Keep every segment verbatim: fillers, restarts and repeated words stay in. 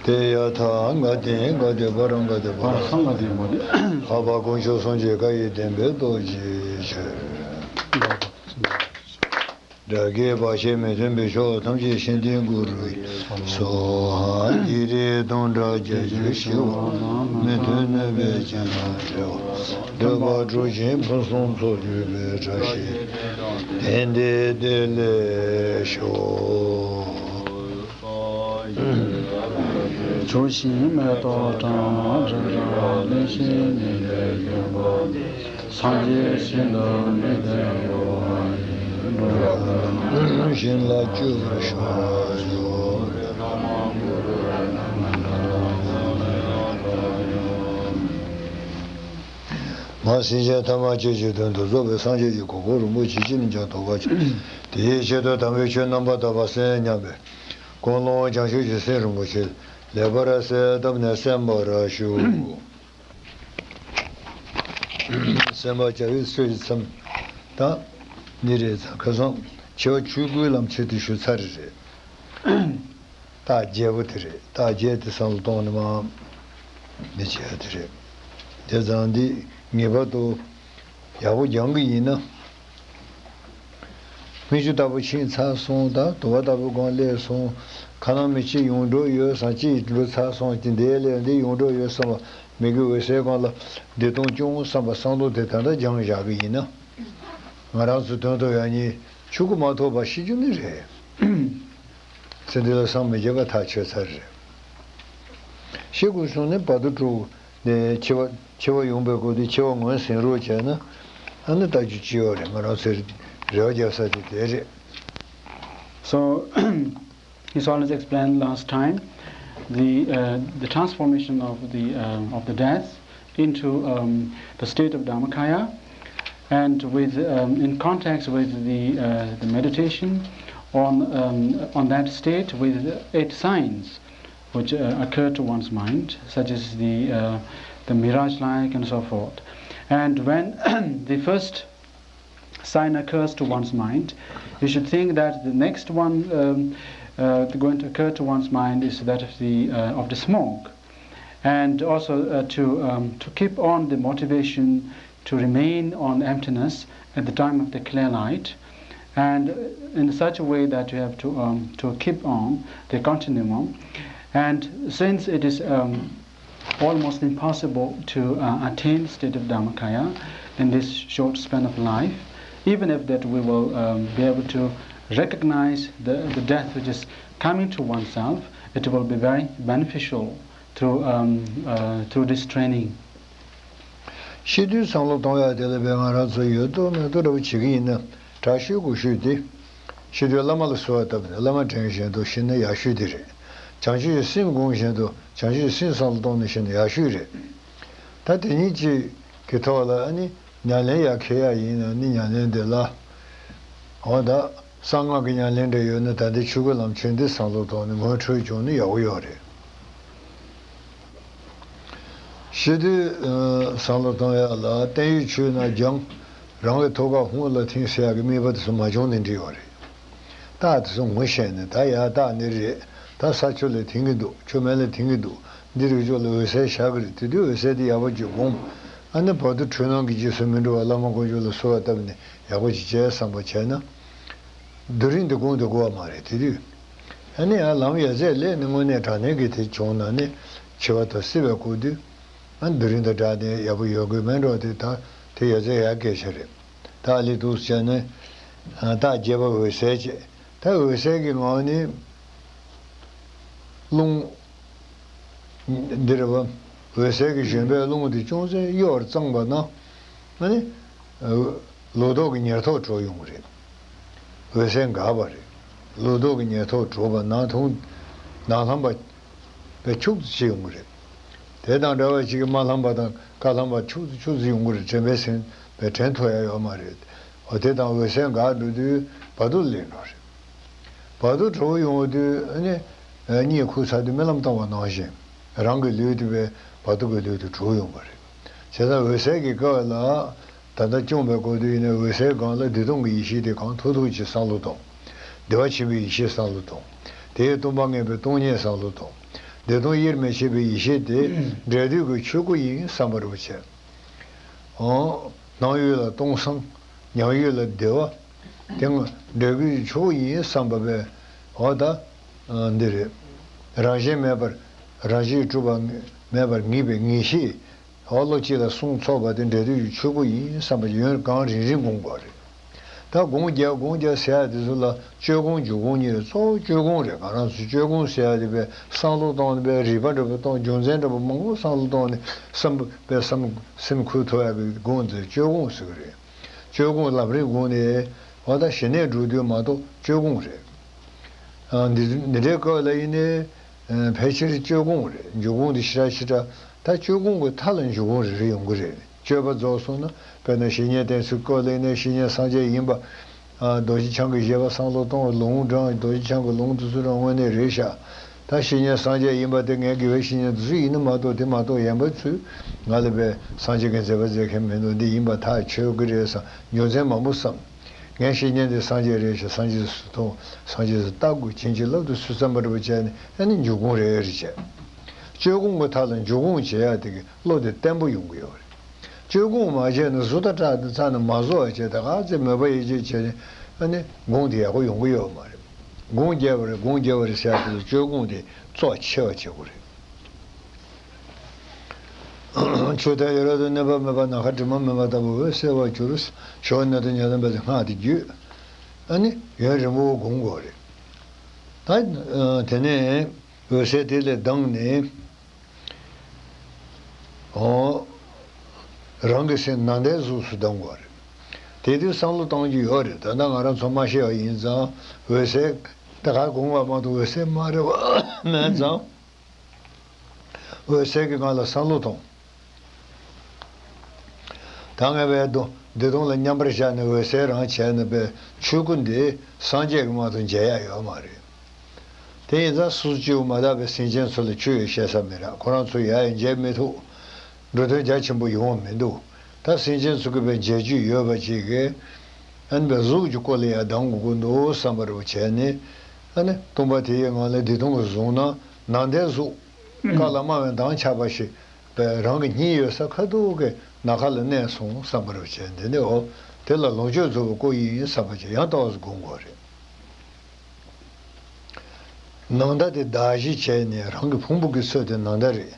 དེ་ཡ་ཐ་ག་དེ་ག་དེ་བ་རང་ག་དེ་བ་ར་སང་ག་དེ་མ་དེ། ལྷག་པར་དཀོན་མཆོག་སངས་རྒྱས་བཀའ་ཡི་བདེན་པའི་རྡོ་རྗེ་ཆོས། དགྲ་བགེགས་བར་ཆད་མི་མཐུན་པའི་ཕྱོགས་ཐམས་ཅད་ཤིན་ཏུ་མགུ་རུ་ཡི། སྭཱ་ཧཱ། བགེགས་རིགས་སྟོང་ཕྲག་བརྒྱད་ཅུ་ཞི་བ་དང་། མི་མཐུན་གནོད་པའི་རྐྱེན་ལས་སྒྲོལ་བ། འདོད་པ་འགྲུབ་ཅིང་ཕུན་སུམ་ཚོགས་གྱུར་པའི་བཀྲ་ཤིས་དེ་འདི་དེ་ལེགས་ཤོག། བྱུང་ཞིང་མེ་ཏོག་བཀྲ། རིག་རལ་གླིང་བཞི་ནི་ལས་གྱུར་པ། སངས་རྒྱས་ཞིང་དུ་མི་འདོད་འགྲོ་བ་ཡི། འགྲོ་བ་ཀུན་ཞིང་ལ་སྤྱོད་པར་ཤོག། མ་སེམས་ཅན་ཐ་མ་སྤྱོད་ཕྱིར་དོན་དུ་རྫོགས་པའི་སངས་རྒྱས་ཀྱི་གོ་འཕང་རིན་པོ་ཆེ་ཅི་ནས་ཀྱང་ཐོབ་པར་བྱ། དེའི་ཆེད་དུ་དམ་པའི་ཆོས་རྣམ་པར་དག་པ་གསན་སྙམ་པའི་ཀུན་སློང་བྱང་ཆུབ་ཀྱི་སེམས་རིན་པོ་ཆེ་ལེགས་པར་གསལ་བཏབ་ནས་གསན་པར་ཞུ། གསན་པར་བྱ་བའི་ཆོས་ཀྱི་མཚམས་དང་འདི་རེད། ཙང་ཁ་སང་ཆེ་བ་ཆོས་སྐུའི་ལམ་ཚིག་དེ་ཞུ་ཚར་རེད། རྟགས་བརྒྱད་པོ་དེ་རེད། རྟགས་བརྒྱད་དེ་བསམ་བློ་གཏོང་ནས་མ་མི་བྱེད་ཡ་དེ་རེད། དེ་ཙང་འདི་ངེས་པར་དུ་ཡག་པོ་སྦྱང་གི་ཡིན་ན། མིག་ཆུ་ལྟ་བུ་ཕྱིན་ཚར་སོང་། ད་དུ་བ་ལྟ་བུ་གང་སླེབས་སོང་། ཁ་ནང་མི་གཅིག་ཡོང་འགྲོ་ཡོད་བསམ། གཅིག་འགྲོ་ཚར་སོང་། དེ་འདས་ལས་འདི་ཡོང་འགྲོ་ཡོད་བསམ་པ། མི་དགེ་འོད་གསལ་གང་ལ་བདེ་སྟོང་སྐྱོང་བསམ་པ། བསམ་བློ་དེ་ད་ལྟ་སྦྱངས་བཞག་གི་ཡིན་ན། ང་རང་ཚོ་དོན་དུ་ཡང་ཉིད་ཆོས་སྐུ་མ་ཐོབ་པ་ཤི་རྒྱུ་ནི་རེད། ཚེ་འདི་ལ་སངས་མི་རྒྱས་པ་ཐག་ཆོད་ཚར་རེད། ཤི་དགོས་བྱུང་ནས་བར་དུ་འགྲོ། ནས་འཆི་བ་འཆི་བ་ཡོང་པའི་སྐོར་དེ་འཆི་བ་ངོས་ཟིན་རོགས་བྱས་ན། ཨ་ནི་ལྟ་རྒྱུ་ཅི་ཡོད་རེད། ང་རང་ཚོའི་རེ་བ་རྒྱབ་ས་དེ་དེ་རེད། So, His Holiness explained last time the, uh, the transformation of the, uh, of the death into, um, the state of Dharmakaya, and with, um, in context with the, uh, the meditation on, um, on that state with eight signs which, uh, occur to one's mind, such as the, uh, the mirage-like and so forth. And when the first sign occurs to one's mind, you should think that the next one, um, uh, going to occur to one's mind is that of the, uh, of the smoke. And also, uh, to, um, to keep on the motivation to remain on emptiness at the time of the clear light, and, uh, in such a way that you have to, um, to keep on the continuum. And since it is, um, almost impossible to, uh, attain state of Dharmakaya in this short span of life, even if that we will, um, be able to recognize the, the death which is coming to oneself, it will be very beneficial through, um, uh, through this training. ཤི་དུས་བསམ་བློ་གཏོང་ཡག་དེ་ལ་བས་ང་རང་ཚོ་ཡོད་དོ་མེད་དོ་འདྲ་བོ་བྱེད་ཀྱི་ཡིན་ན། དྲག་ཤོས་དགོས་ཤོས་དེ། ཤི་དུས་བླ་མ་ལ་གསོལ་བ་བཏབ་ནས་བླ་མ་དྲན་བཞིན་དུ་ཤི་ན་ཡག་ཤོས་དེ་རེད། བྱང་ཆུབ་ཀྱི་སེམས་སྒོམ་བཞིན་དུ་བྱང་ཆུབ་ཀྱི་སེམས་བསམ་བློ་གཏོང་ནས་ཤི་ན་ཡག་ཤོས་རེད། ད་དེ་གཉིས་ཀྱི་གི་ཐོག་ལ་ཨ་ནི་ཉམས་ལེན་ཡག་འཁེལ་ཡག་ཡིན་ན་ནི་ཉམས་ལེན་དེ་ལ། འོ་ད། གསང་སྔགས་ཀྱི་ཉམས་ལེན་འདྲ་ཡོད་ན་ད་ལྟའི་ཆོས་སྐུ་ལམ་ཆེན་འདི་བསམ་བློ་ཐོག་ནས་ངོ་འཕྲོད་བྱུང་ན་ཡག་པོ་ཡོད་རེད། ཤི་དུས་བསམ་བློ་གཏོང་ཡག་ལ་བརྟན་གཡོའི་ཆོས་རྣམས་སྦྱང་། རང་གི་ཐུགས་ཀར་ཧཱུྃ་ལ་ཐིམ་ཟེར་ཡག་གི་དམིགས་པ་དེ་ཚོ་མ་བྱུང་ནས་འགྲིག་ཡོད་རེད། རྟགས་དེ་ཚོ་ངོ་ཤེས་ནས་ད་ཡག་རྟགས་འདི་རེད། ད་ས་ཆུ་ལ་ཐིམ་གྱི་འདུག་ཆུ་སྨན་ལ་ཐིམ་གྱི་འདུག་འདི་རིགས་ཚོ་ལ་འོད་གསལ་ཤར་གྱི་རེད། དེ་དུས་འོད་གསལ་དེ་ཡག་པོ་ཅིག་སྒོམ། ཨ་ནི་བར་དུ་འཁྲུལ་སྣང་གི་རྗེས་སུ་མི་འགྲོ་བར་བླ་མ་དཀོན་མཆོག་ལ་གསོལ་བ་བཏབ་ནས་ཡག་པོ་ཅིག་བྱས་བསམ་པ་བྱས་ན། སྡུག་རིང་དུ་གོང་དུ་འགྲོ་བ་མ་རེད་དེ་དུས། ཨ་ནི་ཡང་ལམ་ཡ་རྩེར་སླེབས་ནས་དངོས་གནས་དྲང་གནས་ཀྱི་དེ་བྱུང་ན་ནི་འཆི་བ་དང་སྲིད་པའི་སྐབས་དུས། ཨ་སྡུག་རིང་དང་བྲལ་ནས་ཡག་པོ་ཡོང་གི་མེད་འགྲོ་དེ་ད་དེ་ཡ་རྩེ་ཡག་སྐད་ཆ་རེད། ད་ཨ་ལི་འདུག་བྱས་ནས་རྟགས་བརྒྱད་པ་འོད་གསལ་བྱས། ད་འོད་གསལ་གྱི་ངང་ནས་རླུང་འདི་རེད་བ། འོད་གསལ་གྱི་བཞོན་པའི་རླུང་དེ་ཅུང་ཟད་གཡོ་བར་བརྫངས་པ་ན། ཨ་ནི། ལོ་ཏོག་གི་ཉེར་ཐོག་གྲོལ་ཡོང་གི་རེད། འོད་གསལ་འགགས་པ་རེད། ལོ་ཏོག་གི་ཉེར་ཐོག་གྲོལ་བ་ནང་ཐུང་ནང་ལྷམ་པ་པའི་ཕྱུག་ཏུ་ཕྱིན་ཡོང་གི་རེད། དེ་དང་འདྲ་བ་ཞིག་གི་མ་ལྷམ་པ་དང་ཀ་ལྷམ་པ་ཕྱུག་ཏུ་ཕྱུག་ཏུ་ཡོང་གི་རེད། དྲན་པའི་སེམས་པའི་དྲན་ཐུབ་ཡ་ཡོད་མ་རེད། འོ་དེ་དང་འོད་གསལ་འགག་འགྲོ་དུས་བར་དོ་ལ་སླེབས་འགྲོ་རེད། བར་དོ་གྲོལ་ཡོང་དུས་ཨ་ནི་གཉིད་ཁུག་ཚར་དུས་རྨི་ལམ་བཏང་བ་ནང་བཞིན་རང་གི་ལུས་དེ་བས་བར་དོ་གི་ལུས་དུ་གྲོལ་ཡོང་བ་རེད། བྱས་ཙང་འོད་གསལ་གྱི་སྐབས་ལ་ད་ལྟ་སྐྱོང་བའི་སྐབས་དུ་ཡིན་ན། འོད་གསལ་སྒང་ལ་བདེ་སྟོང་གི་ཡེ་ཤེས་དེ་གང་ཐུབ་ཐུབ་ཅིག་བསམ་བློ་གཏོང་། བདེ་བ་ཆེན་པོའི་ཡེ་ཤེས་བསམ་བློ་གཏོང་། དེས་སྟོང་པ་ངེས་པའི་སྟོང་ཉིད་བསམ་བློ་གཏོང་། བདེ་སྟོང་དབྱེར་མི་ཕྱེད་པའི་ཡེ་ཤེས་དེ་འབྲས་དུས་ཀྱི་ཆོས་སྐུ་ཡིན་བསམ་པ་རུ་བྱས། འོ། སྣང་ཡུལ་ལ་སྟོང་སང་། མྱང་ཡུལ་ལ་བདེ་བ། དེ་ང་འབྲས་བུའི་ཆོས་ཡིན་བསམ་པ་བས། འོ་ད། འདི་རེད། རང་བཞིན་མེད་པར། རང་བཞིན་གྲུབ་པ་མེད་པར་ངེས་པའི་ངེས་ཤེས། འོ་བློ་གཅིག་ལ་གསུང་ཚོགས་པ་དེ་འབྲས་དུས་ཀྱི་ཆོས་སྐུ་ཡིན་བསམ་པ་ཡོན་གང་རིང་རིང་སྒོམ་དགོས་རེད། ད་སྒོམ་རྒྱག་སྒོམ་རྒྱག་ཟེར་ཡ་དེ་ཚོ་ལ་སྤྱོད་སྒོམ་འཇུག་སྒོམ་གཉིས་རེད། གཙོ་བོ་སྤྱོད་སྒོམ་རེད། ང་རང་ཚོ་སྤྱོད་སྒོམ་ཟེར་ཡ་དེ་བས་བསམ་བློ་བཏང་ནས་བས་རིག་པ་འདྲ་པོ་བཏང་། རྒྱུ་མཚན་འདྲ་པོ་མང་པོ་བསམ་བློ་བཏང་ནས་བསམ་པས་བསམ་སེམས་འཁུར་ཐུབ་ཡ་གི་སྒོམ་དེ་སྤྱོད་སྒོམ་ཟེར་གི་རེད། སྤྱོད་སྒོམ་ལམ་རིམ་སྒོམ་ནས། འོ་ད་ཞི་གནས་སྒྲུབ་དུས་མ་གཏོགས་སྤྱོད་སྒོམ་རེད། ཨ། འདི་འདི་འདྲའི་སྐབས་ལ་ཡིན་ནའི། ཨ། ཕལ་ཆེར་སྤྱོད་སྒོམ་རེད། འཇུག་སྒོམ་འདི་ཞེ་དྲག་ཞེ་དྲག་ད་སྤྱོད་སྒོམ་གྱི་མཐའ་ལ་འཇུག་སྒོམ་རེ་རེ་ཡོང་གི་རེད། སྤྱོད་པ་རྫོགས་སོང་ན། དཔེར་ན་བཤེས་གཉེན་བསྟེན་ཚུལ་སྐོར་ལ་ཡིན་ན། བཤེས་གཉེན་སངས་རྒྱས་ཡིན་པ། ཨ། རྡོ་རྗེ་འཆང་གི་བཞེད་པ་བསམ་བློ་གཏོང་བ། ལུང་དྲངས། རྡོ་རྗེ་འཆང་གི་ལུང་དེ་ཚོ་རང་དངོས་གནས་རེད་ཤག་ད་བཤེས་གཉེན་སངས་རྒྱས་ཡིན་པ་དེ་ངའི་དགེ་བའི་བཤེས་གཉེན་དེ་ཚོ་ཡིན་ན་མ་གཏོགས། དེ་མ་གཏོགས་གཞན་པ་ཚོས་ང་ལ་བས་སངས་རྒྱས་ཀྱི་མཛད་པ་མཛད་མཁན་མི་འདུག་འདི་ཡིན་པ་ཐག་ཆོད་ཀྱི་རེད་བསམ། རྒྱུ་མཚན་མང་པོ་བསམ། ངའི་བཤེས་གཉེན་དེ་སངས་རྒྱས་རེད་ཤག་སངས་རྒྱས་སུ་མཐོང་། སངས་རྒྱས་སུ་ལྟ་དགོས། བྱིན་གྱིས་བརླབ་ཏུ་གསོལ་བསམ་པ་འདྲ་པོ་བྱས་ནས། ཨ་ནི་འཇུག་སྒོམ་རེ་རེ་བྱས། སྤྱོད་སྒོམ་གྱི་མཐའ་ལ་འཇུག་སྒོམ་བྱེད་ཡ་དེ་གི་བློ་དེ་བརྟན་པོ་ཡོང་གི་ཡོད་རེད། སྤྱོད་སྒོམ་མ་བྱས་ནས་གཟུགས་ཐག་ཁྲ་དེ་ཚ་ནས་མ་བཟོ་བ་བྱས། ད་ག་ཚོད་མོས་པ་ཡིད་ཆེས་བྱས་ནས། ཨ་ནི་སྒོམ་དེ་ཡག་པོ་ཡོང་གི་ཡོད་མ་རེད། སྒོམ་རྒྱག་པ་རེད། སྒོམ་རྒྱག་པ་རེད་ཟེར་ཡ་དེ་ལ་སྤྱོད་སྒོམ་དེ་གཙོ་ཆེ་བ་བྱེད་དགོས་རེད། ཆུ་ཐིགས་ཡོད་རབ་ཏུ་གནས་པ་མེད་པ། ནམ་མཁའ་དྲི་མ་མེད་པ་ལྟ་བུ་འོད་གསལ་བར་གྱུར། ཞོ་ནད་དུ་ཉལ་ལྟ་བས་སྔགས་འདི་བརྗོད། ཨ་ནི་ཡུན་རིང་པོ་སྒོམ་དགོས་རེད། ད་དེ་ནས་འོད་གསལ་དེ་ལས་ལྡང་ནས། འོ། རང་གི་སེམས་ནང་ལྟའི་གཟུགས་སུ་ལྡང་དགོས་རེད། དེ་དུས་བསམ་བློ་གཏོང་རྒྱུ་ཡོད་རེད། ད་ལྟ་ང་རང་ཚོ་མ་ཤེས་པ་ཡིན་ཙང་། འོད་གསལ་ད་ག་སྒོམ་པ་མ་གཏོགས་འོད་གསལ་མ་རེད་པ་མེད་ཙང་། འོད་གསལ་གྱི་ངང་ལ་བསམ་བློ་གཏོང་། ད་ངས་བས་དོ་བདེ་སྟོང་ལ་མཉམ་པར་བཞག་ནས་འོད་གསལ་རང་བྱས་ན། བས་ཆོས་སྐུ་འདི་སངས་རྒྱས་ཀྱིས་མ་གཏོགས་མཇལ་ཡ་ཡོད་མ་རེད། དེ་ཡིན་ཙང་སོ་སོ་སྐྱེ་བོ་མ་དག་པའི་སེམས་ཅན་ཚོ་ལ་ཆོས་ཡང་བཤད་ས་མི་རག་ཁོ་རང་ཚོ་ཡ་ཡང་མཇལ་མི་ཐུབ། འགྲོ་དོན་རྒྱ་ཆེན་པོ་ཡོང་མི་འདུག་ད་སེམས་ཅན་ཚོ་གི་བས་མཇལ་རྒྱུ་ཡོད་པ་ཅིག་གིས། ཨ་ནི་བས་གཟུགས་ཀྱི་སྐོར་ལ་ཡང་ལྡང་དགོས་ཀྱི་འདུག་བསམ་པ་རུ་བྱས་ནས། ཨ་ནི་སྟོང་པ་དེ་ཡི་ངང་ལ་བདེ་སྟོང་གི་གཟུགས་ན་ནང་ལྟའི་གཟུགས། དཀར་ལ་དམར་བའི་མདངས་ཆགས་པ་ཞིག་བས་རང་གི་སྙིང་ཡོད་ས་ཁ་ཐུག་གི་ནམ་མཁའ་ལ་གནས་སོང་བསམ་པ་རུ་བྱས། འདི་ནི་འོ་དེ་ལ་ལོངས་སྤྱོད་རྫོགས་པའི་སྐུ་ཡིན་བསམ་པ་ཅིག་ཡང་ལྟ་བ་སྒོམ་དགོས་རེད། ནང་ལྟ་དེ་གདགས་གཞི་བྱས་ནས། རང་གི་ཕུང་པོ་གི་ཚོད་དེ་ནང་ལྟ་རེད།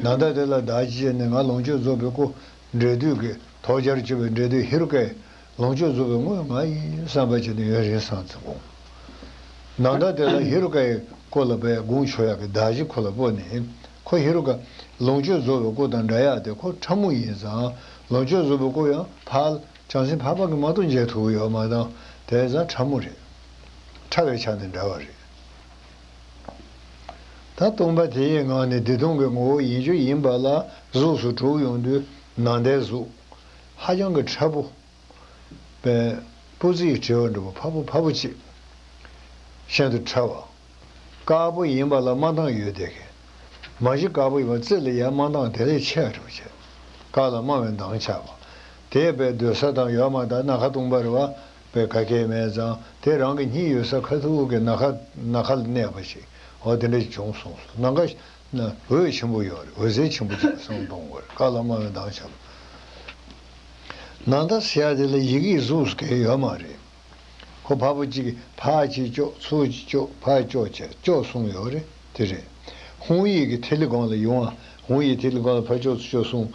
ནང་ལྟ་དེ་ལ་གདགས་གཞི་བྱས་ནས། ང་ལོངས་སྤྱོད་རྫོགས་པའི་སྐུ། འབྲས་དུས་ཀྱི་ཐོག་རྒྱལ་སྤྱོད་པའི་འབྲས་དུས་ཧེ་རུ་ཀའི་ལོངས་སྤྱོད་རྫོགས་པའི་དངོས་ང་ཡིན་བསམ་པ་བྱས་ནས་ཡུན་རིང་སང་ཙམ་སྒོམ། ནང་ལྟ་དེ་ལ་ཧེ་རུ་ཀའི་སྐུ་ལ་བས་སྒོམ་ཆོག་ཡག་གི་གདགས་གཞི་ཁོ་ལ་སྤོ་ནས། ཁོ་ཧེ་རུ་ཀ་ལོངས་སྤྱོད་རྫོགས་པའི་སྐུ་དང་འདྲ་ཡག་དེ་ཁོ་ཕྲ་མོ་ཡིན་ཙང་། ལོངས་སྤྱོད་རྫོགས་པའི་སྐུ་ཡང་ཕར་བྱང་སེམས་འཕགས་པ་གིས་མ་གཏོགས་མཇལ་ཐུབ་ཡོད་མ་བཏང་། དེ་ཙང་ཕྲ་མོ་རེད། ཕྲ་བའི་ཆ་ནས་འདྲ་བ་རེད། ད་སྟོང་པ་དེ་ཡི་ངང་ནས་བདེ་སྟོང་གི་ངོ་བོ་ཡིན་རྒྱུ་ཡིན་པ་ལ་གཟུགས་སུ་གྲུབ་ཡོང་དུས་ནང་ལྟའི་གཟུགས། ཧ་ཅང་གི་ཕྲ་པོ། པའི་སྤུ་རྩེའི་དྲི་བ་འདྲ་པོ་ཕྲ་པོ་ཕྲ་པོ་ཅིག་ཤིན་ཏུ་ཕྲ་བ། དཀར་པོ་ཡིན་པ་ལ་དམར་མདངས་ཡོད་བསྡད་མཁན། མ་གཞི་དཀར་པོ་ཡིན་པ་རྩེ་ལ་ཡར་དམར་མདངས་དེ་ལས་ཆེ་བ་འདྲ་པོ་བྱས། དཀར་ལ་དམར་བའི་མདངས་ཆགས་པ། དེ་བས་སྡོད་ས་དང་ཡོད་མ་ད་ནམ་མཁའ་སྟོང་པ་རེད་པ། བས་ག་གེ་མེད་ཙང་དེ་རང་གི་སྙིང་ཡོད་ས་ཁ་ཐུག་གི་ནམ་མཁའ་ནམ་མཁའ་ལ་གནས་པ་ཞིག་འོ་དེ་འདྲ་ཞིག་བྱུང་སོང་། ནམ་མཁའ་ན་འོད་ཆེན་པོ་ཡོད་རེད། འོད་ཟེར་ཆེན་པོ་ཅིག་བསམ་གཏོང་དགོས་རེད། དཀར་ལ་དམར་བའི་མདངས་ཆགས་པ། ནང་ལྟ་ཟེར་ཡ་དེ་ལ་ཡི་གེའི་གཟུགས་སུ་གང་ཡོད་མ་རེད། ཁོ་ཕར་པོ་གཅིག་གིས་ཕར་གཅིག་གཅོག་ཚུར་གཅིག་གཅོག་ཕར་གཅོག་བྱས་གཅོག་གསུམ་ཡོད་རེད། དེ་རེད། ཧཱུྃ་ཡིག་གི་ཐིག་ལེ་སྒང་ལ་ཡོང་བ། ཧཱུྃ་ཡིག་ཐིག་ལེ་སྒང་ལ་ཕར་གཅོག་ཚུར་གཅོག་གསུམ།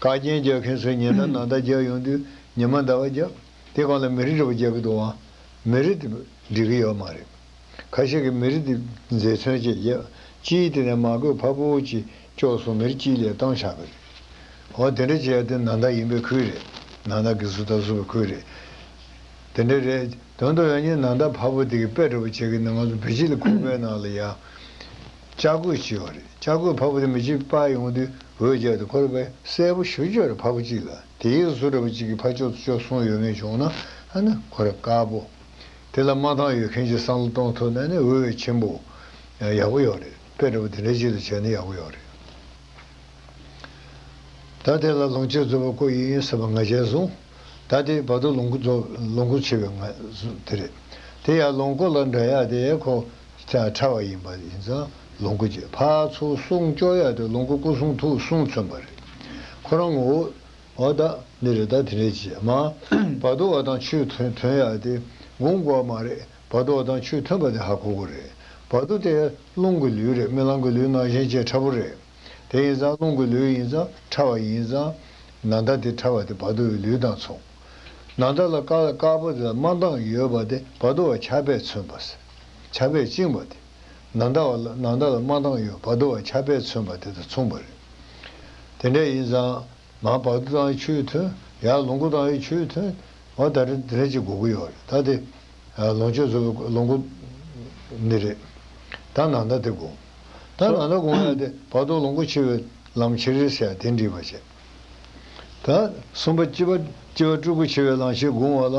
དཀར་རྒྱན་རྒྱག་མཁན་ཚོས་ཉི་ཟླ་ནང་ལྟ་རྒྱག་ཡོང་དུས་ཉི་མ་ཟླ་བ་རྒྱག་དེ་སྒང་ལ་མི་རིགས་འདྲ་པོ་རྒྱག་གི་འདུག་ཨང་། མི་རིགས་དེ་འགྲིག་གི་ཡོད་མ་རེད། ཁ་ཤས་ཀྱིས་མི་རིགས་དེ་མཛེས་ཚོན་ཅིག་བརྒྱབ། སྤྱིའི་དེ་ནས་མ་བགོས་ཕར་པོ་ཅིག་གཅོག་སོང་། མི་རིགས་སྤྱིའི་ལས་བཏང་བཞག་གི་རེད། འོ་དེ་འདྲ་བྱས་ཏེ་ནང་ལྟ་ཡིན་པའི་ཁུལ་རེད། ནང་ལྟ་གི་གཟུགས་དང་གཟུགས་པའི་ཁུལ་རེད། དེ་འདྲ་རེད། དོན་དུ་ཡང་ནི་ནང་ལྟ་ཕར་པོ་དེ་གི་དཔེ་འདྲ་པོ་བྱས་ཀྱི་ནི་ང་ཚོ་བོད་སྤྱི་ལ་ཁུག་པའི་ནང་ལ་ཡ། ལྕགས་སྐུད་ཅིག་ཡོད་རེད། ལྕགས་སྐུད་ཕར་པོ་དེ་མི་གཅིག་པར་ཡོང་དུས་འོད་རྒྱག་དུས་ཁོ་ར་བས་གསལ་པོ་ཞེ་པོ་ཅིག་ཡོད་རེད། ཕར་པོ་གཅིག་ལ་དེའི་གཟུགས་འདྲ་པོ་གཅིག་གིས་ཕར་ཕྱོགས་ཚུར་ཕྱོགས་གསུམ་ཡོད་མཁན་བྱུང་ན་ཨ་ནི་ཁོ་ར་དཀར་པོ། དེ་ལ་དམར་མདངས་ཡོད་མཁན་ཅིག་བསམ་བློ་གཏོང་ཐུབ་ན་ནི་འོད་ཆེན་པོ་ཡག་པོ་ཡོད་རེད། དཔེ་འདྲ་པོ་དེ་འདྲ་ཅིག་ལ་བྱས་ན་ཡག་པོ་ཡོད་རེད། ད་དེ་ལ་ལོངས་སྤྱོད་རྫོགས་པའི་སྐུ་ཡིན་ཟེར་བ་ང་རྒྱལ་བཟུང་། ད་དེ་བར་དུ་ལོངས་སྐུ་རྫོགས་ལོངས་སྐུ་ཆེ་བའི་ང་དེ་རེད། དེ་ཡང་ལོངས་སྐུ་ལ་འདྲ་ཡག་དེ་ཁོ་ཆ་ཕྲ་བ་ཡིན་པ་ཡིན་ཙང་ལོངས་སྐུ་ཆེ། ཕར་ཚུར་གསུང་སྐྱོར་ཡག་དེ་ལོངས་སྐུ་སྐུ་གསུང་ཐུགས་གསུང་མཚོན་པ་རེད། ཁོ་རང་ངོ་བོ། འོ་ད་འདི་རེད། ད་དེ་འདྲས་བྱས་མ། བར་དུ་བ་དང་ཆོས་མཐུན་མཐུན་ཡག་དེ་སྒོམ་དགོས་མ་རེད། བར་དུ་བ་དང་ཆོས་མཐུན་པ་དེ་ཧ་གོ་དགོས་རེད། བར་དུ་དེ་རླུང་གི་ལུས་རེད། རྨི་ལམ་གྱི་ལུས་ནང་བཞིན་བྱས་ཕྲ་བོ་རེད། དེ་ཡིན་ཙང་རླུང་གི་ལུས་ཡིན་ཙང་ཕྲ་བ་ཡིན་ཙང་། ནམ་ཟླ་དེ་ཕྲ་བ་དེ་བར་དུ་བའི་ལུས་དང་མཚུངས། ནམ་ཟླ་ལ་དཀར་དཀར་པོ་དེ་ལ་དམར་མདངས་ཡོད་པ་དེ་བར་དུ་བ་ཆར་པས་མཚོན་པ། ཆར་པས་བཅིངས་པ་དེ། ནམ་ཟླ་བ་ལ་ནམ་ཟླ་ལ་དམར་མདངས་ཡོད། བར་དུ་བ་ཆར་པས་མཚོན་པ་དེ་དང་མཚུངས་པ་རེད། དེ་འདྲ་ཡིན་ཙང་། མར་བར་དུ་བཏང་བའི་ཆོས་མཐུན། ཡར་ལོངས་སྐུ་བཏང་བའི་ཆོས་མཐུན། འོ་ད་རེ་དེ་རེ་ཅིག་དགོས་ཀྱི་ཡོད་རེད། ད་དེ་ལོངས་སྤྱོད་རྫོགས་པའི་ལོངས་སྐུ་འདི་རེད། ད་ནམ་ཟླ་དེ་དགོས། ད་ནམ་ཟླ་དགོས་ཡ་དེ་བར་དུ་ལོངས་སྐུ་ཆེ་བའི་ལམ་ཁྱེར་རེད་ཟེར་ཡ་དེ་འགྲིག་པ་བྱས། ད་གསུམ་པ་སྤྱི་བ་སྤྱི་བ་སྤྲུལ་སྐུ་ཆེ་བའི་ལམ་ཁྱེར་དགོངས་པ་ལ།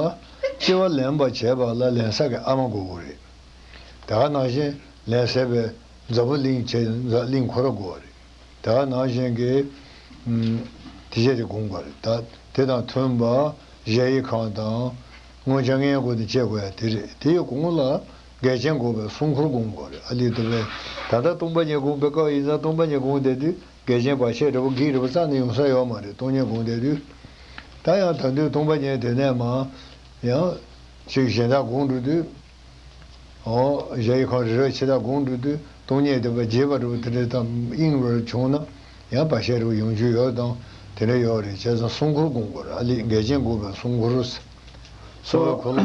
སྤྱི་བ་ལེན་པར་བྱེད་པ་ལ་ལེན་ས་གི་ཨ་མ་དགོས་ཀྱི་རེད། དེ་ག་ནང་བཞིན་ལན་ཟེར་བའི་འཛམ་བུ་གླིང་བྱས་འཛམ་གླིང་ཁོ་ར་དགོས་པ་རེད། དེ་ག་ནང་བཞིན་གྱི་ཨུམ་དེ་བྱས་ཏེ་དགོངས་པ་རེད། ད་དེ་དང་མཐུན་པ་གཞལ་ཡས་ཁང་དང་མངོན་བྱང་ལྔའི་སྒོ་ནས་བཅད་དགོས་ཡ་དེ་རེད། དེའི་གོང་ལ་འགལ་རྐྱེན་འགོག་པའི་སྲུང་འཁོར་དགོངས་དགོས་རེད། ཨ་ལི་དུ་བས་ད་ལྟ་སྟོང་པ་ཉིད་དགོངས་པའི་སྐབས་ཡིན་ཙང་སྟོང་པ་ཉིད་དགོངས་བསྡད་དུས་འགལ་རྐྱེན་བར་ཆད་འདྲ་པོ་འགིག་འདྲ་པོ་རྩ་ནས་ཡོང་ས་ཡོད་མ་རེད། སྟོང་ཉིད་དགོངས་བསྡད་དུས། ད་ཡང་ད་དུང་སྟོང་པ་ཉིད་དེ་ནས་མ་ཡང་ཅིག་གཞན་དག་དགོངས་འགྲོ་དུས། འོ། གཞལ་ཡས་ཁང་རི་རབ་ཆེ་དག་དགོངས་འགྲོ་དུས་སྟོང་ཉིད་དེ་བ་རྒྱས་པ་རུ་དེ་འདྲའི་དང་དབྱིངས་རུ་བྱུང་ན་ཡང་བར་ཆད་རུ་ཡོང་རྒྱུ་ཡོད་དང་དེ་འདྲ་ཡོད་རེད། བྱས་ཙང་སྲུང་འཁོར་དགོངས་དགོས་རེད། ཨ་ལི་འགལ་རྐྱེན་འགོག་པའི་སྲུང་འཁོར། སྲུང་འཁོར་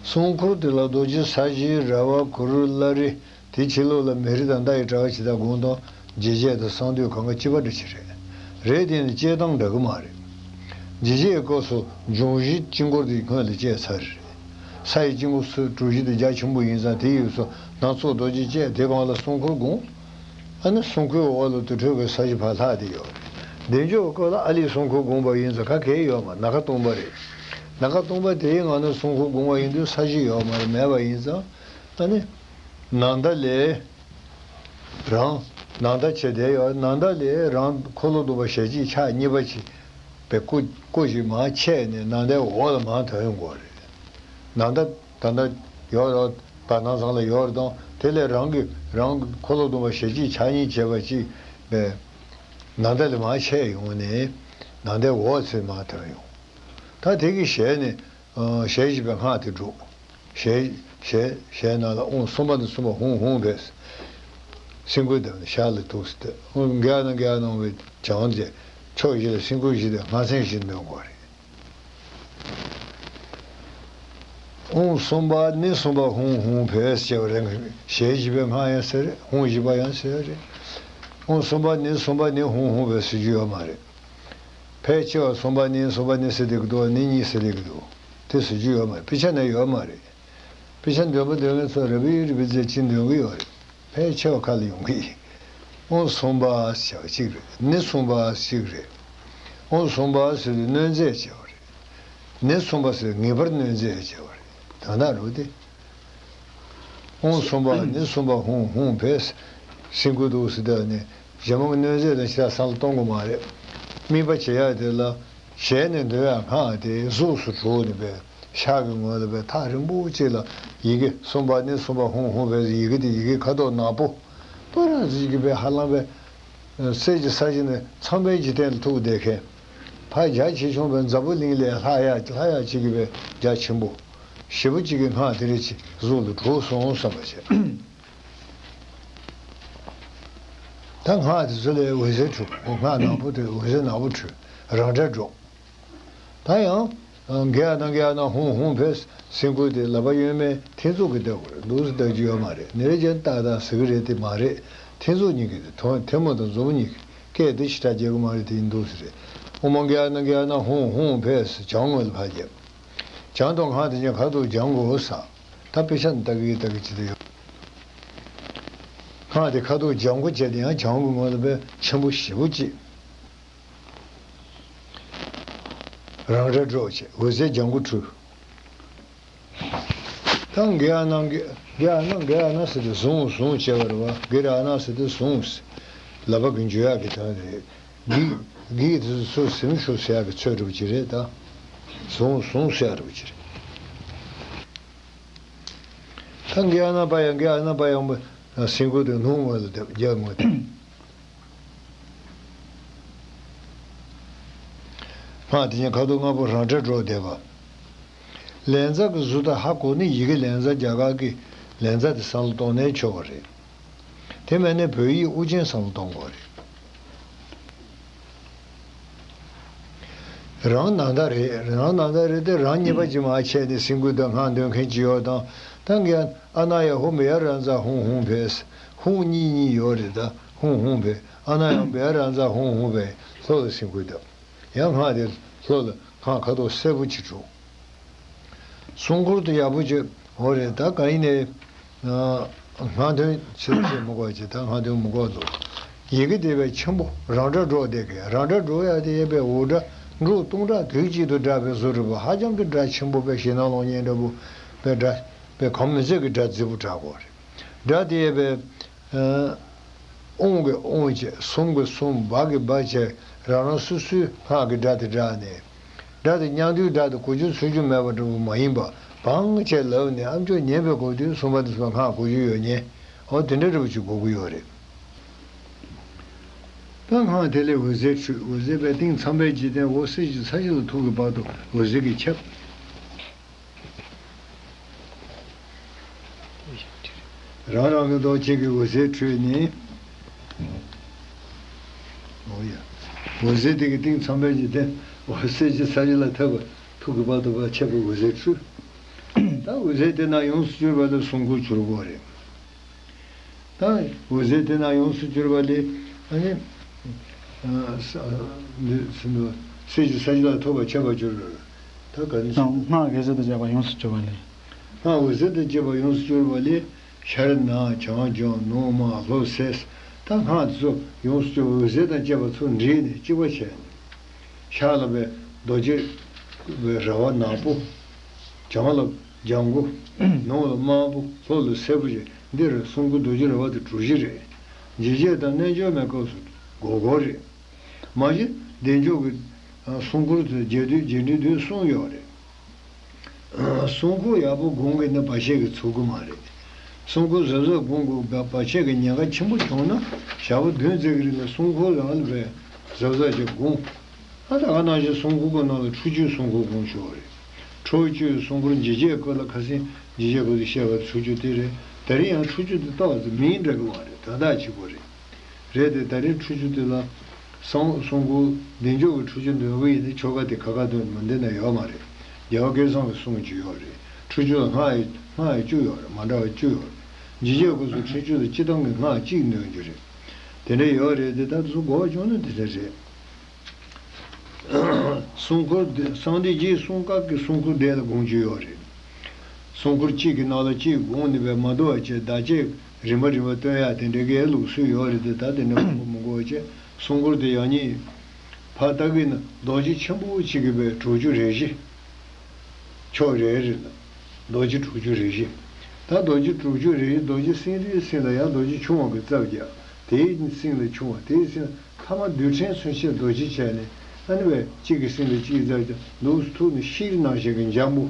སྲུང་འཁོར་དེ་ལ་རྡོ་རྗེ་ས་གཞི་ར་བ་གུ་རུ་བླ་རེ། དེ་ཕྱི་ལོགས་ལ་མེ་རི་དང་མདའ་ཡི་དྲ་བ་ཇི་ལྟར་དགོངས་དང་། འཇིགས་བྱེད་དང་གསང་འདུས་གང་ག་ཅི་བ་འདྲ་ཅི་རེད། རེད་དེ་ནི་བཅད་སྟངས་འདྲ་གི་མ་རེད། འཇིགས་བྱེད་སྐབས་སུ་འབྱུང་བཞིའི་དཀྱིལ་འཁོར་དེ་སྔོན་ལ་བཅད་ཚར་རེད། ས་ཡི་དཀྱིལ་འཁོར་སུ་གྲུ་བཞི་དེ་རྒྱ་ཆེན་པོ་ཡིན་ཙང་དེ་ཡོད་སོ་ནང་ཚོགས་རྡོ་རྗེ་བཅད་དེ་གང་ལ་སྲུང་འཁོར་དགོངས། ཨ་ནི་སྲུང་འཁོར་འོག་ལ་དུར་ཁྲོད་ཀྱི་ས་གཞི་ཕར་ལྷག་དེ་ཡོད་རེད། བདེ་མཆོག་སྐབས་ལ་ཨ་ལི་སྲུང་འཁོར་དགོངས་པ་ཡིན་ཙང་ག་གེ་ཡོད་མ་ནམ་མཁའ་སྟོང་པ་རེད། ནམ་མཁའ་སྟོང་པ་དེའི་ངང་ནས་སྲུང་འཁོར་དགོངས་པ་ཡིན་དུས་ས་གཞི་ཡོད་མ་རེད། མེད་པ་ཡིན་ཙང་། ཨ་ནི། ནམ་ཟླ་ལས། རང་། ནམ་ཟླ་བྱས་དེ་ཡོད། ནམ་ཟླ་ལས་རང་འཁོར་ལོ་སྡོམ་པ་ཞལ་གཅིག་ཕྱག་གཉིས་པ་ཅིག་པའི་སྐུ་སྐུ་ཞིག་མར་ཆད་ནས་ནམ་ཟླའི་འོག་ལ་མར་ཐོན་ཡོང་དགོས་རེད། ནམ་ཟླ་ད་ལྟ་ཡོད་རེད། བར་སྣང་ཚང་ལ་ཡོད་རེད་དང་དེ་ལས་རང་གི་རང་འཁོར་ལོ་སྡོམ་པ་ཞལ་གཅིག་ཕྱག་གཉིས་བྱས་པ་ཅིག་པའི་ནམ་ཟླ་ལས་མར་ཆད་ཡོང་ནས་ནམ་ཟླའི་འོག་ཚོས་མར་ཐོན་ཡོང་། ད་དེ་གི་ཞལ་ནས། ཨ། ཞལ་བཞི་པའི་སྔགས་དེ་སྒྲོགས། ཞལ་ཞལ་ཞལ་ནང་ལ་དབང་གསུམ་པ་ནས་གསུམ་པ་ཧཱུྃ་ཧཱུྃ་ཕཊ། སེམས་འགུལ་བཏང་ནས་ཞལ་ལ་ཐུགས་སུ་གཏད། ཨོཾ་གྱ་ནང་གྱ་ནང་བའི་བྱང་རྩེ་ཕྱོགས་བཞི་ལ་སེམས་འགུལ་བཞི་དང་སྔགས་ཚན་བཞི་འདོན་དགོས་རེད། དབང་གསུམ་པ་ནི་གསུམ་པ་ཧཱུྃ་ཧཱུྃ་ཕཊ་ཞེས་པ་རེད། ཞལ་བཞི་པའི་སྔགས་ཡང་ཟེར་རེད། ཧཱུྃ་བཞི་པ་ཡང་ཟེར་རེད། དབང་གསུམ་པ་ནི་གསུམ་པ་ནི་ཧཱུྃ་ཧཱུྃ་ཕཊ་ཟེར་རྒྱུ་ཡོད་མ་རེད། ཕཊ་ཆེ་བ་གསུམ་པ་ནི་གསུམ་པ་ནི་ཟེར་བསྡད་ཀྱི་འདུག་ནི་གཉིས་ཟེར་བསྡད་ཀྱི་འདུག་དེ་ཟེར་རྒྱུ་ཡོད་མ་རེད། དཔེ་ཆ་ནང་ཡོད་མ་རེད། དཔེ་ཆ་འདོན་པ་འདོན་མཁན་ཚོ་ར་བི་རི་བི་ཙེ་གཅིག་འདོན་གྱི་ཡོད་རེད། ཕཊ་ཆེ་བ་ཁ་ལ་ཡོང་གི་ཡིན། དབང་གསུམ་པ་ཟེར་བ་གཅིག་རེད། ནི་གསུམ་པ་གཅིག་རེད། དབང་གསུམ་པ་ཟེར་དུས་གནོད་མཛེས་བྱས་པ་རེད། ནི་གསུམ་པ་ཟེར་ངེས་པར་གནོད་མཛེས་བྱས་པ་རེད། ད་ན་རུ་དེ། དབང་གསུམ་པ་ནི་གསུམ་པ་ཧཱུྃ་ཧཱུྃ་ཕཊ། སེམས་འགུལ་འདུག་ཟེར་དུས་ནི་གཞན་མ་གི་གནོད་མཛེས་དང་ཕྱི་ལ་སང་ལ་གཏོང་དགོས་མ་རེད། དམིགས་པ་བྱེད་ཡག་དེ་ལ་ཞལ་ནས་འདོན་ཡག་སྔགས་དེ་གཟུགས་སུ་གྲུབ་ནས་པའི་ཕྱག་གི་ངོས་ལ་པའི་ཐག་རིང་པོ་གཅིག་ལ་ཡི་གེ་གསུམ་པ་ནི་གསུམ་པ་ཧཱུྃ་ཧཱུྃ་ཕཊ་ཡི་གེ་དེ་ཡི་གེ་ཁ་དོག་ནག་པོ་པ་ར་ཟིག་གི་པའི་ཧ་ལམ་པའི་གསེར་གྱི་ས་གཞི་ནས་མཚམས་པའི་འཇིག་རྟེན་ལ་ཐུག་བསྡད་མཁན། ཕ་རྒྱ་ཆེ་ཆུང་བའི་འཛམ་བུ་གླིང་ལས་ལྷག་ཡག་ལྷག་ཡག་ཅིག་གི་བའི་རྒྱ་ཆེན་པོ། ཞེ་པོ་ཅིག་གི་སྔགས་དེ་རེ་ཅིག་གཟུགས་ལ་གྲུབ་སོང་བསམ་པ་བྱས། ད་སྔགས་དེ་ཚོ་ལས་འོད་ཟེར་འཕྲོས། སྔགས་ནག་པོ་དེ་འོད་ཟེར་ནག་པོ་འཕྲོས། རང་སྒྲ་སྒྲོགས། ད་ཡང་། གྱ་ནང་གྱ་ནང་ཧཱུྃ་ཧཱུྃ་ཕཊ། སེམས་འགུལ་དེ་ལག་པ་གཡོན་མས་ཐེ་ཚོམ་གྱིས་བལྟ་དགོས་རེད། འདུག་སེ་བལྟ་རྒྱུ་ཡོད་མ་རེད། ནི་རེ་ཅན་ཏག་ཏག་ཟེར་གི་རེད་དེ་མ་རེད། ཐེ་ཚོམ་གཉིས་ཀྱི་དེ་ཐོ་ཐལ་མོ་དང་མཛུབ་མོ་གཉིས་ཀྱི་སྐད་དེ་ཞེ་དྲག་རྒྱག་གི་མ་རེད། དེ་ཡིན་འདུག་སེ་རེད། ཨོཾ་གྱ་ནང་གྱ་ནང་ཧཱུྃ་ཧཱུྃ་ཕཊ། བྱང་ངོས་ལ་ཕར་བརྒྱབ། བྱང་དུ་སྔགས་དེ་ཅན་ཁ་དོག་ལྗང་གུ་ཟེར། ད་དཔེ་ཆ་ནས་ལྟ་གི་ལྟ་གི་ཅི་ལྟ་ཡོད། སྔགས་དེ་ཁ་དོག་ལྗང་གུ་བྱས་ཏེ་ཡང་བྱང་གི་ངོས་ལ་དཔེ་ཆེན་པོ་ཞེ་པོ་ཅིག་རང་སྒྲ་སྒྲོགས་བྱས་འོད་ཟེར་ལྗང་གུ་འཕྲོས། ད་གྱ་ནང་གྱ་ནང་གྱ་ནང་ཟེར་དུས་བཟུང་བཟུང་བྱས་པ་རེད་བ། གྱ་ར་ན་ཟེར་དུས་བཟུང་ཟེར། ལག་པ་གི་འཇུ་ཡག་གི་དོན་རེད། འགྱིག་འགྱིག་དེ་ཚོ་ཟིམ་ཤུགས་ཟེར་ཡག་གི་ཚོད་འགྲོ་གི་རེད་ད། ཟུང་ཟུང་ཟེར་ཡག་འགྲོ་གི་རེད། ད་འགྱིག་ཨ་ན་པ་ཡ་འགྱིག་ཨ་ན་པ་ཡ་འོང་པ་སེང་གོ་དེ་ནུ་ངོ་ལ་རྒྱབ་ངོ་དེ། ཕ་དེ་ཉིད་ཁ་དོག་ལྔ་པོ་རང་སྒྲ་སྒྲོག་བསྡད་པ། ལན་ཚ་གི་གཟུགས་དང་ཧ་གོ་ནི་ཡི་གེ་ལན་ཚ་རྒྱ་གར་གྱི་ལན་ཚ་དེ་བསམ་བློ་གཏོང་ནས་ཆོག་པ་རེད། དེ་མིན་ན་བོད་ཡིག་དབུ་ཅན་བསམ་བློ་གཏོང་དགོས་རེད། རང་ནང་ད་རེད། རང་ནང་ད་རེད་དེ་རང་ཉེས་པ་ཅིག་མ་བྱས་ནས་སེང་གོ་དང་སྔགས་འདོན་མཁན་ཅིག་ཡོད་དང་། ད་འགྱིག་ཨ་ན་ཡ་ཧོ་མི་ཡ་ར་ཛ་ཧུང་ཧུང་བས། ཧུང་གཉིས་གཉིས་ཡོད་རེད་ད། ཧུང་ཧུང་བས། ཨ་ན་ཡ་མི་ཡ་ར་ཛ་ཧུང་ཧུང་བས་ལྷོ་ལ་སེང་གོ་བཏབ། ཡང་སྔགས་དེ་ལྷོ་ལ་སྔགས་ཁ་དོག་སེར་པོ་ཅིག་བྲུས། སྲུང་འཁོར་དུ་ཡག་པོ་བྱོས། འོ་རེད་ད། གང་ཡིན་ནའི། སྔགས་འདོན་ཆེ་ཆེ་མི་དགོས་ཀྱི་ད་སྔགས་འདོན་མི་དགོས་འདུག་ཡི་གེ་དེ་བས་ཆེན་པོ་རང་སྒྲ་སྒྲོག་བསྡད་མཁན། རང་སྒྲ་སྒྲོག་ཡག་དེ་ཡས་པའི་འུར་སྒྲ་འབྲུག་སྟོང་ཕྲག་དུས་གཅིག་ཏུ་བསྒྲགས་པའི་བཟོ་འདྲ་པོ། ཧ་ཅང་གི་སྒྲ་ཆེན་པོ་པའི་ཞེད་སྣང་སློང་མཁན་འདྲ་པོ་པའི་སྒྲ་པའི་གང་མི་ཚད་ཀྱི་སྒྲ་རྫིག་པོ་བསྒྲགས་དགོས་རེད། སྒྲ་དེ་ཡས་པའི། ཨོང་གི་ཨོང་བྱས། སུམ་གི་སུམ། བ་གི་བ་བྱས། རང་རང་སོ་སོའི་སྔགས་ཀྱི་སྒྲ་དེ་བསྒྲགས་ནས། སྒྲ་དེ་མཉམ་འདུས་སྒྲ་དེ་གོ་རྒྱུ་ཚོར་རྒྱུ་མེད་པ་འདྲ་པོ་མ་ཡིན་པ། བང་བྱས་ལབ་ནས་ཨ་མཆོག་ཉན་པའི་གོ་དུས་སུམ་པ་དེ་ཚོ་སྔགས་གོ་རྒྱུ་ཡོད་ཉན། འོ་དེ་འདྲ་འདྲ་པོ་ཅིག་དགོས་ཀྱི་ཡོད་རེད། ད་སྔགས་དེ་ལས་འོད་ཟེར་འཕྲོས། འོད་ཟེར་པའི་སྟེང་ཚངས་པའི་འཇིག་རྟེན་འོད་ཟེར་གྱི་ས་གཞི་ལ་ཐུག་གི་བར་དུ་འོད་ཟེར་གྱིས་ཁྱབ། རང་རང་གི་མདོག་གཅིག་གི་འོད་ཟེར་འཕྲོས་ནས། འོ་ཡ། འོད་ཟེར་དེ་གི་སྟེང་ཚངས་པའི་འཇིག་རྟེན་འོད་ཟེར་གྱི་ས་གཞི་ལ་ཐུག་པ་ཐུག་གི་བར་དུ་བ་ཁྱབ་པའི་འོད་ཟེར་འཕྲོས། ད་འོད་ཟེར་དེ་རྣམས་ཡོངས་སུ་གྱུར་པ་ལ་སྲུང་འཁོར་གྱུར་དགོས་རེད། ད་འོད་ཟེར་དེ་རྣམས་ཡོངས་སུ་གྱུར་པ་ལས་ཨ་ནི། ཨ་ས་འདི་ཟིན་དུ་གསེར་གྱི་ས་གཞི་ལ་ཐུག་པ་ཁྱབ་པར་གྱུར། ད་ག་ནི་ཟེར། སྔགས་འོད་ཟེར་དང་བཅས་པ་ཡོངས་སུ་གྱུར་པ་ལས། སྔགས་འོད་ཟེར་དང་བཅས་པ་ཡོངས་སུ་གྱུར་པ་ལས། ཤར་ནག་བྱང་ལྗང་ནུབ་དམར་ལྷོ་སེར། ད་སྔགས་དེ་ཚོ་ཡོངས་སུ་གྱུར་པ་འོད་ཟེར་དང་བཅས་པ་ཚུར་འདྲེས་ནས་གཅིག་པ་བྱས་ནས། ཤར་ལ་བའི་རྡོ་རྗེ་བའི་ར་བ་ནག་པོ། བྱང་ལ་ལྗང་གུ། ནུབ་ལ་དམར་པོ། ལྷོ་ལ་སེར་པོ་བྱས། འདི་རུ་སྲུང་འཁོར་རྡོ་རྗེ་ར་བ་དེ་གྲུ་བཞི་རེད། འཇིགས་བྱེད་དང་རྣལ་འབྱོར་མའི་སྐབས་སུ་སྒོར་སྒོར་རེད། མ་གཞི་བདེ་མཆོག་གི་སྲུང་འཁོར་དེ་རྒྱས་བསྡུས་རྒྱས་འབྲིང་བསྡུས་གསུམ་ཡོད་རེད། སྲུང་འཁོར་ཡག་པོ་དགོངས་ཀྱི་ན་བར་ཆད་ཀྱིས་ཚུགས་ཀྱི་མ་རེད། སྲུང་འཁོར་གཟབ་གཟབ་དགོངས་དགོས། བར་ཆད་ཀྱི་ཉེན་ཁ་ཆེན་པོ་བྱུང་ན་ཞག་པོ་བདུན་ཙམ་གྱི་རིང་ལ་སྲུང་འཁོར་རང་ལ་བས་གཟབ་གཟབ་ཅིག་དགོངས། ཨ་ད་ག་ནང་བཞིན་སྲུང་འཁོར་གྱི་ནང་ལ་ཁྲོ་ཆུའི་སྲུང་འཁོར་དགོངས་ཤོག་རེད། ཁྲོ་ཆུའི་སྲུང་འཁོར་འཇིགས་བྱེད་སྐོར་ལ་ཁ་སང་འཇིགས་བྱེད་སྐོར་དུ་བཤད་པ་ཁྲོ་ཆུ་དེ་རེད། དེ་རིང་ཡང་ཁྲོ་ཆུ་དེ་ཏོག་ཙམ་མིང་འདྲ་གི་བ་རེད། དོན་དག་གཅིག་པོ་རེད། རེད་དེ་ད་རིང་ཁྲོ་ཆུ་དེ་ལ་སྲུང་སྲུང་འཁོར་བདེ་མཆོག་གི་ཁྲོ་ཆུ་འདོན་གི་ཡིན་ན་ཆོ་ག་དེ་ཁ་ཁ་འདོན་མི་འདི་ན་ཡོད་མ་རེད། རྒྱལ་བ་སྐལ་བཟང་གི་གསུང་བཅུ་ཡོད་རེད། ཁྲོ་ཆུ་ལ་སྔགས་ཡི་སྔགས་ཡི་བཅུ་ཡོད་རེད། མ་འདྲ་བ་བཅུ་ཡོད་རེད། འཇིགས་བྱེད་སྐབས་སུ་ཁྲོ་ཆུ་ལ་སྤྱི་བཏང་གི་སྔགས་གཅིག་འདོན་རྒྱུ་རེད། དེ་འདྲ་ཡོད་རེད་དེ་ད་དུ་གོ་བྱུང་ན་དེ་འདྲ་རེད། སྲུང་འཁོར་འདི་གསང་བདེ་རྗེའི་གསུང་སྐབས་ཀྱི་སྲུང་འཁོར་དེ་ལ་དགོངས་རྒྱུ་ཡོད་རེད། སྲུང་འཁོར་གཅིག་གི་ནང་ལ་གཅིག་དགོངས་ནས་པའི་མ་འདུ་བ་བྱས་བརྡ་ཆད་རིམ་པ་རིམ་པ་སྟོན་ཡག་དེ་འདྲའི་གའི་ལུགས་སྲོལ་ཡོད་རེད་དེ་ད་དེ་འདྲ་མང་པོ་མི་དགོས་བྱས་སྲུང་འཁོར་དེ་ཡང་ཉིད་ཕར་ལྟ་གི་ན་རྡོ་རྗེ་ཆེན་པོ་གཅིག་གི་པའི་དྲུག་ཅུ་རེ་བཞི། ཕྱོགས་རེ་རེ་ལ་རྡོ་རྗེ་དྲུག་ཅུ་རེ་བཞི། ད་རྡོ་རྗེ་དྲུག་ཅུ་རེ་བཞི་རྡོ་རྗེ་སེང་རིའི་སེང་ལ་ཡང་རྡོ་རྗེ་ཆུང་བ་གི་རྩ་བརྒྱབ། དེའི་སེང་ལ་ཆུང་བ་དེའི་སེང་ལ་ཐ་མ་རྡུལ་ཕྲན་མཚོན་བྱེད་རྡོ་རྗེ་བྱས་ནས་ཨ་ནི་བས་གཅིག་གི་སེང་ལ་གཅིག་རྩ་བརྒྱབ་ལུགས་སུ་ཐུག་ནས་ཤེལ་ནང་བཞིན་གྱི་འཇམ་པོ།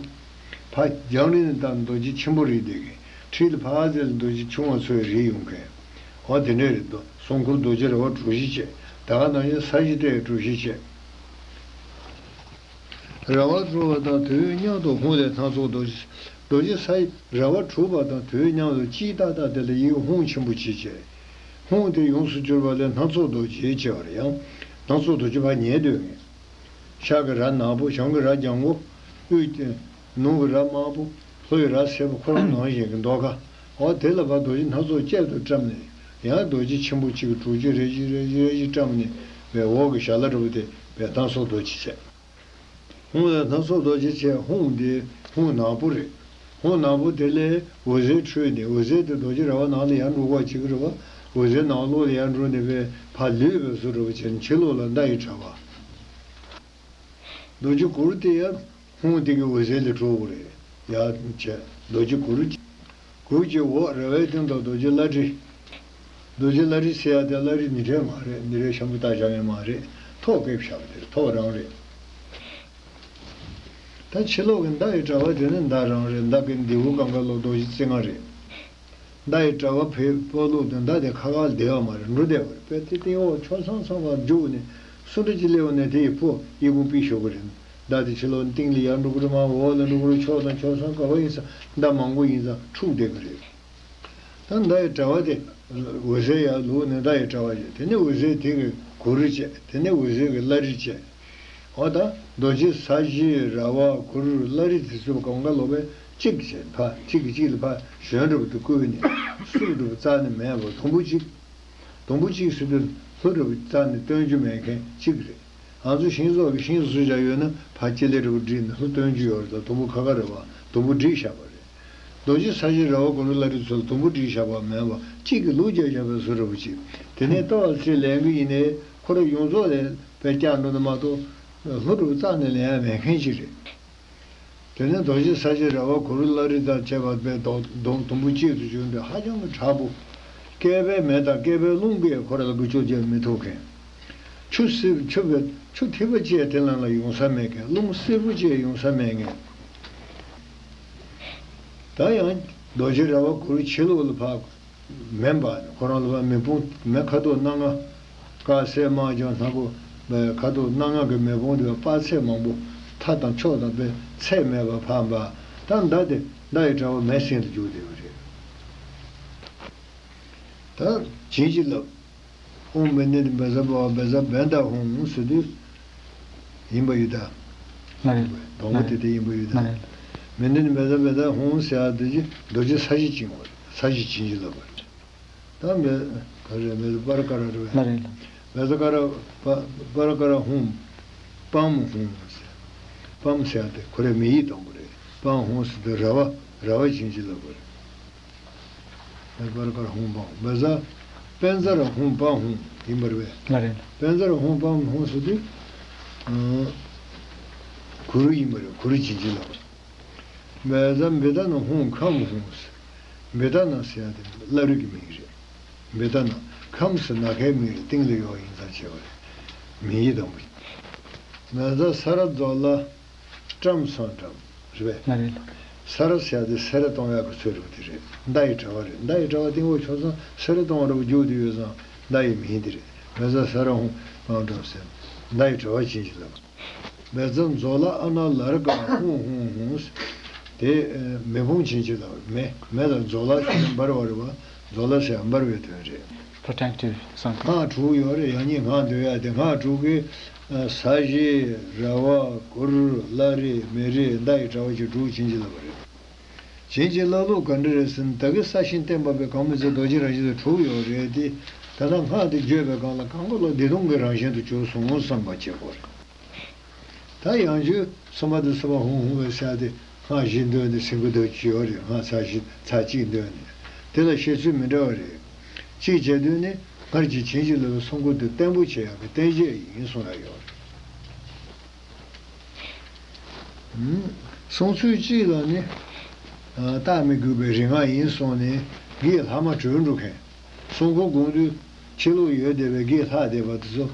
ཕ་རྒྱང་རིང་ནས་བལྟས་ན་རྡོ་རྗེ་ཆེན་པོ་རེད་དེ་གི་འཁྲིས་ལ་ཕར་ཙམ་ལ་རྡོ་རྗེ་ཆུང་བ་ཚོའི་རིགས་ཡོང་མཁན། འོ་དེ་འདྲ་རེད་དོ། སྲུང་འཁོར་རྡོ་རྗེ་ར་བ་གྲུ་བཞི་བྱས་ད་ག་ནང་བཞིན་ས་གཞི་སྟེ་གྲུ་བཞི་བྱས། ར་བ་དྲུག་པ་དང་དུས་མཉམ་དུ་ཧཱུྃ་ལས་སྣ་ཚོགས་རྡོ་རྗེ་རྡོ་རྗེ་ས་ཡི་ར་བ་དྲུག་པ་དང་དུས་མཉམ་དུ་གཅིག་ཏག་ཏག་དེ་ལ་ཡིག་ཧཱུྃ་ཆེན་པོ་གཅིག་བྱས། ཧཱུྃ་དེ་ཡོངས་སུ་གྱུར་པ་ལས་སྣ་ཚོགས་རྡོ་རྗེ་བྱས་པ་རེད། ཡང་སྣ་ཚོགས་རྡོ་རྗེ་ཕར་ཉལ་སྡོད་མཁན། ཤར་གྱི་ར་ནག་པོ་བྱང་གི་ར་ལྗང་གུ། དབུས་ཀྱི་ནུབ་ཀྱི་ར་དམར་པོ། ལྷོ་ཡི་ར་སེར་པོ་ཁོ་རང་ནང་བཞིན་གྱི་མདོ་ཁ། འོ་དེ་ལ་ཕར་རྡོ་རྗེ་སྣ་ཚོགས་བསྐྱར་དུ་བཀྲམ་ནས་ཡང་རྡོ་རྗེ་ཆེན་པོ་གཅིག་གི་དྲུག་ཅུ་རེ་བཞི་རེ་བཞི་རེ་བཞི་བཀྲམ་ནས་པའི་འོག་གི་ཞལ་ལ་འགྲོ་བ་དེ་པའི་སྣ་ཚོགས་རྡོ་རྗེ་བྱས། ཧཱུྃ་ལ་སྣ་ཚོགས་རྡོ་རྗེ་བྱས། ཧཱུྃ་འདི་ཧཱུྃ་ནག་པོ་རེད། ཧཱུྃ་ནག་པོ་དེ་ལས་འོད་ཟེར་འཕྲོས་ནས་འོད་ཟེར་དེ་རྡོ་རྗེ་ར་བ་ནང་ལ་ཡར་འགྲོ་ག་བྱེད་ཀྱི་རེད་བ། འོད་ཟེར་ནང་ལོགས་ལ་ཡར་འགྲོ་ནས་པའི་ཕར་ལུས་པའི་བཟོ་འདྲ་བ་བྱས་ནས་ཕྱི་ལོགས་ལ་མདའ་ཡི་དྲ་བ། རྡོ་རྗེ་གུར་དེ་ཡང་ཧཱུྃ་དེ་གི་འོད་ཟེར་ལས་གྲུབ་པ་རེད། ཡ་བྱས་རྡོ་རྗེ་གུར། གུར་གྱི་འོག་ར་བའི་སྟེང་དུ་རྡོ་རྗེ་བླ་བྲེ། རྡོ་རྗེ་བླ་རི་ཟེར་ཡ་དེ་བླ་རི་ནི་འདྲེ་མ་རེད། ནི་རེ་ཤམ་བུ་ཏ་བཞག་ཡ་མ་རེད། ཐོག་བཀལ་བཞག་པ་དེ་རེད། ཐོག་རང་རེད། ད་ཕྱི་ལོགས་ཀྱི་མདའ་ཡི་དྲ་བ་དེ་ནི་མདའ་རང་རེད། མདའ་གི་མདེའུ་སྒང་ག་ལོགས་རྡོ་རྗེ་རྩེ་ལྔ་རེད། མདའ་ཡི་དྲ་བ་ཕེབས་སྤོ་ལུགས་དེ་མདའ་དེ་ཁ་ཁ་ལ་བསྡད་པ་མ་རེད། འགྲོ་བསྡད་པ་རེད། དཔེ་དེ་སྟེང་འོག་ཕྱོགས་མཚམས་མཚམས་ལ་རྒྱུག་ནས་སུ་འདྲ་ཅིག་སླེབས་པ་ནས་དེ་ཡི་ཕོ་གཡས་བསྐུམ་པི་ཞོག་གི་རེད། མདའ་དེ་ཕྱི་ལོགས་སྟེང་ལ་ཡར་འགྲོ་གི་རེད། མར་འོག་ལ་འགྲོ་གི་རེད། ཕྱོགས་དང་ཕྱོགས་མཚམས་ག་པར་ཡིན་ཙང་མདའ་མང་པོ་ཡིན་ཙང་འཁྲུག་བསྡད་ཀྱི་རེད། ད་མདའ་ཡི་དྲ་བ་དེ་འོད་ཟེར་ཡར་ལོག་ནས་མདའ་ཡི་དྲ་བ་བྱས། དེ་ནས་འོད་ཟེར་དེ་གི་གུར་བྱས། དེ་ནས་འོད་ཟེར་གི་བླ་རི་བྱས། འོ་ད་རྡོ་རྗེ་ས་གཞི་ར་བ་གུར་བླ་རི་དེ་ཚོ་སྒང་ག་ལོགས་པས་གཅིག་བྱས། ཕར་གཅིག་གིས་གཅིག་ལ་ཕར་ཞོན་འདྲ་པོ་དེ་བསྐུལ་ནས་སུ་འདྲ་པོ་རྩ་ནས་མེད་པ་དུམ་བུ་གཅིག་དུམ་བུ་གཅིག་ཟེར་དུས་ལྷོ་འདྲ་པོ་རྩ་ནས་སྟོན་རྒྱུ་མེད་མཁན་གཅིག་རེད། ང་ཚོ་ཤིང་བཟོ་གི་ཤིང་བཟོ་བྱ་ཡོད་ན་ཕར་སྤྱི་ལེ་འདྲ་པོ་བསྒྲིགས་ནས་ལྷོ་སྟོན་རྒྱུ་ཡོད་རེད། ད་དུམ་བུ་ཁ་ཁ་རེད་པ། དུམ་བུ་བསྒྲིགས་བཞག་པ་རེད། རྡོ་རྗེ་ས་གཞི་ར་བ་གུར་བླ་རི་ཚོ་ལ་དུམ་བུ་བསྒྲིགས་བཞག་པ་མེད་པ། གཅིག་གིས་ལུག་རྒྱག་བཞག་པའི་བཟོ་འདྲ་པོ་ཅིག་དེ་ནས་ལྟོ་བ་ཚེ་ལེན་གི་ཡིན་ནའི་ཁོ་རང་ཡོངས་རྫོགས་ལ་དཔེ་བཀྱག་འགྲོ་ནི་མ་གཏོགས་ལྷོ་འདྲ་པོ་རྩ་ནས་ལེན་ཡ་མེད་མཁན་ཅིག་རེད། དེ་ནས་རྡོ་རྗེ་ས་གཞི་ར་བ་གུར་བླ་རི་དང་བཅས་པ་དཔེ་རྡོག་རྡོག་དུམ་བུ་གཅིག་ཏུ་གྱུར་འདུག་ཧ་ཅང་གི་དྲག་པོ། བསྐལ་པའི་མེ་དང་བསྐལ་པའི་རླུང་གིས་ཁོ་རང་ལ་འགུལ་སྐྱོད་བྱེད་མི་ཐུབ་མཁན། ཆུ་སེར་ཆུ་བེ་ཆུ་ཐིགས་པ་ཅིག་དེ་ནང་ལ་ཡོང་ས་མེད་མཁན། རླུང་སེར་པོ་ཅིག་ཡོང་ས་མེད་མཁན། ད་ཡང་རྡོ་རྗེ་ར་བ་གུར་ཕྱི་ལོགས་ལ་ཕར་མེ་འབར་ནས་ཁོ་རང་ལ་ཕར་མེ་དཔུང་མེ་ཁ་དོག་སྣ་ལྔ། དཀར་སེར་དམར་ལྗང་སྣ་སྒོ་ཁ་དོག་སྣ་ལྔ་གི་མེ་དཔུང་དེ་དཔག་ཚད་མང་པོ། མཐའ་དང་ཕྱོགས་དང་དཔེ་ཚད་མེད་པ་ཕར་འབར། ད་མདའ་དེ་མདའ་ཡི་དྲ་བ་མེ་སྲིན་དུ་གྱུར་བསྡད་པ་རེད། ད་བྱིན་གྱིས་བརླབས། ཨོཾ་བཻ་ཌཱུརྻ་བཛྲ་བྷ་བཛྲ་བཻ་ཌཱུརྻ་ཧཱུྃ་ཟེར་དུས་ཡིན་པ་ཡོད་ད། ལགས་རེད། དང་པོ་དེ་དེ་ཡིན་པ་ཡོད་ད། ལགས་རེད། བཻ་ཌཱུརྻ་བཛྲ་བྷ་བཛྲ་ཧཱུྃ་ཟེར་ཡ་དེ་རྡོ་རྗེ་ས་གཞི་བྱིན་པ་རེད། ས་གཞི་བྱིན་གྱིས་བརླབས་པ་རེད། ད་བཛྲ་ག་རེ་རེད། བཛྲ་པར་ཀ་ར་རེད་པས། ལགས་རེད། བཛྲ་ཀ་ར་པ་པར་ཀ་ར་ཧཱུྃ། པཾ་ཧཱུྃ་ཟེར། པཾ་ཟེར་ཡ་དེ་ཁོ་རའི་མིང་ཡིག་དང་པོ་རེད། པཾ་ཧཱུྃ་ཟེར་དུས་ར་བ་ར་བ་བྱིན་གྱིས་བརླབས་པ་རེད། པར་ཀ་ར་ཧཱུྃ་པཾ། བཛྲ་པཉྩ་ར་ཧཱུྃ་པཾ་ཧཱུྃ་ཡིན་པ་རེད་པས། ལགས་རེད། པཉྩ་ར་ཧཱུྃ་པཾ་ཧཱུྃ་ཟེར་དུས་ཨ་གུ་རུ་ཡིན་པ་རེད། གུ་རུ་བྱིན་གྱིས་བརླབས་པ། བཛྲ་བི་ཏ་ན་ཧཱུྃ་ཁཾ་ཧཱུྃ་ཟེར། བི་ཏ་ན་ཟེར་ཡ་དེ་བླ་རི་གི་མིང་རེད། བི་ཏ་ན། ཁཾ་ཟེར་ནམ་མཁའི་མིང་རེད། སྟེང་ལ་ཡོད་ཡིན་ཙང་བྱས་པ་རེད། མིང་ཡིག་དང་པོ། བཛྲ་ས་ར་ཛྭ་ལ་ཏྲཾ་སོ་ཏྲཾ་རེད་པས། ལགས་རེད། ས་ར་ཟེར་ཡ་དེ་སེ་ར་གཏོང་ཡག་གི་ཚུལ་རེད་པ། དེ་རེད། མདའ་ཡི་དྲ་བ་རེད། མདའ་ཡི་དྲ་བ་སྟེང་འོག་ཕྱོགས་མཚམས་སེ་ར་གཏོང་བ་འདྲ་པོ་རྒྱུག་དེ་ཡོད་ཙང་མདའ་ཡི་མིང་དེ་རེད། བཛྲ་ས་ར་ཧཱུྃ་པཾ་ཏྲཾ་ཟེར། མདའ་ཡི་དྲ་བ་བྱིན་གྱིས་བརླབས། བཛྲ་ཛྭ་ལ་ཨ་ན་ལ་ར་ཀ་ཧཱུྃ་ཧཱུྃ་ཧཱུྃ། དེ་མེ་དཔུང་བྱིན་གྱིས་བརླབས། མེ་མེ་ལ་ཛྭ་ལ་ཟེར་ནས་འབར་བ་རེད་པ། ཛྭ་ལ་ཟེར་ཡ་འབར་བའི་དོན་རེད། Protective something. སྔགས་དྲུག་ཡོད་རེད། ཡང་སྙིང་སྔགས་འདོན་ཡ་དེ། སྔགས་དྲུག་གི་ས་གཞི་ར་བ་གུར་བླ་རི་མེ་རི་མདའ་ཡི་དྲ་བ་བཅས་དྲུག་བྱིན་གྱིས་བརླབས་པ་རེད། བྱིན་གྱིས་བརླབས་ལུགས་ག་འདྲ་རེད་ཟེར་ན། ད་གིན་ས་ཞིང་བསྟན་པ་པའི་གང་མི་ཚེ་རྡོ་རྗེ་རང་བཞིན་དུ་གྲུབ་ཡོད་རེད་དེ། ད་ལྟ་སྔགས་དེ་བརྗོད་པའི་སྒང་ལ་གང་ག་ལོག་བདེ་སྟོང་གི་རང་བཞིན་དུ་གྱུར་སོང་བསམ་པ་བྱེད་དགོས་རེད། ད་ཡང་རྒྱུ་གསུམ་པ་དང་གསུམ་པ་ཧཱུྃ་ཧཱུྃ་ཟེར་ཡ་དེ་སྔགས་བཞི་འདོན་ནས་ཟིན་གྱི་འདུག་ཅི་ཡོད་རེད། སྔགས་ཚར་བཞི་ཚར་གཅིག་འདོན་ནས། དེ་ལ་བཤད་ཚུལ་མི་འདྲ་བ་རེད། གཅིག་བྱས་དུས་ནི་སྔར་གྱི་བྱིན་གྱིས་བརླབས་པའི་གསུང་མགུར་དེ་བརྟན་པོ་བྱེད་ཡག་གི་རྟེན་བྱེད་ཡིན་གསུང་ཡག་ཡོད་རེད། གསུང་ཚུལ་གཅིག་ལ་ནི། རྟགས་མི་དགོས་པའི་རིག་སྔགས་ཡིན་གསུངས་ནས་བགེགས་ལྷག་མ་གྲོལ་འགྲོ་མཁན། སྲུང་འཁོར་དགོངས་དུས་ཕྱི་ལོགས་ཡོད་བསྡད་པའི་བགེགས་ལྷག་བསྡད་པ་དེ་ཚོ་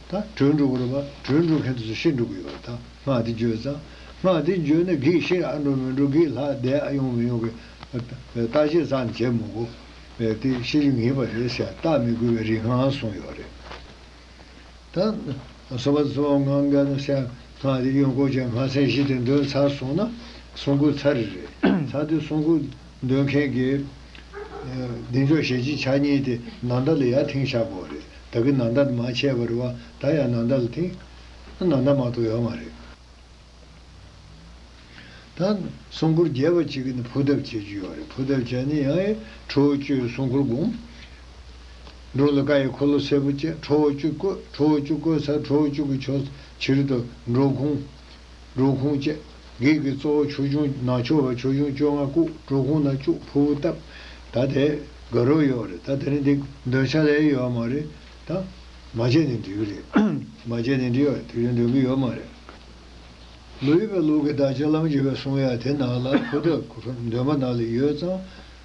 ད་གྲོལ་འགྲོ་གི་རེད་པ། གྲོལ་འགྲོ་མཁན་དེ་ཚོ་ཤི་འགྲོ་གི་ཡོད་རེད། ད་སྔགས་དེ་བརྗོད་ཙང་། སྔགས་དེ་བརྗོད་ནས་བགེགས་ཤི་ཨ་འགྲོ་མི་འགྲོ། བགེགས་ལྷག་བསྡད་ཨ་ཡོང་མི་ཡོང་གི་བརྟག་དཔྱད་ཙམ་བྱེད་མི་དགོས་པས། དེ་ཤི་རྒྱུ་ངེས་པ་རེད་ཟེར་རྟགས་མི་དགོས་པའི་རིག་སྔགས་གསུངས་ཡོད་རེད། ད་གསུམ་པ་གསུམ་པ་ངང་ག་ནི་སེ་སྔགས་དེ་གཡོན་སྐོར་བྱས་སྔགས་ཚན་བཞི་དེ་འདོན་ཚར་སོང་ན་སྲུང་འཁོར་ཚར་རེད། ཚར་དུས་སྲུང་འཁོར་འདོན་མཁན་གྱིས་ཨ་བདེ་མཆོག་ཞལ་གཅིག་ཕྱག་གཉིས་དེ་ནང་མདའ་ལ་ཡར་འཐེན་བཞག་དགོས་རེད། ད་གིན་ནང་མདའ་དེ་མར་ཆད་པ་རེད་པ། ད་ཡང་ནང་མདའ་ལ་འཐེན། ནང་མདའ་མ་གཏོགས་ཡོད་མ་རེད། ད་སྲུང་འཁོར་རྒྱས་པ་གཅིག་གིས་ནི་ཕུ་ཐབ་བྱེད་རྒྱུ་ཡོད་རེད། ཕུ་ཐབ་བྱས་ནས་ཡང་ཨེ་ཁྲོ་བོ་བཅུས་སྲུང་འཁོར་བསྒོམ། འབྲུ་ལ་ཀ་ཡི་འཁོར་ལོ་སེར་པོ་བཅས་ཁྲོ་བོ་བཅུ་བཀོད། ཁྲོ་བོ་བཅུ་བཀོད་ཚར། ཁྲོ་བོ་བཅུ་གི་ཕྱོགས་ཕྱི་རོལ་དུ་འགྲོ་ཁུངས། འགྲོ་ཁུངས་བཅས། བགེགས་ཀྱི་གཙོ་བོ་ཆོས་སྐྱོང་ནག་ཕྱོགས་པ་ཆོས་སྐྱོང་བཅོ་ལྔ་བཀུག། འགྲོ་ཁུངས་ན་བཅུག། ཕུ་བོ་བཏབ། ད་དེ་དགའ་རབ་ཡོད་རེད། ད་དེ་རིང་འདི་འདོན་ཆ་ལས་ཡོད་མ་རེད། ད་མ་བྱས་ནས་འགྲིག་གི་རེད། མ་བྱས་ནས་འགྲིག་ཡོད་རེད། དེ་རིང་འདོན་གི་ཡོད་མ་རེད། ལོ་ཡི་པའི་ལུགས་ཀྱི་བདག་ཅག་ལམ་གྱི་བའི་གསུང་ཡ་དེ་ནང་ལ་ཕུ་ཐབ་འདོན་པ་ནང་ལ་ཡོད་ཙང་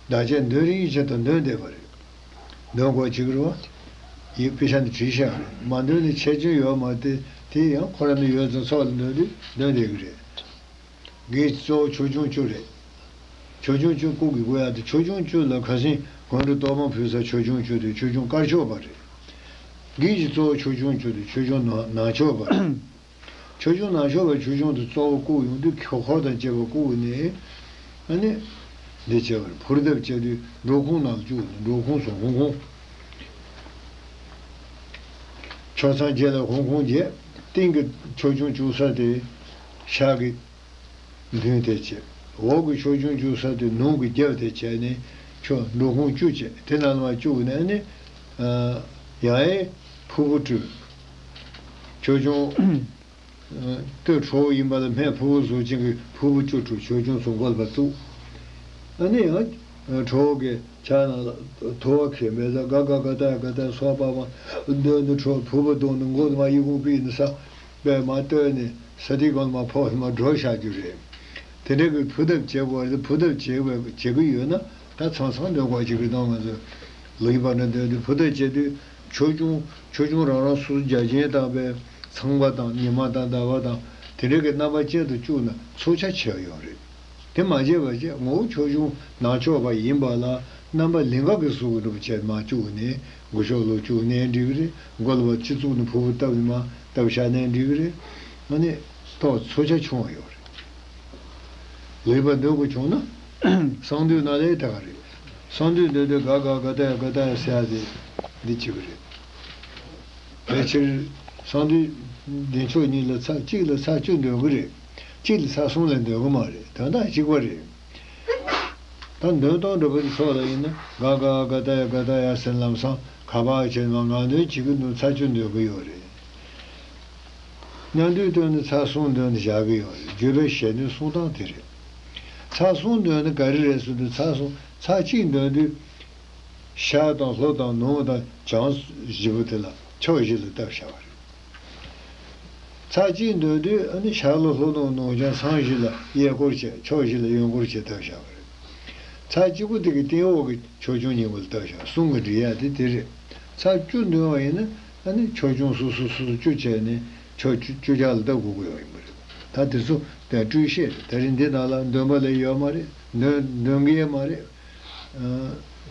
བདག་ཅག་འདོན་རིང་བཞིན་དུ་འདོན་བསྡད་པ་རེད། འདོན་དགོས་ཅིག་རེད་བ། ཡིག་དཔེ་ཆ་ནས་བྲིས་བཞག་རེད། མ་འདོན་ནས་ཆད་སྐྱོན་ཡོད་མ་རེད། དེ་ཡང་ཁོ་རང་ནས་ཡོད་ཙང་ཚོགས་ལ་འདོན་དུས་འདོན་བསྡད་ཀྱི་རེད། འགའི་གཙོ་བོ་ཆོས་སྐྱོང་བཅུ་རེད། ཆོས་སྐྱོང་བཅུ་བཀུག་གི་དགོས་ཡག་དེ། ཆོས་སྐྱོང་བཅུ་ལ་ཁ་སང་མགོན་པོ་གཏོར་མ་ཕུལ་ས་ཆོས་སྐྱོང་བཅུ་དེ་ཆོས་སྐྱོང་དཀར་ཕྱོགས་པ་རེད། འགའི་གཙོ་བོ་ཆོས་སྐྱོང་བཅུ་དེ་ཆོས་སྐྱོང་ནག་ནག་ཕྱོགས་པ་རེད། ཆོས་སྐྱོང་ནག་ཕྱོགས་པའི་ཆོས་སྐྱོང་དེ་གཙོ་བོ་བཀུག་ཡོང་དུས་འཁོར་དང་བཅས་པ་བཀུག་ནས། ཨ་ནི། འདི་བྱས་པ་རེད། ཕུར་གདབ་བྱས་དུས་འགྲོ་ཁུངས་ནང་བཅུག་ནས་འགྲོ་ཁུངས་སུ་ཧོང་ཁུང་། ཕྱོགས་མཚམས་བརྒྱད་ལ་ཧོང་ཁུང་བརྒྱད། སྟེང་གི་ཆོས་སྐྱོང་བཅུག་ས་དེ་ཤར་གྱི་མདུན་དེ་བྱས། འོག་གི་ཆོས་སྐྱོང་བཅུག་ས་དེ་ནུབ་ཀྱི་རྒྱབ་དེ་བྱས་ནས་ཆོས་འགྲོ་ཁུངས་བཅུ་བྱས། དེ་ནང་ལ་མ་བཅུག་ནས་ནི། ཡང་ཕུར་བུ་སྤྲུལ། ཆོས་སྐྱོང་སྟོད་ཁྲོ་བོ་ཡིན་པ་ལ་སྨད་ཕུར་བུ་གཟུགས་ཅན་གྱི་ཕུར་བུ་བཅུ་དྲུག་ཆོས་སྐྱོང་སུ་བཀོད་པ་བཙུགས། ཨ་ནི་ཡང་ཁྲོ་བོ་གི་ཕྱག་ནང་ལ་ཐུ་བ་ཁེ་མེ་ཟ་ག་ག་ག་ཏ་ག་ཏ་སོ་པ་མ་འདོན་ནས་ཁྲོ་ཕུར་བུ་བརྡུངས་ནས་མགོ་དེ་མ་ཡི་གུང་ཕུད་ནས་ས་པད་མ་བཏོན་ནས་ས་དེའི་སྒང་ལ་མ་ཕོག་མ་འགྲོ་བཞག་རྒྱུ་རེད། དེ་འདྲ་གི་ཕུར་གདབ་བྱེད་དགོས་རེད། ཕུར་གདབ་བྱེད་དགོས་བྱེད་ཀྱི་ཡོད་ན་ད་ཚང་ཚང་འདོན་དགོས་ཀྱི་རེད། དང་ང་ཚོ་ལུས་པ་འདྲ་འདོན་དུས་ཕུར་གདབ་བྱེད་དུས་ཆོས་སྐྱོང་ཆོས་སྐྱོང་རང་རང་སོ་སོ་རྒྱ་ཆེན་བཏང་བའི་ཚངས་པ་དང་ཉི་མ་དང་ཟླ་བ་དང་དེ་འདྲ་གི་རྣམ་པ་ཅན་དུ་བཅུག་ན་ཚོགས་ཆ་ཆེ་བ་ཡོད་རེད། དེ་མ་བྱས་པ་བྱས་ངོ་བོ་ཆོས་སྐྱོང་ནག་ཕྱོགས་པ་ཡིན་པ་ལ་རྣམ་པ་ལིང་ག་གི་གཟུགས་ཀྱི་འགྲུབ་བྱས་མ་བཅུག་ནས་མགོ་ཤོག་ལོ་བཅུག་ནས་འགྲིག་གི་རེད། མགོ་ལ་བ་སྤྱི་གཙུག་ནས་ཕུར་བུ་བཏབ་ནས་མ་བཏབ་བཞག་ནས་འགྲིག་གི་རེད། ཨ་ནི་ཐོག་ཚོགས་ཆ་ཆུང་བ་ཡོད་རེད། ལུས་པ་འདོན་དགོས་བྱུང་ན། གསང་འདུས་ནང་ལས་ད་ག་རེད། གསང་འདུས་འདོན་དུས་ག་ག་ག་ཏ་ཡ་ག་ཏ་ཡ་ཟེར་ཡ་དེ་འདི་བྱེད་ཀྱི་རེད། ཕལ་ཆེར་གསང་འདུས་བདེ་མཆོག་གཉིས་ལ་ཚར་གཅིག་ལ་ཚར་བཅུ་འདོན་གྱི་རེད། གཅིག་ལ་ཚར་གསུམ་ལས་འདོན་གྱི་མ་རེད། དོན་དག་གཅིག་པ་རེད། ད་འདོན་སྟངས་འདྲ་པོ་དེ་ཚོ་ལ་ཡིན་ན་ག་ག་ག་ཏ་ཡ་ག་ཏ་ཡ་ཟེར་ལམ་སང་ག་པར་བྱས་ནས་ངག་འདོན་བྱེད་ཀྱི་འདུག་ཚར་བཅུ་འདོན་གྱི་ཡོད་རེད། མཉམ་འདུས་བཏོན་ནས་ཚར་གསུམ་འདོན་ནས་བཞག་གི་ཡོད་རེད། བརྗོད་པའི་ཞལ་འདོན་གསུང་སྟངས་དེ་རེད། ཚར་གསུམ་འདོན་ནས་ག་རེ་རེད་ཟེར་དུས་ཚར་གསུམ་ཚར་གཅིག་འདོན་དུས། ཤར་དང་ལྷོ་དང་ནུབ་དང་བྱང་བཞི་པོ་དེ་ལ་ཕྱོགས་བཞི་ལ་བཏབ་བཞག་པ་རེད། ཚར་གཅིག་འདོན་དུས་ཨ་ནི་ཤར་ལྷོ་ལྷོ་ནུབ་ནུབ་བྱང་མཚམས་བཞི་ལ་གཡས་སྐོར་བྱས། ཕྱོགས་བཞི་ལ་གཡོན་སྐོར་བྱས་བཏབ་བཞག་པ་རེད། ཚར་གཅིག་པོ་དེ་གི་སྟེང་འོག་གི་ཆོས་སྐྱོང་གཉིས་པོ་ལ་བཏབ་བཞག་གསུང་གི་འབྲི་ཡ་དེ་དེ་རེད། ཚར་བཅུ་འདོན་པ་ཡིན་ན་ཨ་ནི་ཆོས་སྐྱོང་སོ་སོ་སོ་སོ་བཅུ་བྱས་ནས་ཕྱོགས་བཅུ་བཅུ་ཆ་ལ་བཏབ་དགོས་ཀྱི་ཡོད་ཡིན་པ་རེད། ད་དེ་ཚོ་དེ་སྤྲོས་བཤད་རེད། ད་རིང་འདི་ནང་ལ་འདོན་པ་ལས་ཡོད་མ་རེད། འདོན་འདོན་གི་ཡོད་མ་རེད།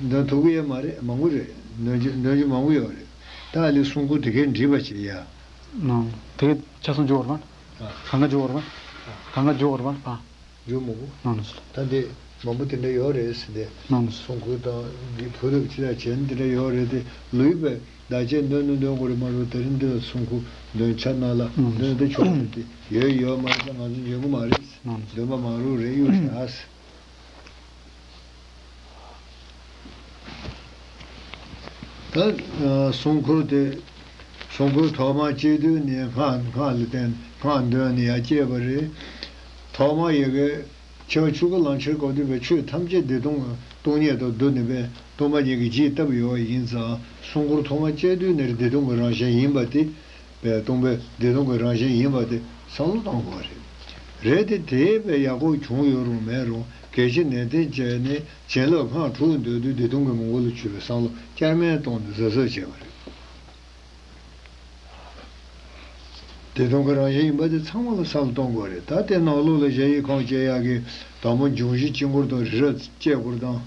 འདོན་ཐུབ་ཀྱི་ཡོད་མ་རེད། མང་པོ་རེད། འདོན་རྒྱུ་འདོན་རྒྱུ་མང་པོ་ཡོད་རེད། ད་ཨ་ལི་གསུང་མགུར་དེ་གའི་འབྲི་བ་བྱེད་ཡ། ནང་དེ་གའི་ཆ་ཚང་འཇོག་ར་མ། ཨ། གང་ག་འཇོག་ར་མ། ཨ། གང་ག་འཇོག་ར་མ་ཕ། འཇོག་མང་པོ། ནང་ནས་སོ། ད་འདི་མང་པོ་དེ་འདྲ་ཡོད་རེད་ཟེར་ཏེ། ནང་ནས་སོ། གསུང་མགུར་དང་འདི་བོད་ལུགས་ཕྱི་ལ་བྱས་ན་དེ་འདྲ་ཡོད་རེད་དེ། ལུས་པའི་བདག་ཆེན་འདོན་ནི་འདོན་དགོས་རེད་མ་གཏོགས་དེ་རིང་འདི་ལ་གསུང་མགུར་འདོན་ཆ་ན་ལ་ནང་ནས་འདོན་དེ་ཆོག་རེད་དེ། ཡོད་ཡོད་མ་རེད། ང་ཚོ་འཇོན་གི་མ་རེད། ནང་ནས་སོ། འདོན་པ་མང་རུ་རེད་གཡུག་བཞག་ཟེར། ད་གསུང་མགུར་དེ། གསུང་མགུར་ཐོག་མ་སྤྱི་དོན་ནི་སྔགས། སྔགས་ལ་བརྟེན་སྔགས་འདོན་ནི་ཡང་སྐྱེས་པ་རེད། ཐོག་མ་ཡི་གེ་ཆོས་ཆོས་སྐུ་ལམ་ཁྱེར་སྐབས་དུས་པའི་ཆོས་ཐམས་ཅད་བདེ་སྟོང་སྟོང་ཉིད་དུ་བསྡུ་ནས་པའི་སྟོང་པ་ཉིད་ཀྱི་རྒྱས་བཏབ་ཡོད་པ་ཡིན་ཙང་གསུང་མགུར་ཐོག་མ་སྤྱི་དོན་ནི་བདེ་སྟོང་གི་རང་བཞིན་ཡིན་པ་དེ། པའི་སྟོང་པའི་བདེ་སྟོང་གི་རང་བཞིན་ཡིན་པ་དེ་བསམ་བློ་གཏོང་དགོས་རེད། རེད་དེ་དེའི་པའི་ཡག་པོ་བྱུང་ཡོད་རུང་མེད་རུང་གལ་ཆེ་ནན་ཏན་བྱས་ནས་བྱིན་རླབས་སྔགས་དྲུག་འདོད་དུས་བདེ་སྟོང་གི་མུ་གུ་ལ་ཆུད་པའི་བསམ་བློ་བསྐྱར་མེད་གཏོང་ནས་གཟབ་གཟབ་བྱས་པ་རེད། བདེ་སྟོང་གི་རང་བཞིན་ཡིན་པ་དེ་ཚང་མ་ལ་བསམ་བློ་གཏོང་དགོས་རེད། ད་དེ་ནང་ལོགས་ལ་གཞལ་ཡས་ཁང་བཅས་ཡག་གི་དང་པོ་འབྱུང་བཞི་དཀྱིལ་འཁོར་དང་རི་རབ་བཅས་སྐོར་དང་།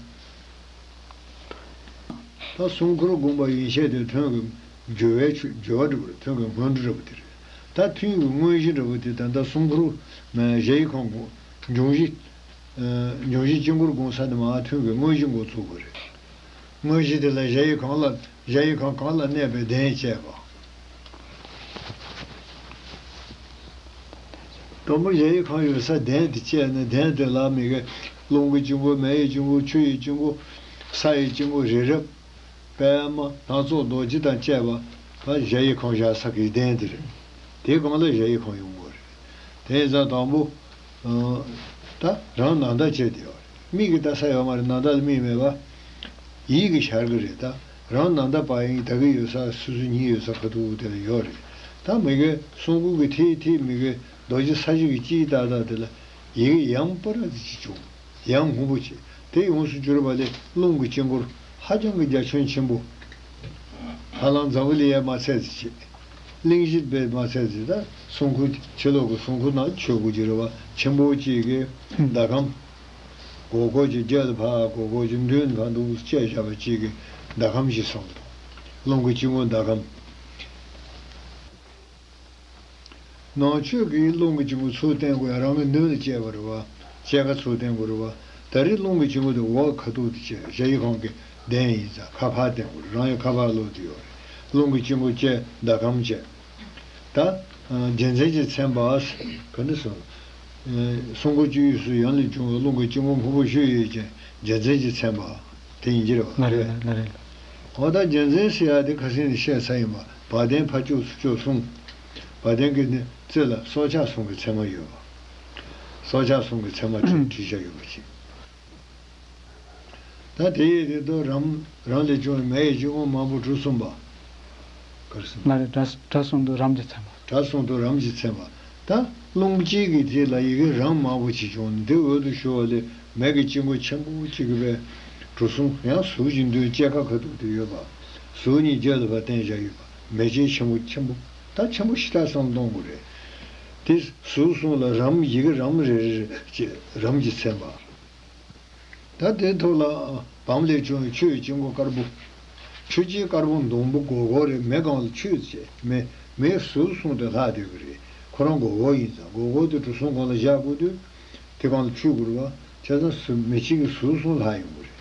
ད་གསུང་མགུར་དགོངས་པ་ཡན་ཆད་དེ་ཐུན་གྱི་སྦྱོར་བའི་ཆུ་སྦྱོར་བ་འདྲ་བོ་རེད། ཐུན་གྱི་སྔོན་འགྲོ་འདྲ་བོ་དེ་རེད། ད་ཐུན་གྱི་དངོས་གཞི་འདྲ་བོ་དེ་ད་ལྟ་གསུང་མགུར་གཞལ་ཡས་ཁང་གི་འབྱུང་བཞི། འབྱུང་བཞི་དཀྱིལ་འཁོར་དགོངས་ས་དེ་མར་ཐུན་གྱི་དངོས་གཞི་འགོ་ཚུགས་པ་རེད། དངོས་གཞི་དེ་ལ་གཞལ་ཡས་ཁང་ལ་གཞལ་ཡས་ཁང་གང་ལ་གནས་པའི་གདན་བཅས་པ། དང་པོ་གཞལ་ཡས་ཁང་ཡོད་ས་གདན་དེ་བཅས་ནས་གདན་དེ་ལ་མི་དགེ་རླུང་གི་དཀྱིལ་འཁོར། མེ་ཡི་དཀྱིལ་འཁོར། ཆུ་ཡི་དཀྱིལ་འཁོར། ས་ཡི་དཀྱིལ་འཁོར། རི་རབ། པདྨ། སྣ་ཚོགས་རྡོ་རྗེ་དང་བཅས་པ་ད་གཞལ་ཡས་ཁང་བཞག་ས་གི་གདན་དེ་རེད། དེའི་སྒང་ལ་གཞལ་ཡས་ཁང་ཡོང་གི་རེད། དེ་ཡིན་ཙང་དང་པོ། ད་རང་ནང་ལྟ་བྱས་དེ་ཡོད་རེད། མིག་གིས་ལྟ་ས་ཡོད་མ་རེད། ནང་ལྟ་ལ་མིག་མེད་པ། ཡིད་ཀྱིས་ཤར་གི་རེད། ད་རང་ནང་ལྟ་བ་ཡིན་ད་གི་ཡོད་ས་སོ་སོ་ཉིད་ཡོད་ས་ཁ་ཐུག་དེ་ལ་ཡོད་རེད། ད་མི་དགེ་གསུང་མགུར་གྱི་ཐད་ཐད་མི་དགེ་རྡོ་རྗེ་ས་གཞི་གི་སྤྱིའི་ཏག་ཏག་དེ་ལ་ཡི་གེ་ཡང་པ་ར་ཅིག་བྱུང་། ཡང་སྔོན་པོ་བྱས། དེ་ཡོངས་སུ་གྱུར་པ་ལས་རླུང་གི་དཀྱིལ་འཁོར་ཧ་ཅང་གི་རྒྱ་ཁྱོན་ཆེན་པོ། ཧ་ལམ་འཛམ་བུ་གླིང་ཡས་མ་ཚད་ཟིག་བྱེད། གླིང་བཞི་པས་མ་ཚད་ཟིག་ད་སྲུང་འཁོར་ཕྱི་ལོགས་ཀྱི་སྲུང་འཁོར་ནང་མཆོད་དགོས་ཀྱི་རེད་བ། ཆེན་པོ་གཅིག་གི་ཟླ་གམ། སྒོར་སྒོར་གྱི་རྒྱབ་ལ་ཕར་སྒོར་སྒོར་གྱི་མདུན་ཕར་འདུག་བཅད་བཞག་པ་གཅིག་གི་ཟླ་གམ་ཞིག་སོང་འདུག། རླུང་གི་དཀྱིལ་འཁོར་ཟླ་གམ། ནང་ཆོས་ཀྱི་རླུང་གི་དཀྱིལ་འཁོར་ཚུར་བསྟན་དགོས་ཡ། རང་གི་མདུན་ལ་བཅད་པ་རེད་བ། བཅད་ཁ་ཚུར་བསྟན་དགོས་རེད་བ། ད་རེས་རླུང་གི་དཀྱིལ་འཁོར་དེ་འོག་ཁ་ཐུག་ཏུ་བཅད། ཞ་ཡི་ཁོང་གི་གདན་ཡིན་ཙང་ཁ་ཕར་བསྟན་དགོས་རེད། རང་ཡང་ཁ་ཕར་ལོག་སྟེ་ཡོད་རེད། རླུང་གི་དཀྱིལ་འཁོར་བཅད་ཟླ་གམ་བཅད། ད་རྒྱལ་མཚན་གྱི་ཚན་པ་ག་འདྲ་སོང་། སྲུང་འཁོར་བཅུ་ཡི་སུ་ཡང་ལས་བྱུང་བའི་རླུང་གི་དཀྱིལ་འཁོར་ཕུང་པོ་བཞི་ཡོད་ཅིང་རྒྱལ་མཚན་གྱི་ཚན་པ་དེ་ཡིན་གྱི་རེད་བ། ལགས་རེད། ལགས་རེད། འོ་ད་རྒྱལ་མཚན་ཟེར་ཡ་དེ་ཁ་སང་ནས་བཤད་ཚར་ཡིན་པ། བ་དན་ཕ་ཕྱོགས་སུ་ཕྱོགས་གསུམ། བ་དན་གྱི་ནི་རྩེ་ལ་སྲོག་ཆགས་གསུམ་གྱི་མཚན་མ་ཡོད་པ། སྲོག་ཆགས་གསུམ་གྱི་མཚན་མ་བྲིས་བྲིས་བཞག་ཡོད་པ་ཞིག། ད་དེ་ཡི་རིགས་དུ་རམ་རང་ལས་བྱུང་བའི་མེ་ཡི་དཀྱིལ་འཁོར་མང་པོ་གྲུ་གསུམ་པ། གར་སོང་། ལ་རེ་གྲྭ་གྲྭ་གསུམ་དུ་རམ་གྱི་མཚན་པ། གྲྭ་གསུམ་དུ་རམ་གྱི་མཚན་པ། ད་རླུང་གཅིག་གི་དེ་ལ་ཡི་གེ་རམ་མང་པོ་ཅིག་བྱུང་ནས་དེ་འོད་དུ་ཞུ་བ་ལས་མེ་གི་དཀྱིལ་འཁོར་ཆེན་པོ་གཅིག་གི་བས་གྲུ་གསུམ། ཡང་ཟུར་གྱི་མདུན་བཅད་ཁ་ཁ་ཐུག་ཏུ་ཡོད་པ། ཟུར་གཉིས་རྒྱབ་ལ་ཕར་བསྟན་བཞག་ཡོད་པ། མེ་ལྕེ་ཆེན་པོ་ཆེན་པོ། ད་ཆེན་པོ་ཞེ་དྲག་བསམ་གཏོང་དགོས་རེད། དེ་ཟུར་གསུམ་ལ་རམ་ཡི་གེ་རམ་རེ་རེ་རེ་བཅས་རམ་གྱི་མཚན་པ། ད་དེའི་ཐོག་ལ་བམ་ལས་བྱུང་བའི་ཆུ་ཡི་དཀྱིལ་འཁོར་དཀར་པོ། ཆུ་སྐྱེས་དཀར་པོ་ཟླུམ་པོ་སྒོར་སྒོར་རེ། མེ་སྒང་ལ་ཆུ་བཅས། མེ་མེ་ཟུར་གསུམ་དུ་ལྷག་བསྡད་ཀྱི་རེད། ཁོ་རང་སྒོར་སྒོར་ཡིན་ཙང་སྒོར་སྒོར་དེ་གྲུ་གསུམ་སྒང་ལ་བཞག་དགོས་དུས། དེ་སྒང་ལ་ཆུ་དགོས་རེད་བ། བྱས་ཙང་ཟུར་མེ་ལྕེ་གི་ཟུར་གསུམ་ལྷག་ཡོང་གི་རེད།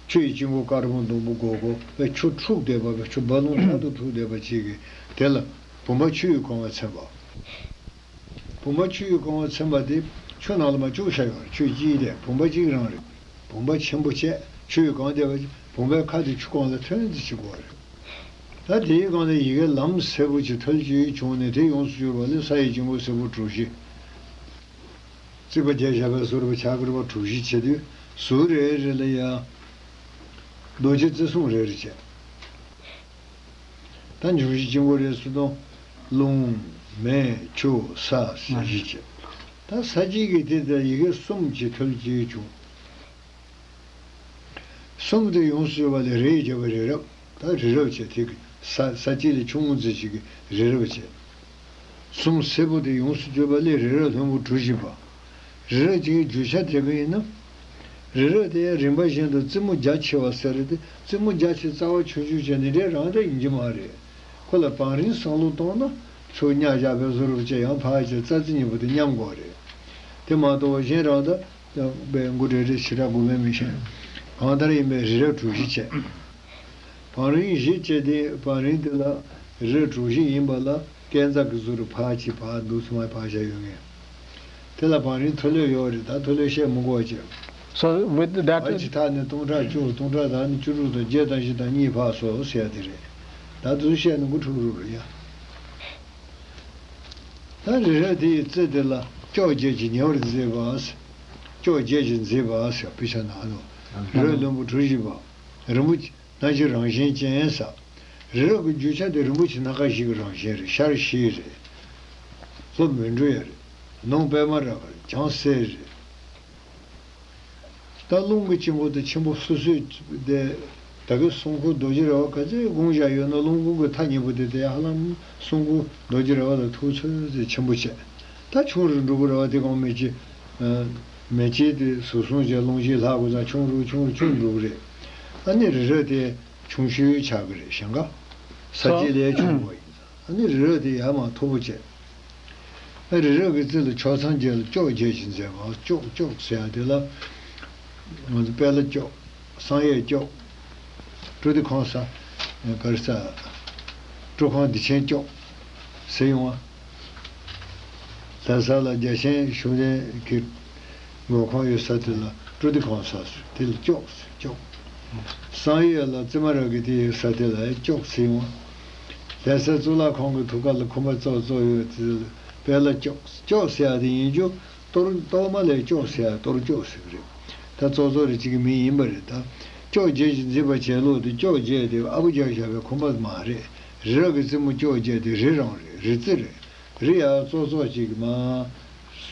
ཆུ་ཡི་དཀྱིལ་འཁོར་དཀར་པོ་ཟླུམ་པོ་སྒོར་སྒོར་བས་ཆུ་འཁྲུགས་བསྡད་པ། བས་ཆུ་རྦ་ཀློང་དྲག་ཏུ་འཁྲུགས་བསྡད་པ་ཅིག་གི་དེ་ལ་བུམ་པ་ཆུ་ཡིས་གང་བའི་མཚན་པ། བུམ་པ་ཆུ་ཡིས་གང་བའི་མཚན་པ་དེ་ཆུ་ནང་ལ་མར་བཅུག་བཞག་ཡོད་རེད། ཆུ་དཀྱིལ་དེ་བུམ་པ་གཅིག་རང་རེད། བུམ་པ་ཆེན་པོ་བྱས་ཆུ་ཡིས་གང་བསྡད་པ། བུམ་པའི་ཁ་དེ་ཆུ་སྒང་ལ་ཐོན་ཙམ་བྱེད་དགོས་རེད། ད་དེའི་སྒང་ལ་ཡི་གེ་ལམ་སེར་པོ་ཅིག་ཐལ་གྱིས་བྱུང་ནས་དེ་ཡོངས་སུ་གྱུར་པ་ལས་ས་ཡི་དཀྱིལ་འཁོར་སེར་པོ་གྲུ་བཞི། རྩིག་པ་བརྒྱབ་བཞག་པའི་ཟུར་པ་ཆགས་ཀྱི་རེད་བ། གྲུ་བཞི་བྱེད་དུས་ཟུར་རེ་རེ་ལ་ཡང་རྡོ་རྗེ་རྩེ་གསུམ་རེ་རེ་བྱས། ད་འབྱུང་བཞི་དཀྱིལ་འཁོར་རེ་ཟུར་དང་། རླུང་། མེ། ཆུ། ས་ཟེར་བཞི་བྱས། ད་ས་གཅིག་གི་དེ་ལྟར་ཡི་གེ་གསུམ་གྱི་ཐོལ་གྱིས་བྱུང་། གསུམ་དེ་ཡོངས་སུ་གྱུར་པ་ལས་རེ་ཡིས་བརྒྱབ་པ་རི་རབ། ད་རི་རབ་བྱས། དེ་གི་ས་ས་གཅིག་ལས་ཆུང་ངུ་ཙམ་ཞིག་གི་རི་རབ་བྱས། གསུམ་སེར་པོ་དེ་ཡོངས་སུ་གྱུར་པ་ལས་རི་རབ་ལྷུན་པོ་གྲུ་བཞི་པ། རི་རབ་ཅིག་གི་རྒྱུ་ཆ་དེ་ག་ཡིན་ན། རི་རབ་དེ་ཡང་རིམ་པ་བཞིན་དུ་རྩེ་མོ་རྒྱ་ཆེ་བ་ཟེར་རེད་དེ། རྩེ་མོ་རྒྱ་ཆེ་རྩ་བ་ཆུང་ཆུང་བྱས་ནས་འདྲ་རང་འདྲ་ཡིན་གྱི་མ་རེད། ཁོ་ལ་བང་རིམ་བསམ་བློ་གཏོང་ན་ཚུར་གཉའ་བཞག་པའི་བཟོ་འདྲ་བྱས། ཡང་ཕར་བྱས་རྩ་རྩེ་གཉིས་པོ་དེ་མཉམ་དགོས་རེད། དེ་མ་གཏོགས་གཞན་རང་འདྲ་པའི་མགོ་བྲེག་བྲེག་ཞེ་དྲག་དགོས་པས་མི་ཤེས། གང་ལྟར་ཡིན་པས་རི་རབ་གྲུ་བཞི་བྱས། བང་རིམ་བཞི་བྱས་ཏེ་བང་རིམ་དེ་ལ་རི་རབ་གྲུ་བཞི་ཡིན་པ་ལ་སྐས་འཛེག་གི་ཟུར་ཕར་གཅིག་ཕར་འདུག་སེ་མར་ཕར་བཞག་ཡོད་ངེས། དེ་ལ་བང་རིམ་མཐོ་ལོས་ཡོད་རེད། ད་མཐོ་ལོས་བཤད་མི་དགོས་ཅེས། So with that བར་གྱི་ཐག་ནི་སྟོང་ཕྲག་བཅུ། སྟོང་ཕྲག་དག་ནི་བཅུ་དྲུག་དང་བརྒྱད་དང་བཞི་དང་གཉིས་འཕགས་སོ་ཟེར་ཡ་དེ་རེད། ད་དུ་བཤད་ནི་མགོ་འཁྲུག་རུ་རེད་ཡ། ད་རི་རབ་དེ་ཡི་རྩེ་དེ་ལ་ལྕོག་བརྒྱད་ཀྱིས་ཉེ་བར་མཛེས་པ། ལྕོག་བརྒྱད་ཀྱིས་མཛེས་པ་ཟེར་དཔེ་ཆ་ནང་ཨ་ནོ། རི་རབ་ལྷུན་པོ་གྲུ་བཞི་པ། རིན་པོ་ཆེ་སྣ་བཞི་རང་བཞིན་ཅན་ཟེར། རི་རབ་ཀྱི་རྒྱུ་ཆ་དེ་རིན་པོ་ཆེ་སྣ་ཁ་བཞི་གི་རང་བཞིན་རེད། ཤར་བཞི་རེད། ལྷོ་མོན་གྲུ་ཡ་རེད། ནུབ་པདྨ་རཱ་ག་རེད། བྱང་གསེར་རེད། ད་རླུང་གི་དཀྱིལ་འཁོར་དེ་ཆེན་པོ་སོ་སོའི་དེ། ད་གི་སྲུང་འཁོར་རྡོ་རྗེ་ར་བ་ག་ཚོད་དགོངས་བཞག་ཡོད་ན། རླུང་འཁོར་གྱི་མཐའ་གཉིས་པོ་དེ་དེ་ཧ་ལམ་སྲུང་འཁོར་རྡོ་རྗེ་ར་བ་ལ་ཐུག་ཚོད་ཙམ་ཆེན་པོ་བྱས། ད་ཆུང་རུ་འགྲོ་གི་ར་བ་དེ་གང་མེད་ཀྱི། མེ་ལྕེ་དེ་ཟུར་གསུམ་བྱས་རླུང་བཞི་ལྷག་དགོས་ཙང་ཆུང་རུ་ཆུང་རུ་ཆུང་རུ་འགྲོ་གི་རེད། ཨ་ནི་རི་རབ་དེ་ཆུང་ཤོས་ཆགས་ཀྱི་རེད། ཞེང་ཁ་ས་གཅིག་ལས་ཆུང་བ་ཡིན་ཙང་། ཨ་ནི་རི་རབ་དེ་ཡར་མར་མཐོ་པོ་བྱས། ཨ་རི་རབ་ཀྱི་རྩེ་ལ་ཕྱོགས་མཚམས་བརྒྱད་ལ་ལྕོག་བརྒྱད་ཅིག་མཛད་པ། ལྕོག་ལྕོག་ཟེར་ཡ་དེ་ལ་ང་ཚོ་དཔལ་ལྕོག། བསམ་ཡས་ལྕོག། ཀྲུ་ཏི་ཁང་ས། ག་རེ་ཟ། ཀྲུ་ཁང་བདེ་ཆེན་ལྕོག་ཟེར་ཡོང་བ། ལྷ་ས་ལ་རྒྱལ་ཆེན་ཤུགས་ལྡན་གྱི་མགོན་ཁང་ཡོད་ས་དེ་ལ་ཀྲུ་ཏི་ཁང་ས་ཟེར། དེ་ལ་ལྕོག་ཟེར། ལྕོག། བསམ་ཡས་ལ་ཙི་མ་ར་གི་དེ་ཡོད་ས་དེ་ལ་ལྕོག་ཟེར་ཡོང་བ། ལྷ་ས་གཙུག་ལག་ཁང་གི་ཐུགས་ཀ་ལ་ཁུག་མ་ཙོག་ཙོག་ཡོད་དེ་ལ་དཔལ་ལྕོག། ལྕོག་ཟེར་ཡ་དེ་ཡིན་རྒྱུ། གཏོར། གཏོར་མ་ལས་ལྕོག་ཟེར་ཡ། གཏོར་ལྕོག་ཟེར་གི་རེད། ད་ཙོག་ཙོག་རེ་གཅིག་གི་མིང་ཡིན་པ་རེད། ད་ལྕོག་བརྒྱད་ཀྱིས་མཛེས་པ་བྱས་ལོ་དེ། ལྕོག་བརྒྱད་དེ་ཨ་བུ་རྒྱག་བཞག་པའི་ཁུག་མ་མ་རེད། རི་རབ་ཀྱི་རྩེ་མོ་ལྕོག་བརྒྱད་དེ་རི་རང་རེད། རི་རྩེ་རེད། རི་ཡ་ཙོག་ཙོག་ཅིག་མ་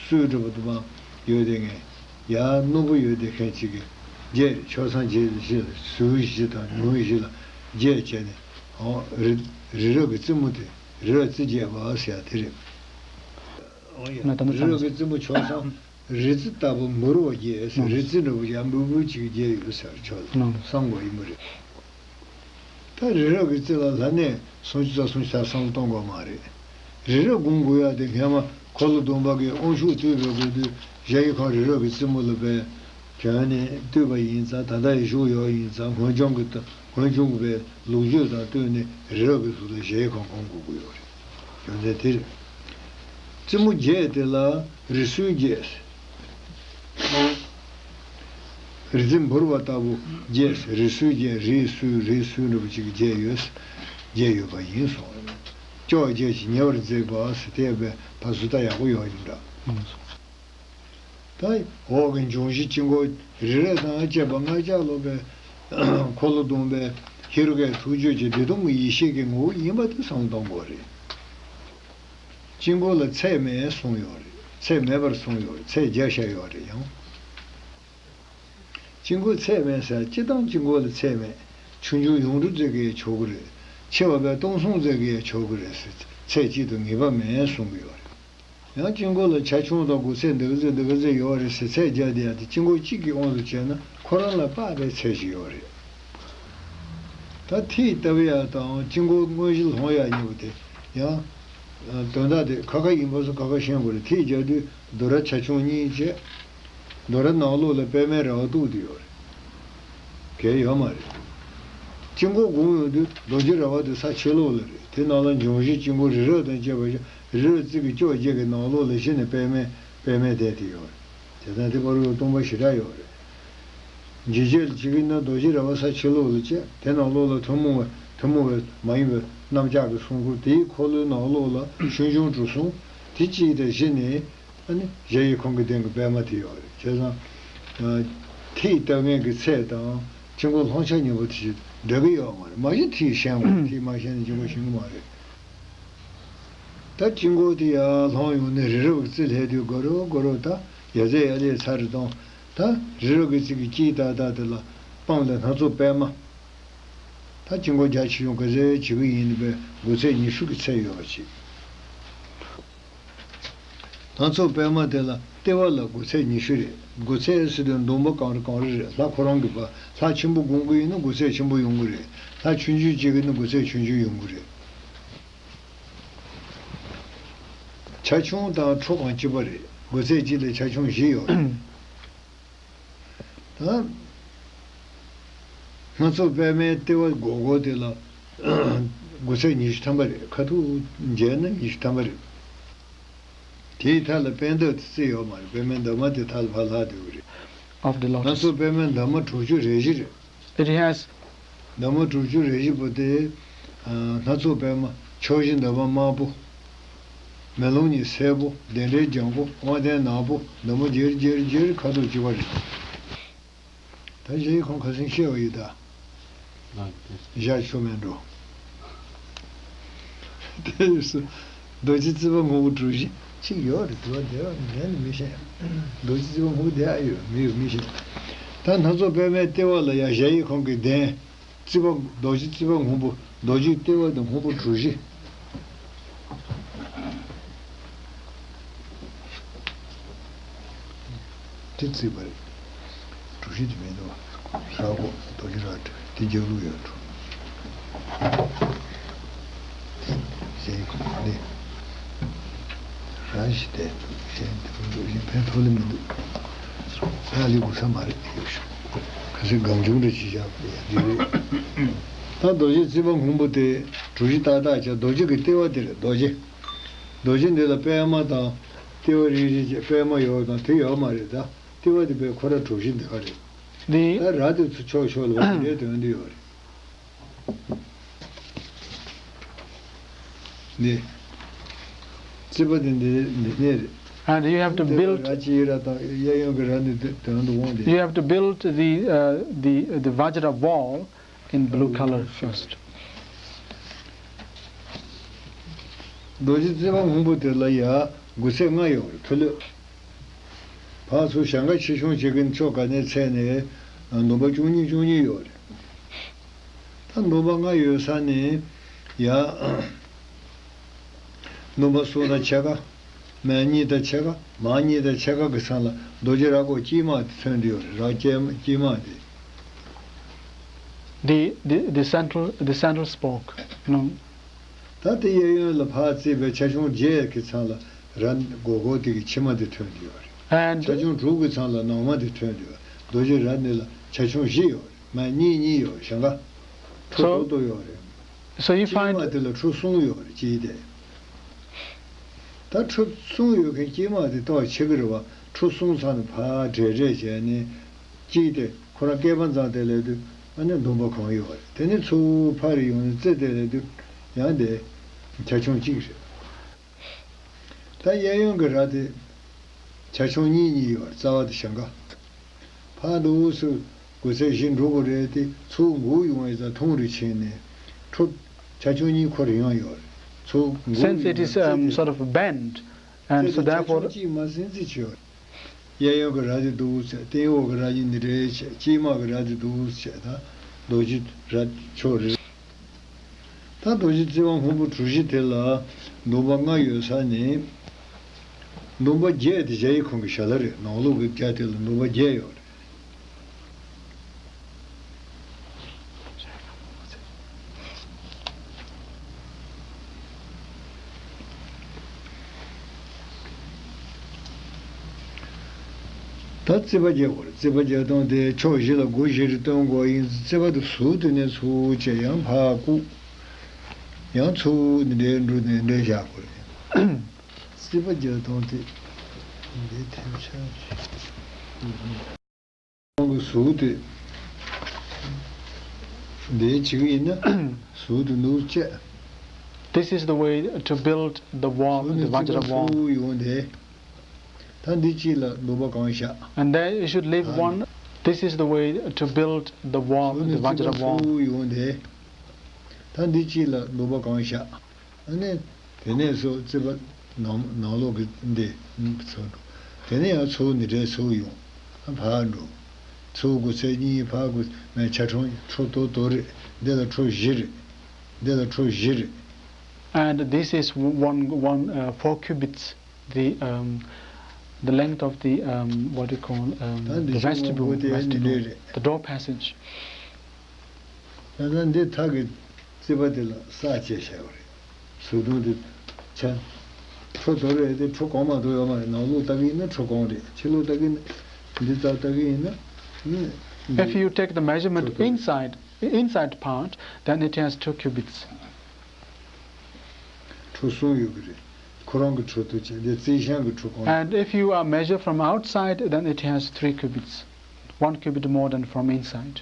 སུས་གྲུབ་པ་དུ་མ་ཡོད་དེ་ངས་ཡ་རྣོན་པོ་ཡོད་དེ་མཁན་ཅིག་གི་བརྒྱད་རེད། ཕྱོགས་མཚམས་བརྒྱད་བཞི་ལ་ཟུར་བཞི་དང་ཉུང་བཞི་ལ་བརྒྱད་བྱས་ནས། རི་རི་རབ་ཀྱི་རྩེ་མོ་དེ་རི་རབ་རྩེ་བརྒྱད་པ་ཟེར་ཡ་དེ་རེད། ན་ད་ནི་རི་རབ་ཀྱི་རྩེ་མོ་ཆོག་སོང་། རི་རྩེ་ལྟ་བུ་འབུར་བ་བརྒྱད་ཟེར། རི་རྩེ་འདྲ་བོ་ཡང་འབུར་འབུར་ཅིག་བརྒྱད་ཡོད་ཟེར་ཆོག་ལ་བསམ་དགོས་ཡིན་པ་རེད། ད་རི་རབ་ཀྱི་རྩེ་ལ་ལྷ་གནས་སུམ་ཅུ་རྩ་གསུམ་ཞིག་བསམ་བློ་གཏོང་དགོས་མ་རེད། རི་རབ་སྒོམ་དགོས་ཡ་དེ་སྔས་མ་འཁོར་ལོ་སྡོམ་པ་གི་དབང་ཕྱུག་བསྟོད་པའི་སྐོར་དུ་གཞལ་ཡས་ཁང་རི་རབ་ཀྱི་རྩེ་མོ་ལ་བས་གྱོན་ནས་བསྟོད་པ་ཡིན་ཙང་། ད་ལྟ་ཡི་བཞུགས་ཡོད་ཡིན་ཙང་། སྔོན་བྱུང་གི་སྔོན་བྱུང་གི་བས་ལོ་རྒྱུས་དང་བསྟུན་ནས་རི་རབ་ཀྱི་ཟུར་ལ་གཞལ་ཡས་ཁང་སྒོམ་དགོས་ཀྱི་ཡོད་རེད། རྒྱུ་མཚན་དེ་རེད། རྩེ་མོ་བརྒྱད་དེ་ལ་རི་སུལ་བརྒྱད། རི་རྩེ་འབུར་བ་ལྟ་བུ་བརྒྱད། རི་སུལ་བརྒྱད། རི་སུལ་རི་སུལ་འདྲ་བོ་ཅིག་བརྒྱད་ཡོད། བརྒྱད་ཡོད་པ་ཡིན་གསུངས། ཅོག་བརྒྱད་ཀྱིས་ཉེ་བར་མཛེས་པ་ཟེར་དེ་བས་ཕར་ཚུར་ལྟ་ཡག་པོ་ཡོད་ཡིན་འདྲ། ད་འོག་གི་འབྱུང་བཞི་དཀྱིལ་འཁོར་རི་རབ་དང་བཅས་པ་ལྔ་བརྒྱ་ལོ་པའི་འཁོར་ལོ་སྡོམ་པའི་ཧེ་རུ་ཀའི་ཐུགས་རྒྱུད་ཀྱི་བདེ་སྟོང་གི་ཡེ་ཤེས་ཀྱི་ངོ་བོ་ཡིན་པ་དེ་བསམ་བློ་གཏོང་དགོས་རེད། དཀྱིལ་འཁོར་ལ་ཚད་མེད་གསུངས་ཡོད་རེད། ཚད་མེད་པར་གསུངས་ཡོད་རེད། ཚད་བརྒྱ་བཞག་ཡོད་རེད་ཡང་། དཀྱིལ་འཁོར་ཚད་མེད་ཟེར། སྤྱིར་བཏང་དཀྱིལ་འཁོར་ལ་ཚད་མེད། ཆུང་ཆུང་ཡུངས་འབྲུ་ཙམ་གྱིས་ཆོག་གི་རེད། ཆེ་བ་བས་སྟོང་གསུམ་ཙམ་གྱིས་ཆོག་གི་རེད་ཟེར། ཚད་གཅིག་ཏུ་ངེས་པ་མེད་གསུང་གི་ཡོད་རེད། ཡང་དཀྱིལ་འཁོར་ལ་ཆ་ཆུང་དང་སྒོ་ཚད་འདི་ག་ཚོད་འདི་ག་ཚོད་ཡོད་རེད་ཟེར་ཚད་བརྒྱབ་བསྡད་ཡ་དེ་དཀྱིལ་འཁོར་གཅིག་གི་དབང་དུ་བྱས་ན་ཁོ་རང་ལ་དཔག་པའི་ཚད་ཅིག་ཡོད་རེད། ད་ཐིག་བཏབ་ཡ་དང་དཀྱིལ་འཁོར་དངོས་གཞི་ལྷུང་ཡ་གཉིས་པོ་དེ་ཡང་དོན་དག་དེ་ཁ་ཁ་ཡིན་པ་སོགས་ཁ་ཁ་ཤེས་དགོས་རེད། ཐིག་བརྒྱབ་དུས་རྡོ་ར་ཆ་ཆུང་གཉིས་བྱས། རྡོ་ར་ནང་ལོགས་ལ་པད་མའི་ར་བ་གཏུགས་བསྡད་ཡོད་རེད། གལ་ཡོད་མ་རེད། དཀྱིལ་འཁོར་སྒོམ་ཡོང་དུས་རྡོ་རྗེ་ར་བ་དེ་ས་ཕྱི་ལོགས་ལ་རེད། དེ་ནང་ལ་འབྱུང་བཞི་དཀྱིལ་འཁོར་རི་རབ་དང་བཅས་པ་བཞི། རི་རབ་རྩེ་གི་ཅོག་བརྒྱད་ཀྱི་ནང་ལོགས་ལ་གཞི་ནས་པད་མའི་པད་མའི་བསྡད་དེ་ཡོད་རེད། དེ་དང་དེ་བར་དུ་སྟོང་པ་ཞེ་དྲག་ཡོད་རེད། འཇིགས་བྱེད་ལ་བྱེད་ཀྱི་ན་རྡོ་རྗེ་ར་བ་ས་ཕྱི་ལོགས་ལ་བྱས། དེ་ནང་ལོགས་ལ་ཐུན་མོང་བའི་ཐུན་མོང་བའི་མ་ཡིན་པའི་གནམ་ལྕགས་ཀྱི་སྲུང་འཁོར། དེའི་འཁོར་ལོའི་ནང་ལོགས་ལ་ཆུང་ཆུང་གྲུ་གསུམ། དེ་གཅིག་དང་གཞི་ནས་ཨ་ནི་གཞལ་ཡས་ཁང་གི་སྟེང་གི་པད་མ་དེ་ཡོད་རེད། བྱས་ཙང་ཐིག་བཏབ་མཁན་གྱི་ཚད་དང་དཀྱིལ་འཁོར་ལྷུང་ཆ་གཉིས་པོ་དེ་འདྲ་གི་ཡོད་མ་རེད། མ་གཞི་ཐིག་ཤེས་དགོས། ཐིག་མ་ཤེས་ན་དཀྱིལ་འཁོར་ཤེས་ཀྱི་མ་རེད། ད་དཀྱིལ་འཁོར་དེ་ཡར་ལྷུང་ཡོང་ནས་རི་རབ་ཀྱི་རྩེ་སླེབས་དུས་སྒོ་རུ་སྒོ་རུ་ད་ཡ་རྩེ་ཡ་ལས་ཚར་རེ་གཏོང་། ད་རི་རབ་ཀྱི་རྩེ་གི་དཀྱིལ་ཏག་ཏག་དེ་ལ་སྤང་ལ་སྣ་ཚོགས་པད་མ། ད་དཀྱིལ་འཁོར་རྒྱ་ཆེ་ཆུང་ག་ཚད་བྱེད་ཀྱི་ཡིན་པའི་སྒོ་ཚད་ཉི་ཤུ་གི་ཚད་ཡོད་པ་ཅིག། སྣ་ཚོགས་པད་མ་དེ་ལ་ལྟེ་བ་ལ་སྒོ་ཚད་ཉི་ཤུ་རེད། སྒོ་ཚད་ཟེར་དུས་འདོམ་པ་གང་རེ་གང་རེ་རེད། ལྷ་ཁོ་རང་གི་བ་ལྷ་ཆེན་པོ་སྒོམ་གྱི་ཡིན་ན་སྒོ་ཚད་ཆེན་པོ་ཡོང་གི་རེད། ལྷ་ཆུང་ཆུང་བྱེད་ཀྱི་ཡིན་ན་སྒོ་ཚད་ཆུང་ཆུང་ཡོང་གི་རེད། ཆ་ཆུང་དང་ཁྲོ་གང་གཅིག་པ་རེད། སྒོ་ཚད་གཅིག་ལས་ཆ་ཆུང་བཞི་ཡོད་རེད། ད་སྣ་ཚོགས་པད་མའི་ལྟེ་བ་སྒོར་སྒོར་དེ་ལ་སྒོ་ཚད་ཉི་ཤུ་ཐམ་པ་རེད། ཁ་ཐུག་འཇལ་ན་ཉི་ཤུ་ཐམ་པ་རེད། དེའི་མཐའ་ལ་པད་འདབ་དེ་རྩེ་ཡོད་མ་རེད། པད་མའི་འདབ་མ་དེ་མཐའ་ལ་ཕར་ལྷག་བསྡད་ཀྱི་རེད། Of the lotus. སྣ་ཚོགས་པད་མའི་འདབ་མ་དྲུག་ཅུ་རེ་བཞི་རེད། It has འདབ་མ་དྲུག་ཅུ་རེ་བཞི་པོ་དེ། ཨ། སྣ་ཚོགས་པད་མ། ཕྱོགས་བཞི་འདབ་མ་དམར་པོ། མེ་ལོང་གཉིས་སེར་པོ། བདེན་བྲལ་ལྗང་གུ། དབང་ལྡན་ནག་པོ། འདབ་མ་ལྗིར་ལྗིར་ལྗིར་ཁ་དོག་གཅིག་པ་རེད། ད་གཞལ་ཡས་ཁང་ཁ་སང་བཤད་པ་ཡིན་ད། ལགས་ཏེ། བཞག་ཆོག་མེད་འགྲོ། དེ་ཡིན་སོ། རྡོ་རྗེ་རྩེ་པ་སྔོན་པོ་གྲུ་བཞི་གཅིག་ཡོད་རེད། དེ་བ་དེ་བ་ངས་ནི་མི་ཤེས། རྡོ་རྗེ་རྩེ་པ་སྔོན་པོ་དེ་ཨ་ཡོད་མི་ཡོད་མི་ཤེས། ད་སྣ་ཚོགས་པད་མའི་ལྟེ་བ་ལ་ཡང་གཞལ་ཡས་ཁང་གི་གདན། རྩེ་པ། རྡོ་རྗེ་རྩེ་པ་སྔོན་པོ། རྡོ་རྗེ་ལྟེ་བ་དང་སྔོན་པོ་གྲུ་བཞི། དེ་རྩིས་པ་རེད། གྲུ་བཞི་དེ་མེད་འདུག། ར་གོ་རྡོ་རྗེ་ར་དེ་རྒྱག་ལུགས་ཡོད་འགྲོ། གཞན་གོ་ནི་ར་བཞི་དེ་གཞན་དེ་གཞན་ཕན་ཐོགས་ལེ་མི་འདུག། ས་ལི་གུ་ས་མ་རེད། ཡོད་ཤོག། ཁ་སང་སྒམ་ཆུང་འདྲ་ཅིག་བཞག་པ་ཡ་འདི་རེད། ད་རྡོ་རྗེ་རྩེ་པ་སྔོན་པོ་དེ་གྲུ་བཞི་ཏག་ཏག་བྱས། རྡོ་རྗེ་གི་ལྟེ་བ་དེ་རེད། རྡོ་རྗེ། རྡོ་རྗེ་འདི་ལ་པད་མ་དང་ལྟེ་བ་རིལ་རིལ་བྱས་པད་མ་ཡོད་དང་དེ་ཡོད་མ་རེད་ད། ལྟེ་བ་དེ་པད་ཁོ་ར་གྲུ་བཞི་འདི་ག་རེད། འདི། ད་ར་དེ་ཚོ་ཕྱོགས་ཕྱོགས་ལ་བ་དེ་འདྲའི་དོན་འདི་ཡོད་རེད། འདི། རྩིས་པ་དེ་འདི་འདི་ནས་རེད། And you have to build ར་ཅི་ར་དང་གཡས་གཡོན་གྱི་ར་འདི་དོན་དུ་འོང་སྟེ། You have to build the, uh, the, the Vajra wall in blue color first. རྡོ་རྗེ་རྩེ་པ་སྔོན་པོ་དེ་ལ་ཡ་དགུ་ཚད་ལྔ་ཡོད་རེད། མཐོ་ལོས། ཕར་ཚུར་ཞེང་ཁ་ཆེ་ཆུང་བྱེད་ཀྱིན་ཕྱོགས་ག་ནས་ཚད་ནས་འདོམ་པ་བཅུ་གཉིས་བཅུ་གཉིས་ཡོད་རེད། ད་འདོམ་པ་ལྔ་ཡོད་ས་ནས་ ཡ། སྣུམ་པ་གསུམ་དང་ཕྱེད་ཀ། སྨན་གཉིས་དང་ཕྱེད་ཀ། མར་གཉིས་དང་ཕྱེད་ཀ་གི་མཚམས་ལ་རྡོ་རྗེ་ར་གོག་དཀྱིལ་མ་དེ་ཐོན་གྱི་ཡོད་རེད། ར་དཀྱིལ་མ་དཀྱིལ་མ་དེ། The, the, the central, the central spoke. No. ད་དེ་གཡས་གཡོན་ལ་ཕར་བརྩིས་པའི་ཆ་ཆུང་བརྒྱད་ཀྱི་མཚམས་ལ་ར་སྒོར་སྒོར་དེ་གི་ཕྱི་མ་དེ་ཐོན་གྱི་ཡོད་རེད། And ཆ་ཆུང་དྲུག་གི་མཚམས་ལ་ནང་མ་དེ་ཐོན་གྱི་ཡོད་རེད། རྡོ་རྗེ་ར་འདི་ལ་ཆ་ཆུང་བཞི་ཡོད་རེད། མར་གཉིས་གཉིས་ཡོད་རེད། ཞེང་ཁ། ཁྲོ་so, ཏོག་ཏོག་ཡོད་རེད། So you དཀྱིལ་མ་find དེ་ལ་ཁྲོ་གསུམ་ཡོད་རེད། དཀྱིལ་དེ། ད་ཁྲོ་གསུམ་ཡོད་མཁན་དཀྱིལ་མ་དེ་ཏོག་ཆེ་གི་རེད་བ། ཁྲོ་གསུམ་ཚང་ནས་ཕར་བྲེས་བྲེས་བྱས་ནས་དཀྱིལ་དེ་ཁོ་རང་སྐེད་པ་མཚམས་དེ་ལབ་དུས་ཨ་ནི་འདུམ་པ་གང་ཡོད་རེད། དེ་ནས་ཚུར་ཕར་ཡོང་ནས་རྩེ་དེ་ལབ་དུས་ཡང་དེ་ཆ་ཆུང་གཅིག་རེད། ད་གཡས་གཡོན་གྱི་ར་དེ་ཆ་ཆུང་གཉིས་གཉིས་ཡོད་རེད། རྩ་བ་དེ་ཞེང་ཁ། ཕར་འདུག་སེ་སྒོ་ཚད་བཞི་འགྲོ་དགོས་རེད་དེ། ཚུར་འགུག་ཡོང་བའི་རྩ་ཐུང་རུ་ཕྱིན་ནས་ཁྲོ་ཆ་ཆུང་གཉིས་ཁོ་རང་ཡོང་ཡོད་རེད། ཚུར་འགུག་Since ཡོང་it is བའི་རྩེ་um, དེ། sort of bent, and རྩེ་so དེ་ཆ་ཆུང་therefore གཅིག་མ་ཟིན་རྩིས་ཆེ་བ་རེད། གཡས་གཡོན་གྱི་ར་དེ་འདུག་སེ་སྟེང་འོག་གི་ར་གཉིས་འདི་འདྲའི་བྱས། དཀྱིལ་མ་གི་ར་དེ་འདུག་སེ་བྱས། ད་རྡོ་རྗེ་ར་ཕྱོགས་རེ། ད་རྡོ་རྗེ་བརྩེགས་པ་སྔོན་པོ་གྲུ་བཞི་དེ་ལ་འདུམ་པ་ལྔ་ཡོད་ས་ནས། འདུམ་པ་བརྒྱད་དེ་གཞལ་ཡས་ཁང་གི་ཞལ་ལག་རེད། ནང་ལོགས་ཀྱི་རྒྱ་དེ་ལ་འདུམ་པ་བརྒྱད་ཡོད་རེད། ད་རྩིག་པ་རྒྱག་དགོས་རེད། རྩིག་པ་རྒྱག་སྟངས་དེ་ཕྱོགས་བཞི་ལ་སྒོ་བཞི་རེ་སྟོན་དགོས་ཡིན། རྩིག་པ་དེ་ཟུར་དེ་ནས་ཚུར་བྱས་ཡང་ཕར་བཀུག་ཡང་ཚུར་འདི་འདྲའི་འགྲོ་ནས་འདི་འདྲའི་བཞག་དགོས་རེད། རྩིག་པ་རྒྱག་སྟངས་དེ་འདི་ཐེབས་ཆག་ཅིག་ཁོང་གི་ཟུར་དེ་འདི་བྱེད་ཀྱི་ཡིན་ན་ཟུར་དེ་འདུག་བྱས། This is the way to build the wall, the Vajra wall. ཟུར་ནས་རྩིག་པ་ཚུར་ཡོང་དེ། ད་འདི་གཅིག་ལ་འདུམ་པ་གང་བཞག And there you should leave one. This is the way to build the wall, the Vajra wall. ཟུར་ནས་རྩིག་པ་ཚུར་ཡོང་དེ། ད་འདི་གཅིག་ལ་འདུམ་པ་གང་བཞག་ཨ་ནི། དེ་ནས་སོ་རྩིག་པ་ནང་ནང་ལོགས་ཀྱི་འདི་ཚུར་འགྲོ། དེ་ནས་ཡང་ཚུར་འདི་འདྲའི་ཚུར་ཡོང་། ཕར་འགྲོ། ཚུར་སྒོ་ཚད་གཉིས། ཕར་སྒོ་མའི་ཆ་ཆུང་ཁྲོ་ཏོག་ཏོ་རེད། འདི་ལ་ཁྲོ་བཞི་རེད། འདི་ལ་ཁྲོ་བཞི་རེད། And this is one, one, uh, four cubits, the, um, the length of the, um, what do you call, um, ད་འདི་the ཆུང་ངུ་vestibule, པོ་དེ་འདི་འདྲའི་vestibule, རེད། The door passage. ད་ལྟ་འདི་ཐག་གི་རྩིག་པ་དེ་ལ་ས་བཅད་བྱས་པ་རེད། ཟུར་དུང་དེ་ཆ། ཁྲོ་ཏོག་རེད་དེ། ཁྲོ་གང་མ་གཏོགས་ཡོད་མ་རེད། ནང་ལོགས་ལྟ་གི་ཡིན་ན་ཁྲོ་གང་རེད། ཕྱི་ལོགས་ལྟ་གི་ཡིན་ན། འདི་ལྟར་ལྟ་གི་ཡིན་ན། ཨ་ནི་འདི། If you take the measurement ཁྲོ་ཏོག་རེད། Inside, inside part, then it has two cubits. ཁྲོ་གསུམ་ཡོད་ཀྱི་རེད། ཁོ་རང་གི་ཁྲོ་ཏོག་བྱས། འདི་རྩིག་ཤིང་གི་ཁྲོ་གང་རེད། And if you, uh, measure from outside, then it has three cubits. One cubit more than from inside.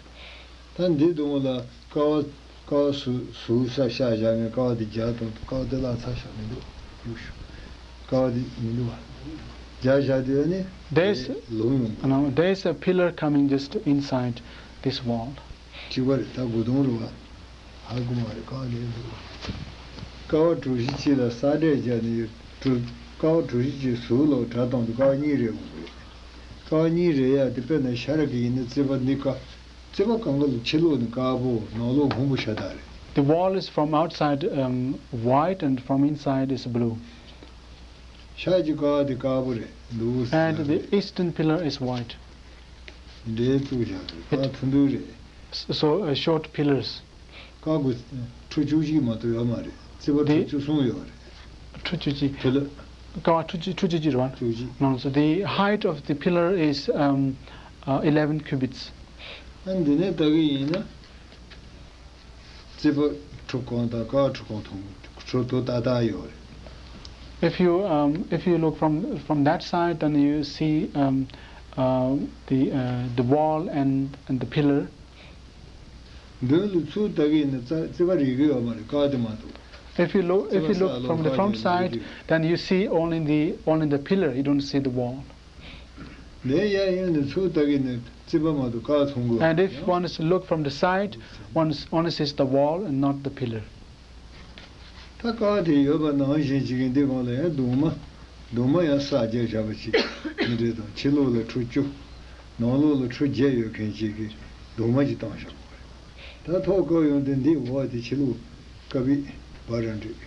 ད་འདི་དུང་ལ་ཀ་བ་ཀ་བ་ཟུར་ཟུར་ས་བཞག་བཞག་ནས་ཀ་བ་འདི་རྒྱག་དང་། ཀ་བ་འདི་ལ་ཚ་བཞག་མི་འདུག་ཡུག་ཤུ། ཀ་བ་འདི་མི་འདུག་བ། རྒྱག་བཞག་དུས་ནི། There's དེ་ལོང་ཡོང་གི། No, there's a pillar coming just inside this wall. གཅིག་པ་རེད། ད་སྒོ་དུང་རེད་བ། ཧ་གོ་མ་རེད། ཀ་བ་འདི་འདུག་ཀ་བ་གྲུ་བཞི་གཅིག་ལ་ས་འབྲས་བརྒྱབ་ནས་ཡོད། གྲུ་ཀ་བ་གྲུ་བཞི་གཅིག་ཟུར་ལོག་དྲ་བཏང་དུས་ཀ་བ་གཉིས་རེ་དགོས་རེད། ཀ་བ་གཉིས་རེ་ཡ་དེ། དཔེར་ན་ཤ་ར་གི་ཡིན་ན་རྩིག་པ་འདི་ཀ་རྩིག་པ་གང་ག་ལ་ཕྱི་ལོགས་ནི་དཀར་པོ། ནང་ལོགས་སྔོན་པོ་ཤ་སྟག་རེད། The wall is from outside, um, white, and from inside is blue. ཤ་གི་ཀ་བ་དེ་དཀར་པོ་རེད་འདུག And the eastern pillar is white. འདྲའི་བཙུགས་བཞག་རེད། ཀ་བ་ཐུང་ཐུང་རེད། So, uh, short pillars. ཀ་བ་ཁྲོ་བཅུ་གཅིག་མ་གཏོགས་ཡོད་མ་རེད། རྩིག་པ་ཁྲོ་བཅུ་གསུམ་ཡོད་རེད། ཁྲོ་བཅུ་གཅིག་ཀ་བ་ཁྲོ་བཅུ་ཁྲོ་བཅུ་གཅིག་རེད་བ། ཁྲོ་བཅུ་གཅིག No, so the height of the pillar is, um, uh, eleven cubits. ཨ་འདི་ནས་ལྟ་གི་ཡིན་ན། རྩིག་པ་ཁྲོ་གང་དང་ཀ་བ་ཁྲོ་གང་མཐོང་། ཁྲོ་ཏོག་ཏག་ཏག་ཡོད་རེད། If you, um, if you look from, from that side, then you see, um, uh, the, uh, the wall and, and the pillar. མདུན་ལ་ཚུར་ལྟ་གི་ཡིན་ན་རྩ་རྩིག་པ་རིག་གི་ཡོད་མ་རེད། ཀ་བ་དེ་མ་གཏོགས། If you look, if you look from the front side, then you see only the, only the pillar. You don't see the wall. ལས་ཡ་ཡིན་ནི་ཚུར་ལྟ་གི་ནི་རྩིག་པ་མ་གཏོགས་ཀ་བ་མཐོང་གི་ཡོད། And if one is to look from the side, one is, only sees the wall and not the pillar. ད་ཀ་བ་དེ་ཡོད་པ་ནང་བཞིན་བྱེད་ཀྱི་འདི་སྒང་ལ་ཡང་གདུང་མ། གདུང་མ་ཡང་ས་བརྒྱབ་བཞག་པ་ཅིག་མི་འདྲ་དང་། ཕྱི་ལོགས་ལ་ཁྲོ་བཅུ། ནང་ལོགས་ལ་ཁྲོ་བརྒྱད་ཡོད་མཁན་ཅིག་གི་གདུང་མ་ཅིག་བཏང་བཞག་པ་རེད། ད་ཐོག་བཀབ་ཡོང་དུས་འདི་འོག་དེ་ཕྱི་ལོགས་བཀབ་པའི། བ་རང་འགྲིག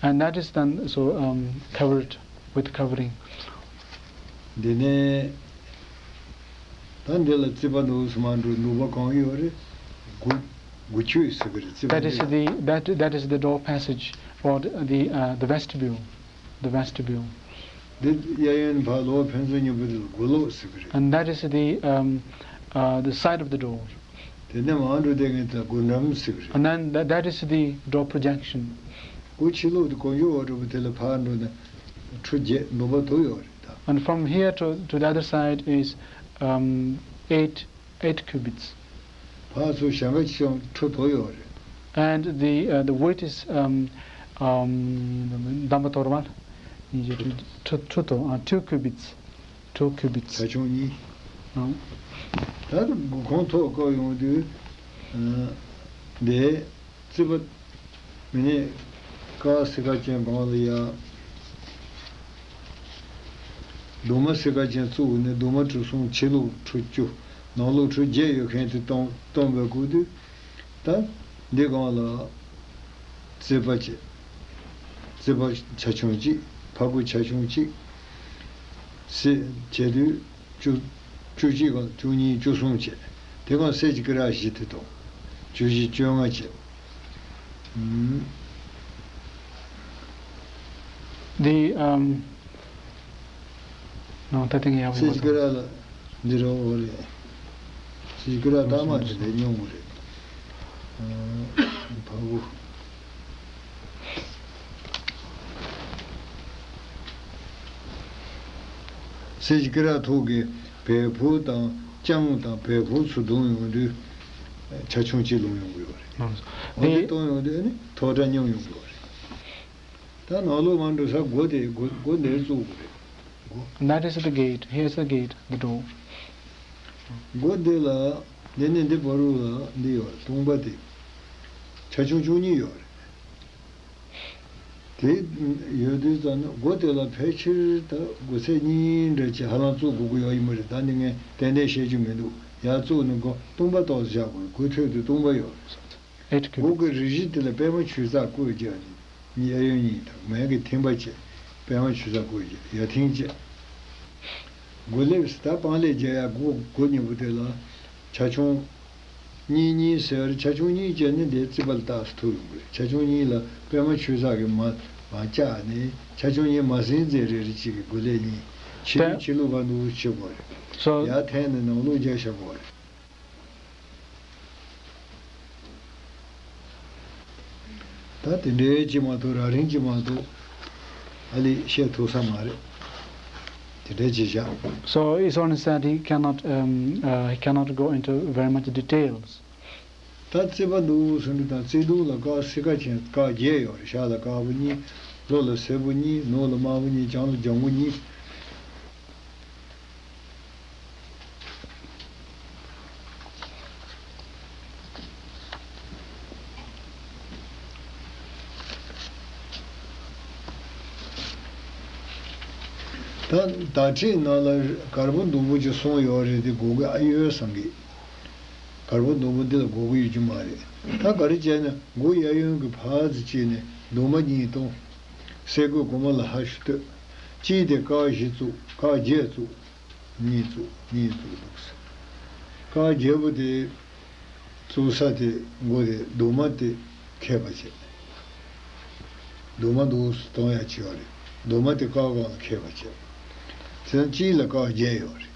And that is then so um, covered with covering. འདི་ནས་ད་འདི་ལ་རྩིག་པ་འདུག་སེ་མར་འགྲོ། ནུབ་པ་གང་ཡོད་རེད། སྒོ་སྒོ་ཁྱུད་ཟེར་གི་རེད། རྩིག་པ་That is འདི་the that that is the door passage or the uh, the vestibule, the vestibule. འདི་གཡས་གཡོན་ཕར་ལོགས་ཕན་ཚུན་གཉིས་པོ་དེ་ལ་སྒོ་ལོགས་ཟེར་གི་རེད། And that is the um, uh, the side of the door. དེ་ནས་མར་འགྲོ་དེ་ངས་ད་སྒོ་འགྲམ་ཟེར་གི་རེད། And then that, that is the door projection. སྒོ་ཕྱི་ལོགས་དེ་གང་ཡོད་བ་འགྲོ་བ་དེ་ལ་ཕར་འགྲོ་ན་ཁྲུ་བརྒྱད་ནུབ་པ་དུ་ཡོད་རེད་ད། And from here to, to the other side is um, eight, eight cubits. ཕར་ཚུར་ཞེང་ཁ་ཆེ་ཆུང་ཁྲུ་དོ་ཡོད་རེད། And the, uh, the width is um, um, འདམ་བ་དོར་མ་ཁྲུ་ཁྲུ་དོ། Uh, two cubits, two cubits. ཆ་ཆུང་གཉིས། ཨང་། ད་སྒོ་ཁང་ཐོག་བཀག་ཡོང་དུས། འདི་རྩིག་པ། མི་ནི་ཀ་སི་ཀ་ཅན་སྒང་ལ་ཡ། གདུང་མ་སི་ཀ་ཅན་བཙུགས་ནས་གདུང་མ་ཁྲུ་གསུམ། ཕྱི་ལོགས་ཁྲུ་བཅུ། ནང་ལོགས་ཁྲུ་བརྒྱད་ཡོད་མཁན་དེ་སྟོང་སྟོང་པའི་སྐུ་དུས། ད་འདི་སྒང་ལ་རྩིག་པ་བྱས། རྩིག་པ་ཆ་ཆུང་གཅིག་ཕ་གུ་ཆ་ཆུང་གཅིག་སེ་བྱས་དུས། བཅུ། བཅུ་གཅིག་གང་བཅུ་གཉིས་བཅུ་གསུམ་བྱས། དེ་གང་སེ་ཅི་ཀི་ར་བཞི་དེ་དང་། བཅུ་བཞི་བཅོ་ལྔ་བྱས། ཨུམ། འདི་ཨམ། ནང་ད་ཐེངས་ཡག་པོ་སེ་ཅི་ཀི་ར་ལ་འདི་རོ་འོ་རེད། སེ་ཅི་ཀི་ར་ལྟག་མ་དེ་ལས་ཉུང་བ་རེད། ཨ། ཕ་གུ། སེ་ཅི་ཀི་ར་ཐོག་གི་བལ་ཕུག་དང་ལྕང་དང་བལ་ཕུག་ཚུར་བརྡུངས་ཡོང་དུས། ཆ་ཆུང་གཅིག་ལོང་ཡོང་གི་ཡོད་རེད། ཨ། འོ་དེ་གཏོང་ཡོང་དུས་ནི་ཐོག་སྒྲ་ཉུང་ཡོང་གི་ཡོད་རེད། ད་ནང་ལོགས་མར་འགྲོ་ས་སྒོ་དེ་སྒོ་སྒོ་འདིར་བཙུགས་དགོས་རེད། སྒོ། That is the gate. Here's the gate, the door. སྒོ་འདི་ལ། འདི་ནས་འདི་བར་དུ་ལ་འདི་ཡོད་རེད། སྟོང་པ་དེ་ཆ་ཆུང་བཅུ་གཉིས་ཡོད་རེད། དེ་ཡོད་དུས་ཙམ་ན་སྒོ་དེ་ལ་ཕལ་ཆེར་ད་སྒོ་ཚད་གཉིས་འདྲ་ཅིག་ཧ་ལམ་བཙུགས་དགོས་ཀྱི་ཡོད་ཡིན་པ་རེད། ད་ནི་ངས་ཏན་ཏན་བཤད་རྒྱུ་མི་འདུག་ཡར་བཙུགས་ནས་སྒོ་སྟོང་པ་ཏོག་ཙམ་བཞག་དགོས། སྒོ་ཐོད་དུ་སྟོང་པ་ཡོད་རེད། Eight cubits. སྒོ་གི་རི་བཞི་དེ་ལ་པད་མ་ཆུ་ཚགས་བརྐོས་བརྒྱབ་ནས། གཡས་གཡོན་གཉིས་དང་མལ་གྱི་ཐེམ་པ་བཅས་པད་མ་ཆུ་ཚགས་བརྐོས་བརྒྱབ། ཡར་ཐེངས་བཅས། སྒོ་ལེབ་ད་སྤང་ལེབ་རྒྱག་ཡ་སྒོ་སྒོ་གཉིས་པོ་དེ་ལ་ཆ་ཆུང་གཉིས་གཉིས་ཟེར། ཆ་ཆུང་གཉིས་བྱས་ནས་འདིའི་རྩིག་པ་ལ་རྟགས་སུ་ཐུག་ཡོང་གི་རེད། ཆ་ཆུང་གཉིས་ལ་པད་མ་ཆུ་ཚགས་ཀྱིས་མར་མར་བཅག་ནས། ཆ་ཆུང་གཉིས་མ་ཟིན་ཙམ་རེ་རེ་གཅིག་གི་སྒོ་ལེབ་གཉིས། ཕྱི་ལོགས་ཕྱི་ལོགས་བར་འདུག་བྱེད་དགོས་རེད། So ཡར་འཐེན་ནས་ནང་ལོགས་རྒྱག་བྱ་དགོས་རེད། ད་དེ་འདྲའི་ཅིག་མ་གཏོགས། ར་རིང་ཅིག་མ་གཏོགས་ཨ་ལི་བཤད་ཐུབ་ས་མ་རེད། དེ་འདྲའི་ཅིག་བཞག So it's only that he cannot, um, uh, he cannot go into very much details. ད་རྩིག་པ་འདུག་ཟེར་འདི་དང་། རྩིག་གདུང་ལ་ཀ་སི་ཀ་ཅན་ཀ་བརྒྱད་ཡོད་རེད། ཤར་ལ་དཀར་པོ་གཉིས། ལྷོ་ལ་སེར་པོ་གཉིས། ནུབ་ལ་དམར་པོ་གཉིས། བྱང་ལ་ལྗང་གུ་གཉིས། ད་དར་ཁྲིད་ནང་ལ་དཀར་པོ་ཟླུམ་པོ་ཅིག་གསུངས་ཡོད་རེད་དེ། སྒོ་གི་ཨ་ཡོད་བསམ་གི། དཀར་པོ་ཟླུམ་པོ་འདི་ལ་སྒོ་གི་ཡོད་རྒྱུ་མ་རེད། ད་ག་རེ་བྱས་ན་སྒོ་གཡས་གཡོན་གྱི་ཕར་ཙམ་ཕྱེ་ནས་གདུང་མ་གཉིས་གཏོང་། སེ་གོལ་གོང་མ་ལ་ཧ་ཞུ་སྟོད། གཅིག་དེ་ཀ་བཞི་བཙུགས། ཀ་བརྒྱད་བཙུགས། གཉིས་བཙུགས། གཉིས་བཙུགས་འདུག་ཟེར། ཀ་བརྒྱད་པོ་དེ་བཙུགས་ས་དེ་སྒོ་དེ་གདུང་མ་དེ་ཁེབས་པ་བྱས། གདུང་མ་འདུག་སེ་གཏོང་ཡ་བྱས་པ་རེད། གདུང་མ་དེ་ཀ་སྒང་ལ་ཁེབས་པ་བྱས། ཚན་གཅིག་ལ་ཀ་བརྒྱད་ཡོད་རེད།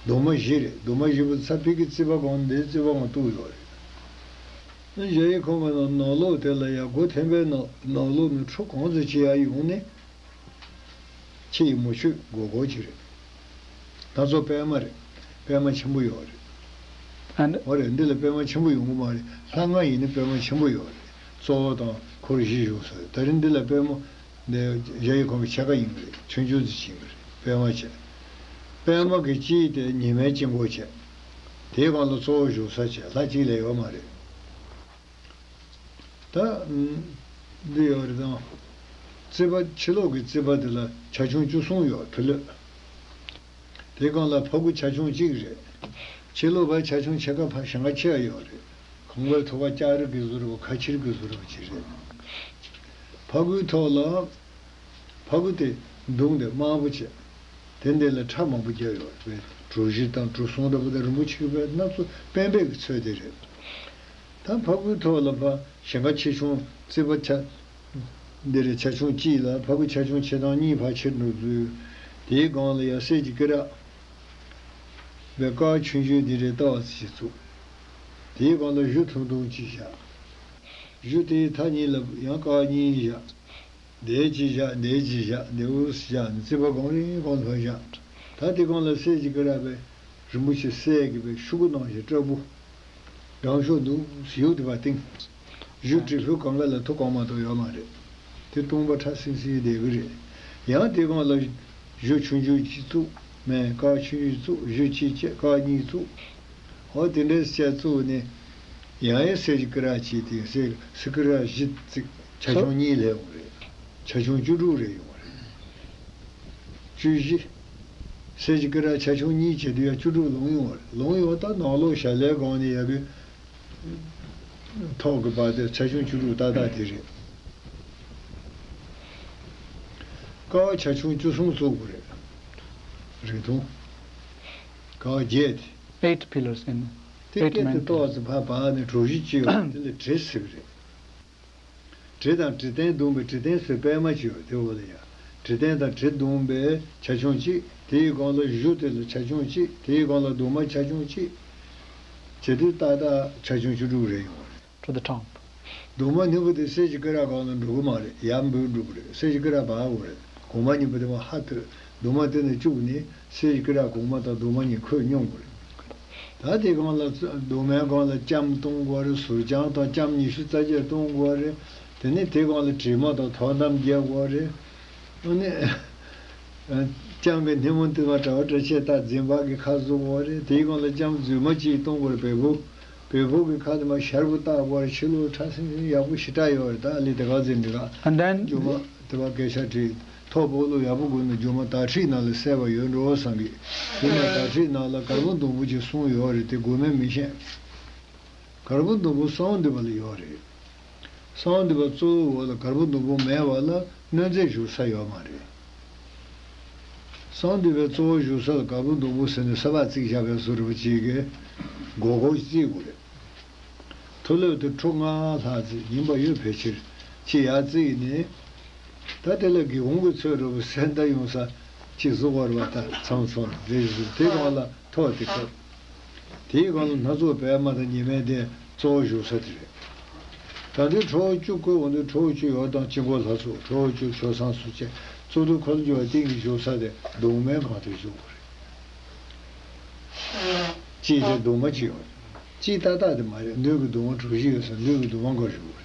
གདུང་མ་བཞི་རེད། གདུང་མ་བཞི་པོ་ས་ཕི་གི་རྩིག་པ་སྒང་འདིའི་རྩིག་པ་སྒང་གཏུགས་ཡོད་རེད། གཞལ་ཡས་ཁང་གི་ནང་ནང་ལོགས་དེ་ལ་ཡ། སྒོ་ཐེམ་པའི་ནང་ནང་ལོགས་ནས་ཁྲུ་གང་ཙམ་ཅིག་ཡར་ཡོང་ནས། ཕྱི་ཡི་མུ་ཁྱུད་སྒོར་སྒོར་ཅིག་རེད། སྣ་ཚོགས་པད་མ་རེད། པད་མ་ཆེན་པོ་ཡོད་རེད། And འོ་རེད། འདི་ལ་པད་མ་ཆེན་པོ་ཡོང་གི་མ་རེད། ལྷ་ལྔ་ཡིན་ན་པད་མ་ཆེན་པོ་ཡོད་རེད། གཙོ་བོ་དང་འཁོར་བཞི་བཞུགས་ས་རེད། ད་རིང་འདི་ལ་པད་མ་འདི་གཞལ་ཡས་ཁང་གི་ཕྱེད་ཀ་ཡིན་གྱི་རེད། ཆུང་ཆུང་ཙམ་ཅིག་ཡིན་གྱི་རེད། པད་མ་བྱས། པད་མ་གི་དཀྱིལ་དེ་ཉི་མའི་དཀྱིལ་འཁོར་བྱས། དེའི་སྒང་ལ་གཙོ་བོ་བཞུགས་ས་བྱས། ལྷ་གཅིག་ལས་ཡོད་མ་རེད། ད་འདི་ཡོད་རེད་དང་། རྩིག་པ་ཕྱི་ལོགས་ཀྱི་རྩིག་པ་དེ་ལ་ཆ་ཆུང་བཅུ་གསུམ་ཡོད། ཕྱི་ལོགས། དེ་སྒང་ལ་ཕ་གུ་ཆ་ཆུང་གཅིག་རེད། ཕྱི་ལོགས་པ་ཆ་ཆུང་ཕྱེད་ཀ་ཕ་ཞེང་ཁ་ཆེ་བ་ཡོད་རེད། གང་ག་ཐོག་ཁ་ལྕགས་རི་གི་བཟོ་འདྲ་པོ། ཁ་ཕྱིར་གི་བཟོ་འདྲ་པོ་ཅིག་རེད། ཕ་གུའི་ཐོག་ལ། ཕ་གུ་དེ་མདུང་དེ་དམར་པོ་བྱས། དེ་འདི་ལ་ཁྲ་མང་པོ་བརྒྱབ་ཡོད་རེད། གྲུ་བཞི་དང་གྲུ་གསུམ་འདྲ་པོ་དེ་རིན་པོ་ཆེ་གི་བས་སྣ་ཚོགས་པད་མའི་གི་ཚོད་དེ་རེད། ད་ཕ་གུའི་ཐོག་ལ་ཕ་ཞེང་ཁ་ཆེ་ཆུང་རྩིག་པ་ཆ། འདི་རེད། ཆ་ཆུང་གཅིག་ལ་ཕ་གུ་ཆ་ཆུང་ཆེ་ཐང་གཉིས་ཕར་ཁྱེར་འགྲོ་དུས། དེའི་སྒང་ལ་ཡང་གསེར་གྱི་སྐེ་རགས་པའི་དཀར་ཆུང་ཆུང་འདི་རེད། ཏོག་ཙམ་ཞིག་བཙུགས། དེའི་སྒང་ལ་གཞུ་ཐུང་ཐུང་གཅིག་བཞག་གཞུ་དེའི་མཐའ་གཉིས་ལ་ཡང་དཀར་གཉིས་བཞག་འདིར་གཅིག་བཞག་འདིར་གཅིག་བཞག་འདིར་བཞག་རྩིག་པ་གང་རིང་གང་ལ་བཞག་ད་དེ་སྒང་ལ་གསེར་གྱི་སྐེ་རགས་པའི་རིན་པོ་ཆེ་གསེར་གྱི་པའི་ཤུ་གུ་ནང་བཞིན་སྤྲ་སྤུ། སྦྲང་ཤོག་འདུག་ཡུག་དེ་བ་སྟེང་། གཞུ་དྲིལ་བུ་གང་ག་ལ་ཐུག་གང་མ་གཏོགས་ཡོད་མ་རེད། དེ་སྟོང་པ་ཁྲ་སིང་སིང་བསྡད་གི་རེད། ཡང་དེ་སྒང་ལ་གཞུ་ཆུང་ཆུང་གཅིག་བཙུགས། མེད་དཀར་ཆུང་ཆུང་བཙུགས། གཞུ་གཅིག་བཅད་དཀར་གཉིས་བཙུགས། འོ་དེ་འདྲའི་བཅད་བཙུགས་ནས། ཡང་ཡང་གསེར་གྱི་སྐེ་རགས་གཅིག་དེ་གསེར་གསེར་སྐེ་རགས་བཞི་བརྩིགས། ཆ་ཆུང་གཉིས་སླེབས་ཡོང་རེད། ཆ་ཆུང་བཅུ་དྲུག་རེ་ཡོང་རེད། བཅུ་བཞི། གསེར་གྱི་སྐེ་རགས་ཆ་ཆུང་གཉིས་བྱེད་དུས་ཡང་བཅུ་དྲུག་ལོངས་ཡོང་བ་རེད། ལོངས་ཡོང་ད་ནང་ལོགས་ཞྭ་ལའི་སྒང་ནས་ཡར་གི་ཐོག་གི་བར་དེ་ཆ་ཆུང་བཅུ་དྲུག་ཏག་ཏག་དེ་རེད། ཀ་བ་ཆ་ཆུང་བཅུ་གསུམ་བཙུགས་དགོས་རེད། རིང་ཐུང་། ཀ་བ་བརྒྱད་དེ། Eight pillars in དེ་eight སྐེ་དེ main ཏོག་ཙམ་ཕར་བབས་ནས་གྲུ་བཞི་གཅིག་ཡོད་དེ་ལ་གྲི་ཟེར་གི་རེད། གྲི་དང་གྲི་སྟན་བརྡུངས་པའི་གྲི་སྟན་ཟེར་པད་མ་ཅིག་ཡོད་དེ་འོག་ལ་ཡ། གྲི་སྟན་དང་གྲི་བརྡུངས་པའི་ཆ་ཆུང་གཅིག་དེའི་སྒང་ལ་གཞུ་དེ་ལ་ཆ་ཆུང་གཅིག་དེའི་སྒང་ལ་གདུང་མ་ཆ་ཆུང་གཅིག་བྱེད་དུས་ཏག་ཏག་ཆ་ཆུང་བཅུ་དྲུག་རེ་ཡོང་བ་རེད། To the top. གདུང་མ་སྙིང་པོ་དེ་གསེར་གྱི་སྐེ་རགས་སྒང་ལ་འགྲོ་གི་མ་རེད། ཡར་འབུད་འགྲོ་གི་རེད། གསེར་གྱི་སྐེ་རགས་འབག་དགོས་རེད། གོང་མ་སྙིང་པོ་དེ་མར་ཧ་ཐོད། གདུང་མ་དེ་ནས་བཅུག་ནས་གསེར་གྱི་སྐེ་རགས་གོང་མ་དང་གདུང་མ་གཉིས་ཁོད་སྙོམས་དགོས་རེད། ད་དེ་སྒང་ལ་རྩ་གདུང་མའི་སྒང་ལ་ལྕམ་གཏོང་དགོས་རེད། ཟུར་ལྕམ་དང་ལྕམ་ཉི་ཤུ་རྩ་བརྒྱད་གཏོང་དགོས་རེད། དེ་ནས་དེ་སྒང་ལ་དྲི་མ་དང་ཐོག་མདའ་རྒྱག་དགོས་རེད། ཨ་ནི། ལྕམ་གྱི་སྣེ་མོ་དེ་མ་གྲྭ་པ་གྲྭ་ཆས་རྟ་འཛིན་པ་གི་ཁ་བཟོ་དགོས་རེད། དེའི་སྒང་ལ་ལྕམ་རྫུན་མ་གཅིག་གཏོང་དགོས་རེད། བལ་པོ། བལ་པོ་གི་ཁ་དེ་མ་ཤར་བུ་བཏགས་དགོས་རེད། ཕྱི་ལོགས་ཁྲ་སིང་སིང་ཡག་པོ་ཞེ་དྲག་ཡོད་རེད། ད་ཨ་ལི་དེ་ག་ཟེར་འདི་ག And then སྒྱུ་མ་དེ་བ་སྐད་ཆ་དྲིས། ཐོག་པོ་ལོ་ཡག་པོ་དགོས་ན་སྒྱུ་མ་དར་ཁྲིད་ནང་ལ་གསལ་བ་ཡོད་འགྲོ་བསམ་གི། དེ་ནས་དར་ཁྲིད་ནང་ལ་གར་པོ་སྡོང་པོ་ཅིག་གསུངས་ཡོད་རེད། དེ་དགོས་མེད་མི་ཤེས། གར་པོ་སྡོང་པོ་གསང་འདུས་པ་ལ་ཡོད་རེད། གསང་འདུས་པ་གཙོ་བོའི་འོག་ལ་གར་པོ་སྡོང་པོ་མེད་པ་ལ་གནོད་མཛེས་བཞུགས་ས་ཡོད་མ་རེད། གསང་འདུས་པའི་གཙོ་བོ་བཞུགས་ས་ལ་གར་པོ་སྡོང་པོ་ཟེར་ནས་ས་ཕག་བརྩིགས་བཞག་པའི་བཟོ་འདྲ་པོ་ཅིག་གིས་སྒོར་སྒོར་བརྩིགས་དགོས་རེད། མཐོ་ལེབ་དེ་ཁྲོ་ལྔ་ལྷག་ཙམ་ཡིན་པ་ཡོད། ཕལ་ཆེར་ཅིག་ཡར་བརྩིགས་ནས། ད་དེ་ལ་སྒེའུ་ཁུང་གི་ཚོད་འདྲ་པོ་སེ་འདྲ་ཡོང་ས་ཅིག་བཟོ་དགོས་རེད་པ། ད་ཚང་ཚང་རེ་བཞིན་དེ་སྒང་ལ་ཐོག་དེ་བཀབ། དེའི་སྒང་ལ་སྣ་ཚོགས་པད་མ་དང་ཉི་མའི་གདན་གཙོ་བོ་བཞུགས་ས་དེ་རེད། ད་དུང་ཁྲོ་བོ་བཅུ་བཀོད་འོང་དུས་ཁྲོ་བོ་བཅུ་ཡོད་དང་དཀྱིལ་འཁོར་ལྷ་ཚོགས། ཁྲོ་བོ་བཅུ་མཆོད་བསང་སོགས་བཅས་གཙུག་ཏོར་འཁོར་ལོ་སྦྱོར་བ་སྟེང་གི་བཞུགས་ས་དེ་གདུང་མའི་སྒང་དེ་བཞུགས་པ་རེད། གཅིག་དེ་གདུང་མ་གཅིག་ཡོད་རེད། གཅིག་ཏག་ཏག་དེ་མ་རེད། མདུན་གྱི་གདུང་མ་གྲུ་བཞི་ཡོད་ས་མདུན་གྱི་གདུང་མ་སྒང་བཞུགས་པ་རེད།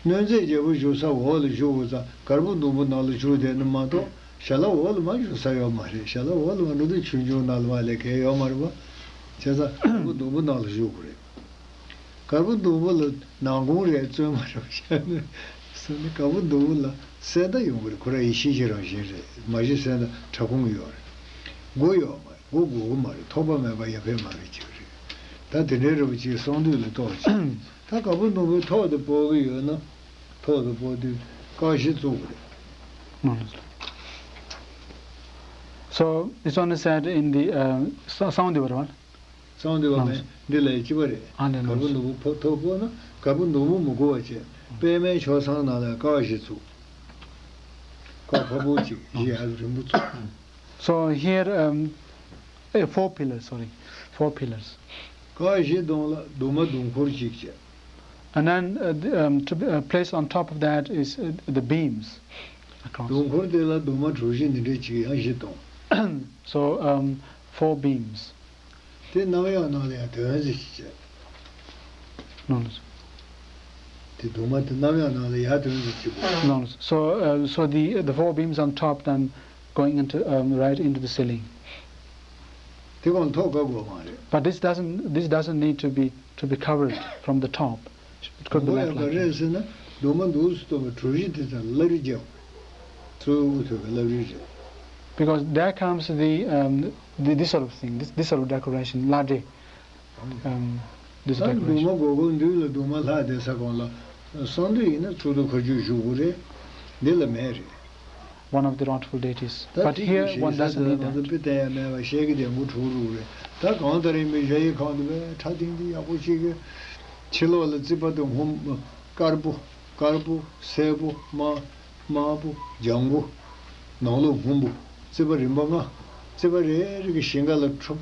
གནོད་མཛེས་རྒྱལ་པོ་བཞུགས་ས་འོག་ལ་བཞུགས་དགོས་ཙང་གར་པོ་སྡོང་པོ་ནང་ལ་བཞུགས་བསྡད་ན་མ་གཏོགས། ཞྭ་ལ་འོག་ལ་མར་བཞུགས་ས་ཡོད་མ་རེད། ཞྭ་ལ་འོག་ལ་མར་འགྲོ་དུས་ཆུང་ཆུང་ནང་ལ་མར་སླེབས་མཁན་ཡོད་མ་རེད་པ། བྱས་ཙང་དཀར་པོ་སྡོང་པོ་ནང་ལ་བཞུགས་དགོས་རེད། དཀར་པོ་སྡོང་པོ་ལ་ནང་ཁུང་རེད་བཙོན་མ་རེད་པ། བྱས་ནས་སོང་ནས་དཀར་པོ་སྡོང་པོ་ལ་གསལ་མདའ་ཡོང་གི་རེད། ཁོ་རང་ཡེ་ཤེས་ཀྱི་རང་བཞིན་རེད། མ་གཞི་གསལ་མདའ་ཁྲ་ཁུང་ཡོད་རེད། སྒོ་ཡོད་མ་རེད། སྒོ་དགོས་ཀྱི་མ་རེད། ཐོགས་པ་མེད་པ་ཡར་ཕེབས་མ་ཕེབས་བྱེད་ཀྱི་རེད། ད་དེ་འདྲའི་རེད་པ། ཅིག་གསང་འདུས་ལ་གཏོགས་ཅིག་ད་དཀར་པོ་སྡོང་པོའི་ཐོག་ཏུ་སྤོ་གི་ཡོད་ན། ཐོག་ཏུ་སྤོ་དུས་ཀ་བཞི་བཙུགས་དགོས་རེད། No, no, sir. So this one is said in the, uh, Sa- Sound Department. གསང་འདུས་པ་མེད། འདི་ལ་ཡི་གཅིག་པ་རེད། ཨ་ནི་དཀར་པོ་སྡོང་པོ་ཐོག་སྤོ་ན་དཀར་པོ་སྡོང་པོ་མི་དགོས་པ་བྱས། པད་མའི་མཆོད་བསང་ནང་ལ་ཀ་བ་བཞི་བཙུགས། ཀ་བ་ཕར་པོ་གཅིག་བཞི་ཡར་རིང་པོ་བཙུགས། So here, um, eh, four pillars, sorry, four pillars. ཀ་བ་བཞི་གདོང་ལ་གདུང་མ་གདུང་འཁོར་གཅིག་བྱས། And then, uh, the, um, to be, uh, placed on top of that is, uh, the beams across. གདུང་འཁོར་དེ་ལ་གདུང་མ་གྲུ་བཞི་འདི་འདྲའི་གཅིག་ཡང་བཞི་གཏོང་། So, um, four beams. དེ་གནམ་ཡངས་ནང་ལ་ཡར་དོན་ཟིག་ཅིག་བྱས། No, no, sir. དེ་གདུང་མ་དེ་གནམ་ཡངས་ནང་ལ་ཡར་དོན་ཟིག་ཅིག་དགོས། No, no, sir. So, uh, so the, the four beams on top then going into, um, right into the ceiling. དེ་གང་ཐོག་བཀབ་དགོས་མ་རེད། But this doesn't, this doesn't need to be, to be covered from the top. It could be left like that. གདུང་མ་ཡང་ག་རེ་རེད་ཟེར་ན། གདུང་མ་འདུག་སེ་སྟོན་པའི་གྲུ་བཞི་དེ་ཚོ་ལ་རི་རྒྱབ། གཙོ་བོའི་དབུ་ཐོད་ཀྱི་ལ་རི་རེད། Because there comes the, um, the, this sort of thing, this, this sort of decoration, ལ་རི། Um, this ད་གདུང་མ་decoration. སྒོར་སྒོར་མདུན་ལ་གདུང་མ་ལྷག་བསྡད་ས་གང་ལ། གསང་འདུས་ཡིན་ན་གཙུག་ཏོར་མཁའ་སྤྱོད་བཞུགས་དགོས་རེད། འདི་ལ་མེད་རེད། One of the wrathful deities. ད་But ཐིག་here གུ one ཞེས་doesn't ཟེར་need ང་ཚོ་that. དཔེ་བསྟན་ཡ་མེད་པ་ཤེལ་གྱི་ལྡེ་གུ་དྲུག་རུ་རེད། ད་གང་ལྟར་ཡིན་པའི་གཞལ་ཡས་ཁང་དུ་བས་ཁྲ་ཐིང་ཐིང་ཡག་པོ་ཞིག་གི་ཕྱི་ལོགས་ལ་རྩིག་པ་དེ་སྔོན་དཀར་པོ། དཀར་པོ། སེར་པོ། དམར། དམར་པོ། ལྗང་གུ། ནང་ལོགས་སྔོན་པོ། རྩིག་པ་རིམ་པ་ལྔ། རྩིག་པ་རེ་རེ་གི་ཞེང་ཁ་ལ་ཁྲོ།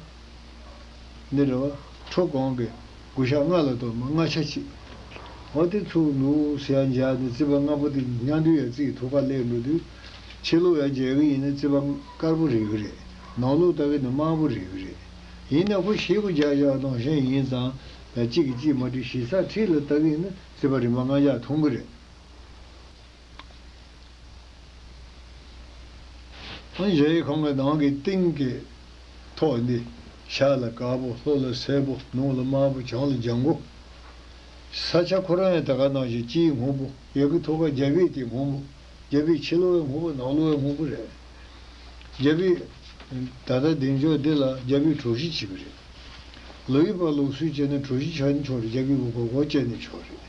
འདི་རེད་བ། ཁྲོ་གང་གི་དགུ་ཞག་ལྔ་ལ་གཏོར་མ་ལྔ་ཆ་གཅིག་འོ་དེ་ཚུར་ནུབ་ཟེར་ཡ་འཇགས་ནས་རྩིག་པ་ལྔ་པོ་དེ་མཉམ་དུ་ཡ་རྩིག་གི་ཐུག་པ་སླེབས་འགྲོ་དུས། ཕྱི་ལོགས་ཡ་འཇལ་གི་ཡིན་ན་རྩིག་པ་དཀར་པོ་རེག་གི་རེད། ནང་ལོགས་ལྟ་གི་ན་དམར་པོ་རེག་གི་རེད། ཡིན་ན་ཁོ་ཞེ་པོ་འཇགས་བཞག་དང་ཞེང་ཡིན་ཙང་ད་གཅིག་གིས་གཅིག་མ་འགྲིག་ཞེ་ས་འཁྲིས་ལ་ལྟ་གི་ཡིན་ན་རྩིག་པ་རིམ་པ་ལྔ་བཞག་མཐོང་གི་རེད། ཨ་གཞལ་ཡས་ཁང་གི་ནང་གི་སྟེང་གི་ཐོག་འདི་ཞྭ་ལ་དཀར་པོ། ལྷོ་ལ་སེར་པོ། ནུབ་ལ་དམར་པོ། བྱང་ལ་ལྗང་གུ། ས་ཆ་ཁོ་རང་ཡང་ད་ག་ནང་བཞིན་སྤྱིའི་སྔོན་པོ། ཡ་གི་ཐོག་ཁ་རྒྱ་བིས་དེ་སྔོན་པོ། རྒྱ་བིས་ཕྱི་ལོགས་ཡང་སྔོན་པོ། ནང་ལོགས་ཡང་སྔོན་པོ་རེད། རྒྱ་བིས་ད་ལྟ་འདི་ཕྱོགས་འདི་ལ་རྒྱ་བིས་གྲོ་ཞིབ་བྱེད་ཀྱི་རེད། ལོ་ཡི་པ་ལུགས་སྲོལ་བྱས་ན་གྲོ་ཞིབ་བྱས་ན་ཆོག་རེད། རྒྱ་བིས་གོ་གོ་བྱས་ན་ཆོག་རེད།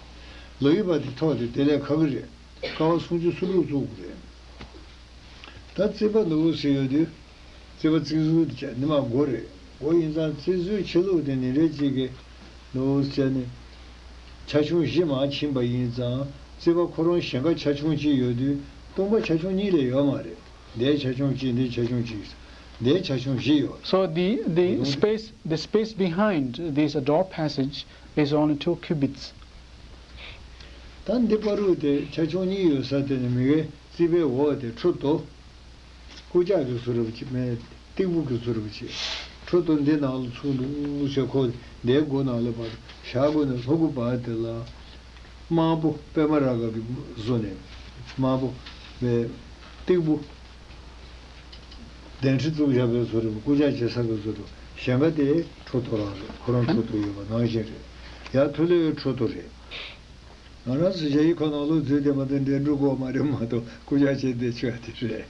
ལོ་ཡི་པ་དེ་ཐོག་དེ་དེ་ལས་ཁ་གི་རེད། ཀ་བ་སུམ་ཅུ་སོ་དྲུག་བཙུགས་དགོས་རེད། ད་རྩིག་པ་འདུག་ཟེར་ཡོད་དུས། རྩིག་པ་རྩིག་ཟུར་དེ་བྱས་ནི་མ་སྒོ་རེད། སྒོ་ཡིན་ཙང་རྩིག་ཟུར་ཕྱི་ལོགས་དེ་ནི་རེ་གཅིག་གི་འདུག་ཟེར་ནི། ཆ་ཆུང་བཞི་མར་ཕྱིན་པ་ཡིན་ཙང་རྩིག་པ་ཁོ་རང་ཞེང་ཁ་ཆ་ཆུང་གཅིག་ཡོད་དུས་སྟོང་པ་ཆ་ཆུང་གཉིས་ལས་ཡོད་མ་རེད། འདིའི་ཆ་ཆུང་གཅིག་འདིའི་ཆ་ཆུང་གཅིག་འདིའི་ཆ་ཆུང་བཞི་ཡོད། So the, the space, the space behind this door passage is only two cubits. ད་འདི་བར་དུ་དེ་ཆ་ཆུང་གཉིས་ཡོད་ས་དེ་ནི་མི་གའི་རྩིག་པའི་འོག་དེ་ཁྲོ་དོ། རྐུབ་བཀྱག་གི་བཟོ་འདྲ་པོ་ཅིག་མེད། སྟེགས་བུ་གི་བཟོ་འདྲ་པོ་ཅིག་ཁྲོ་དོ་འདི་ནང་ལ་ཚུད་འདུག་ཟེར། ཁོ་འདིའི་སྒོ་ནང་ལ་བར་ཞྭ་སྒོ་ནས་ལྷོ་སྒོ་བར་དེ་ལ་དམར་པོ་པད་མ་ར་ག་གི་བཟོ་ནས་དམར་པོ་བའི་སྟེགས་བུ། གདན་ཁྲི་བཙུགས་བཞག་པའི་བཟོ་འདྲ་པོ། རྐུབ་བཀྱག་བྱེད་ས་གི་བཟོ་འདྲ་པོ། ཞེང་ཁ་དེ་ཁྲོ་དོ་རང་རེད། ཁོ་རང་ཁྲོ་དོ་ཡོད་པ་ནང་བཞིན་རེད། ཡར་མཐོ་ལོས་ཁྲོ་དོ་རེད། ང་རང་ཚོ་གཞལ་ཡས་ཁང་ནང་ལོགས་འཛུལ་བསྡད་མ་གཏོགས་འདྲེ་འགྲོ་དགོས་མ་རེད་མ་གཏོགས་རྐུབ་བཀྱག་བྱས་བསྡད་ཆོག་ཡ་དེ་རེད།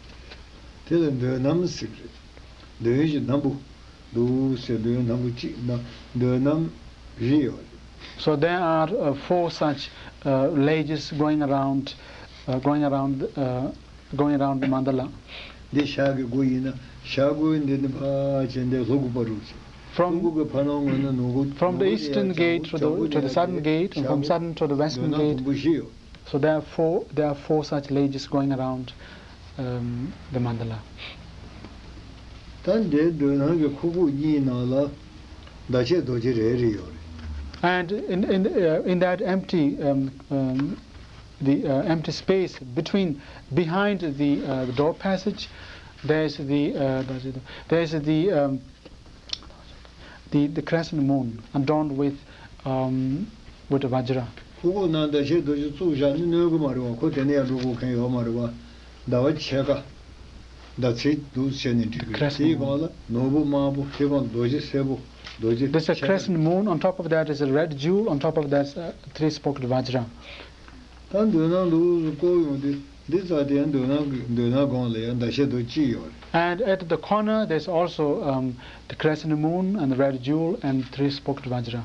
དེ་ལ་མདུན་ནམ་ཟེར་གི་རེད། མདུན་བཞི་སྣམ་བུ་འདུག་ཟེར། མདུན་སྣམ་བུ་གཅིག་ན་མདུན་ནམ་བཞི་ཡོད་རེད། So there are uh, four such uh, ledges going around, uh, going around, uh, going around the mandala. འདི་ཞྭ་གི་སྒོ་ཡིན་ན་ཞྭ་སྒོའི་འདི་ནི་ཕར་བྱས་འདི་ལྷོ་སྒོ་བར་དུ་བྱས། From, ལྷོ་སྒོ་གི་ཕར་ནང་ངོས་ན་ནུབ་སྒོ། from the eastern gate to the, to the southern gate, and from southern to the western gate. མདུན་ནམ་དུམ་བུ་བཞི་ཡོད། So there are four, there are four such ledges going around um, the mandala. ད་འདིའི་མདུན་ནམ་གྱི་ཁུག་ཁུག་གཉིས་ནང་ལ་ཟླ་ཕྱེད་རྡོ་རྗེ་རེ་རེ་ཡོད་རེད། And in, in, uh, in that empty, um, um, the uh, empty space between, behind the, uh, the door passage, there's the, uh, there's the, um, the, the crescent moon adorned with, um, with vajra. ཁུག་ཁུག་ནང་ཟླ་ཕྱེད་རྡོ་རྗེ་བཙུགས་བཞག་ནི་གནོད་གི་མ་རེད་བ། ཁོ་དེ་ནས་ཡར་འགྲོ་དགོས་མཁན་ཡོད་མ་རེད་བ། ཟླ་བ་ཕྱེད་ཀ་ཟླ་ཚེས་འདུག་བྱས་ནས་འགྲིག་གི་རེད། དེའི་སྒང་ལ་ནོར་བུ་དམར་པོ། དེའི་སྒང་རྡོ་རྗེ་སེར་པོ། རྡོ་རྗེ། There's a ཕྱེད་ཀ། Crescent moon. On top of that is a red jewel. On top of that, uh, three-spoked vajra. ད་མདུན་ནམ་འདུག་བསྐོར་ཡོང་དུས་འདི་རྩ་དེ་ཡང་མདུན་ནམ་གྱི་མདུན་ནམ་སྒང་ལ་ཡང་ཟླ་ཕྱེད་རྡོ་རྗེ་གཅིག་ཡོད་རེད། And at the corner, there's also um, the crescent moon and the red jewel and three-spoked vajra.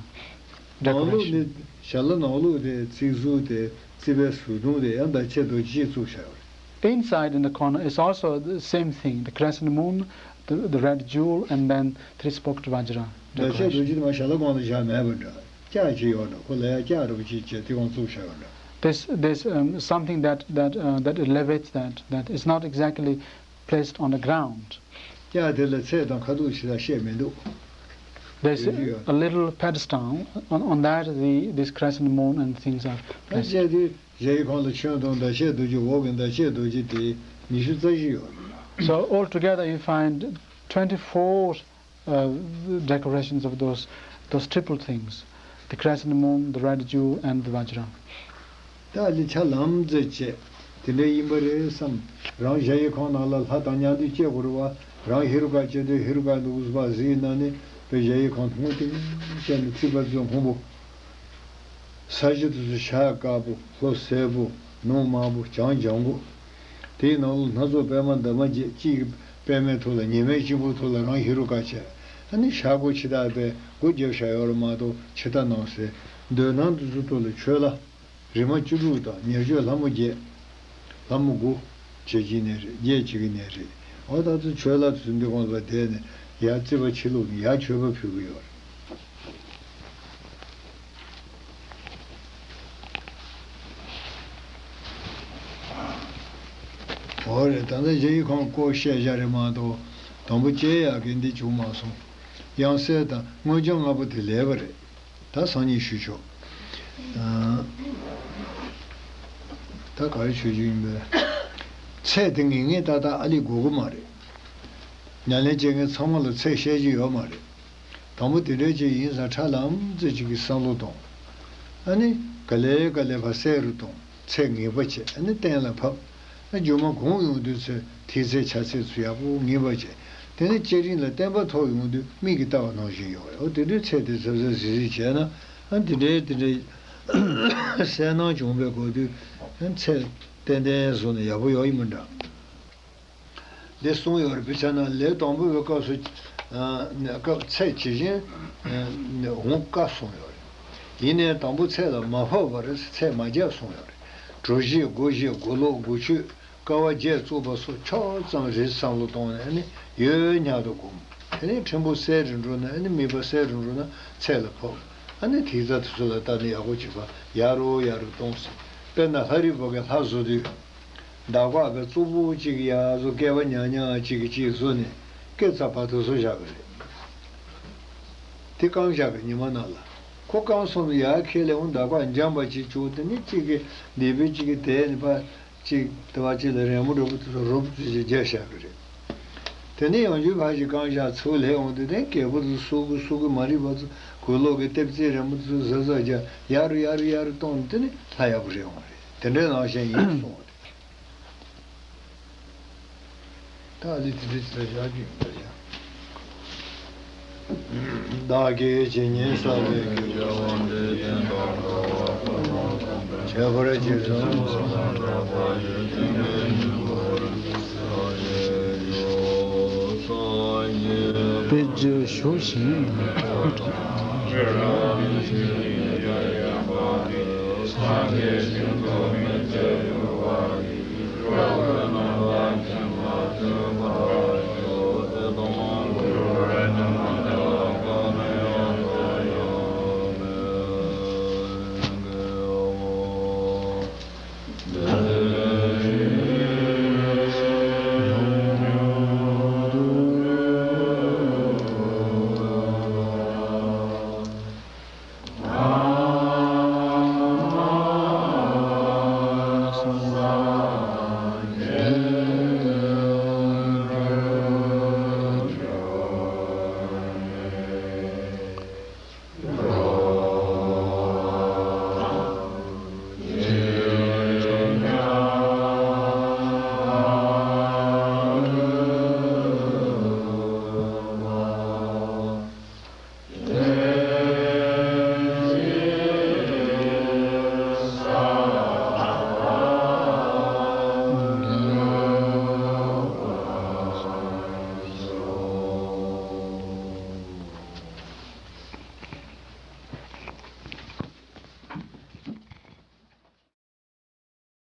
ནང་ལོགས་ནི་ཞྭ་ལ་ནང་ལོགས་དེ་རྩིག་ཟུར་དེ་རྩིག་པའི་ཟུར་གདོང་དེ་ཡང་ཟླ་ཕྱེད་རྡོ་རྗེ་བཙུགས་བཞག་ཡོད་རེད། Inside in the corner is also the same thing, the crescent moon, the, the red jewel, and then three-spoked vajra decoration. ཟླ་ཕྱེད་རྡོ་རྗེ་དེ་མར་ཞྭ་ལ་སྒང་ལ་བཞག་མེད་པ་འདྲ། ལྕགས་ཅིག་ཡོད་འདྲ། ཁོ་ལ་ཡ་ལྕགས་འདྲ་པོ་ཅིག་བྱས་དེ་སྒང་བཙུགས་བཞག་ཡོད་འདྲ། This, this um, something that, that, uh, that elevates that, that is not exactly placed on the ground. ལྕགས་དེ་ལ་ཚད་དང་ཁ་ཐུག་ཞེ་དྲག་བཤད་མི་འདུག There's a little pedestal. On, on that, the, this crescent moon and things are placed. ད་བྱས་དུས་གཞལ་ཡས་ཁང་ལ་ཁྱོན་བསྡོམས་ཟླ་ཕྱེད་རྡོ་རྗེ། འོག་གི་ཟླ་ཕྱེད་རྡོ་རྗེ་དེ་ཉི་ཤུ་རྩ་བཞི་ཡོད་རེད། So altogether, you find twenty-four uh, decorations of those, those triple things, the crescent moon, the red jewel, and the vajra. ད་ལི་ཆ་ལམ་ཙེ་བྱས་དེ་འདྲ་ཡིན་པ་རེད་བསམ། རང་གཞལ་ཡས་ཁང་ནང་ལ་ལྷ་དང་མཉམ་དུ་སྐྱེ་དགོས་རེད་བ། རང་ཧེ་རུ་ཀ་བྱས་དུས་ཧེ་རུ་ཀ་འདུག་པ་གཟིགས་ན་ནི་པའི་གཞལ་ཡས་ཁང་ཐུང་ཐུང་བྱས་ནས་རྩིག་པ་ཚོ་སྔོན་པོ། ས་གཞི་དེ་ཚོ་ཞྭ་དཀར་པོ། ལྷོ་སེར་པོ། ནུབ་དམར་པོ། བྱང་ལྗང་གུ། དེའི་ནང་ལ་སྣ་ཚོགས་པད་མ་འདབ་མ་བརྒྱད། གཅིག་གི་པད་མའི་ཐོག་ལ་ཉི་མའི་སྤྱི་བོའི་ཐོག་ལ་རང་ཧེ་རུ་ཀ་བྱས། ཨ་ནི་ཞྭ་སྒོ་ཕྱི་ཐག་པའི་སྒོ་བརྒྱབ་བཞག་ཡོད་རེད་མ་གཏོགས་ཕྱི་ཐག་ནང་གསལ། མདུན་ནམ་དེ་ཚོའི་ཐོག་ལ་ཆོས་ལྷ། རིག་མ་བཅུ་དྲུག་དང་ཉེར་སྤྱོད་ལྷ་མོ་བརྒྱད། ལྷ་མོ་དགུ་བྱེད་ཀྱི་ནི་རེད། བརྒྱད་བྱེད་ཀྱི་ནི་རེད། འོ་ད་ཚོ་ཆོས་ལ་ཚུལ་འདི་དགོངས་པ་དེ་ནི་ཡར་རྩིས་པ་ཕྱི་ལོགས་ནས་ཡར་མཆོད་པ་ཕུལ་གྱི་ཡོད་རེད། འོ་རེད། ད་ལྟ་རྗེ་ཡིས་ཁོང་སྐོར་བཤད་བཞག་རེད་མ་གཏོགས། དང་པོ་བཅད་ཡག་གི་འདི་བྱུང་མ་སོང་། དབྱངས་གསལ་དང་མངོན་བརྗོད་ལྔ་པོ་དེ་ལེགས་པ་རེད། ད་སང་ཉིན་ཞུ་ཆོག་ཨ། ད་ག་རེ་ཞུ་རྒྱུ་ཡིན་པས། ཚད་དེ་ངེས་ངེས་ཏག་ཏག་ཨ་ལི་དགོས་ཀྱི་མ་རེད། ཉམས་ལེན་བྱེད་མཁན་ཚང་མ་ལ་ཚད་བཤད་རྒྱུ་ཡོད་མ་རེད། དང་པོ་དེ་འདྲའི་ཅིག་ཡིན་ཙང་ཁྲ་ལམ་ཙེ་ཅིག་གི་བསམ་བློ་གཏོང་། ཨ་ནི་ག་ལེ་ག་ལེ་ཕར་གསལ་རུ་གཏོང་། ཚད་ངེས་པ་བྱས། ཨ་ནི་གཏན་ལ་ཕབ། ཨ་རྒྱུ་མ་གོམས་ཡོང་དུས་ཚོད་ཐིག་ཚད་ཆ་ཚད་ཚོ་ཡག་པོ་ངེས་པ་བྱས། དེ་ནས་བསྐྱེད་རིམ་ལ་བརྟན་པ་ཐོབ་ཡོང་དུས་མིག་གིས་ལྟ་བ་ནང་བཞིན་ཡོང་བས། འོ་དེ་དུས་ཚད་དེ་གཟབ་གཟབ་གཟིགས་གཟིགས་བྱས་ན། ཨ་དེ་འདྲའི་དེ་འདྲའི་གསལ་སྣང་བྱུང་བའི་གོ་དུས། ཨ་ཚད་ཏན་ཏན་བཟོ་ན་ཡག་པོ་ཡོང་གི་མི་འདྲ། འདི་གསུངས་ཡོད་རེད། དཔེ་ཆ་ནང་ལས་དང་པོའི་སྐབས་སུ། ཨ་ནི་སྐབས་ཚད་ཇི་བཞིན་ཨ་ནི་འོང་བཀའ་གསུངས་ཡོད་རེད། ཡིན་ནའི་དང་པོ་ཚད་ལ་མ་ཕབ་པར་ཚད་མ་རྒྱག་གསུངས་ཡོད་རེད། གྲུ་བཞི་སྒོ་བཞི་སྒོ་ལོགས་སྒོ་ཆོས་དཀའ་བ་བརྒྱད་བཙུགས་པ་སོགས་ཕྱོགས་ཙམ་རེ་བསམ་བློ་གཏོང་ནས་ནི་ཡོད་ཉག་ཏུ་བསྒོམ། དེ་ནས་ཕྲན་བུ་གསལ་རུ་འགྲོ་ན་ནི་དམིགས་པ་གསལ་རུ་འགྲོ་ན་ཚད་ལ་ཕབ། ཨ་ནི་ཐིག་རྩ་དེ་ཚོ་ལ་ལྟ་ནས་ཡག་པོ་བྱེད་པ་ཡར་རོ་ཡར་རོ་གཏོང་ཟེར། དཔེར་ན་ལྷ་རིས་པོ་གི་ལྷ་བཟོ་དུས། འདག་པ་གི་གཙོ་བོ་གཅིག་ཡར་བཟོ། སྐེད་པ་ཉག་ཉག་གཅིག་གིས་གཅིག་བཟོས་ནས་སྐེ་ཚ་བར་དུ་བཟོ་བཞག་གི་རེད། དེ་བཀང་བཞག་གི་ཉི་མ་ནང་ལ། ཁོ་བཀང་སོང་ནས་ཡར་ཁྱེར་ལས་འོང་འདག་པ་འཇམ་པ་གཅིག་བྱུང་། དེ་ནས་གཅིག་གིས་ལྡེབས་པའི་གཅིག་གིས་དེད་ནས་ཕར་གཅིག་དེ་བ་གཅིག་ལ་རན་མོ་འདྲ་པོ་དེ་ཚོ་རུབ་ཙམ་ཞིག་རྒྱག་བཞག་གི་རེད། དེ་ནས་ཡང་བསྐྱར་ཕར་ཞིག་བཀང་བཞག་ཚུར་ལས་འོང་དུས། དེ་སྐྱེས་བུ་དེ་ཚོ་སུ་གུ་སུ་གུ་མ་རིག་པ་ཚོ་གུ་ལོག་གི་ལྟེབ་རྩེག་རན་མོ་དེ་ཚོ་གཟབ་གཟབ་རྒྱག། ཡར་རུ་ཡར་རུ་ཡར་རུ་གཏོང་ནས་དེ་ནས་ལྷ་ཡག་པོ་རེད་འོང་རེད། དེ་འདྲའི་ནང་བཞིན་ཡིན་གསུངས་པ་རེད། ད་ཨ་ལི་དེ་འདྲའི་ཚིག་ལ་བཞག་རྒྱུ་ཡིན་པ་ཡང་། བདག་གིས་ཇི་སྙེད་བསགས་པའི་རྒྱུ། ཁྱད་པར་རྗེ་བཙུན། དཔེ་བརྗོད་ཞུ་ཞིང་།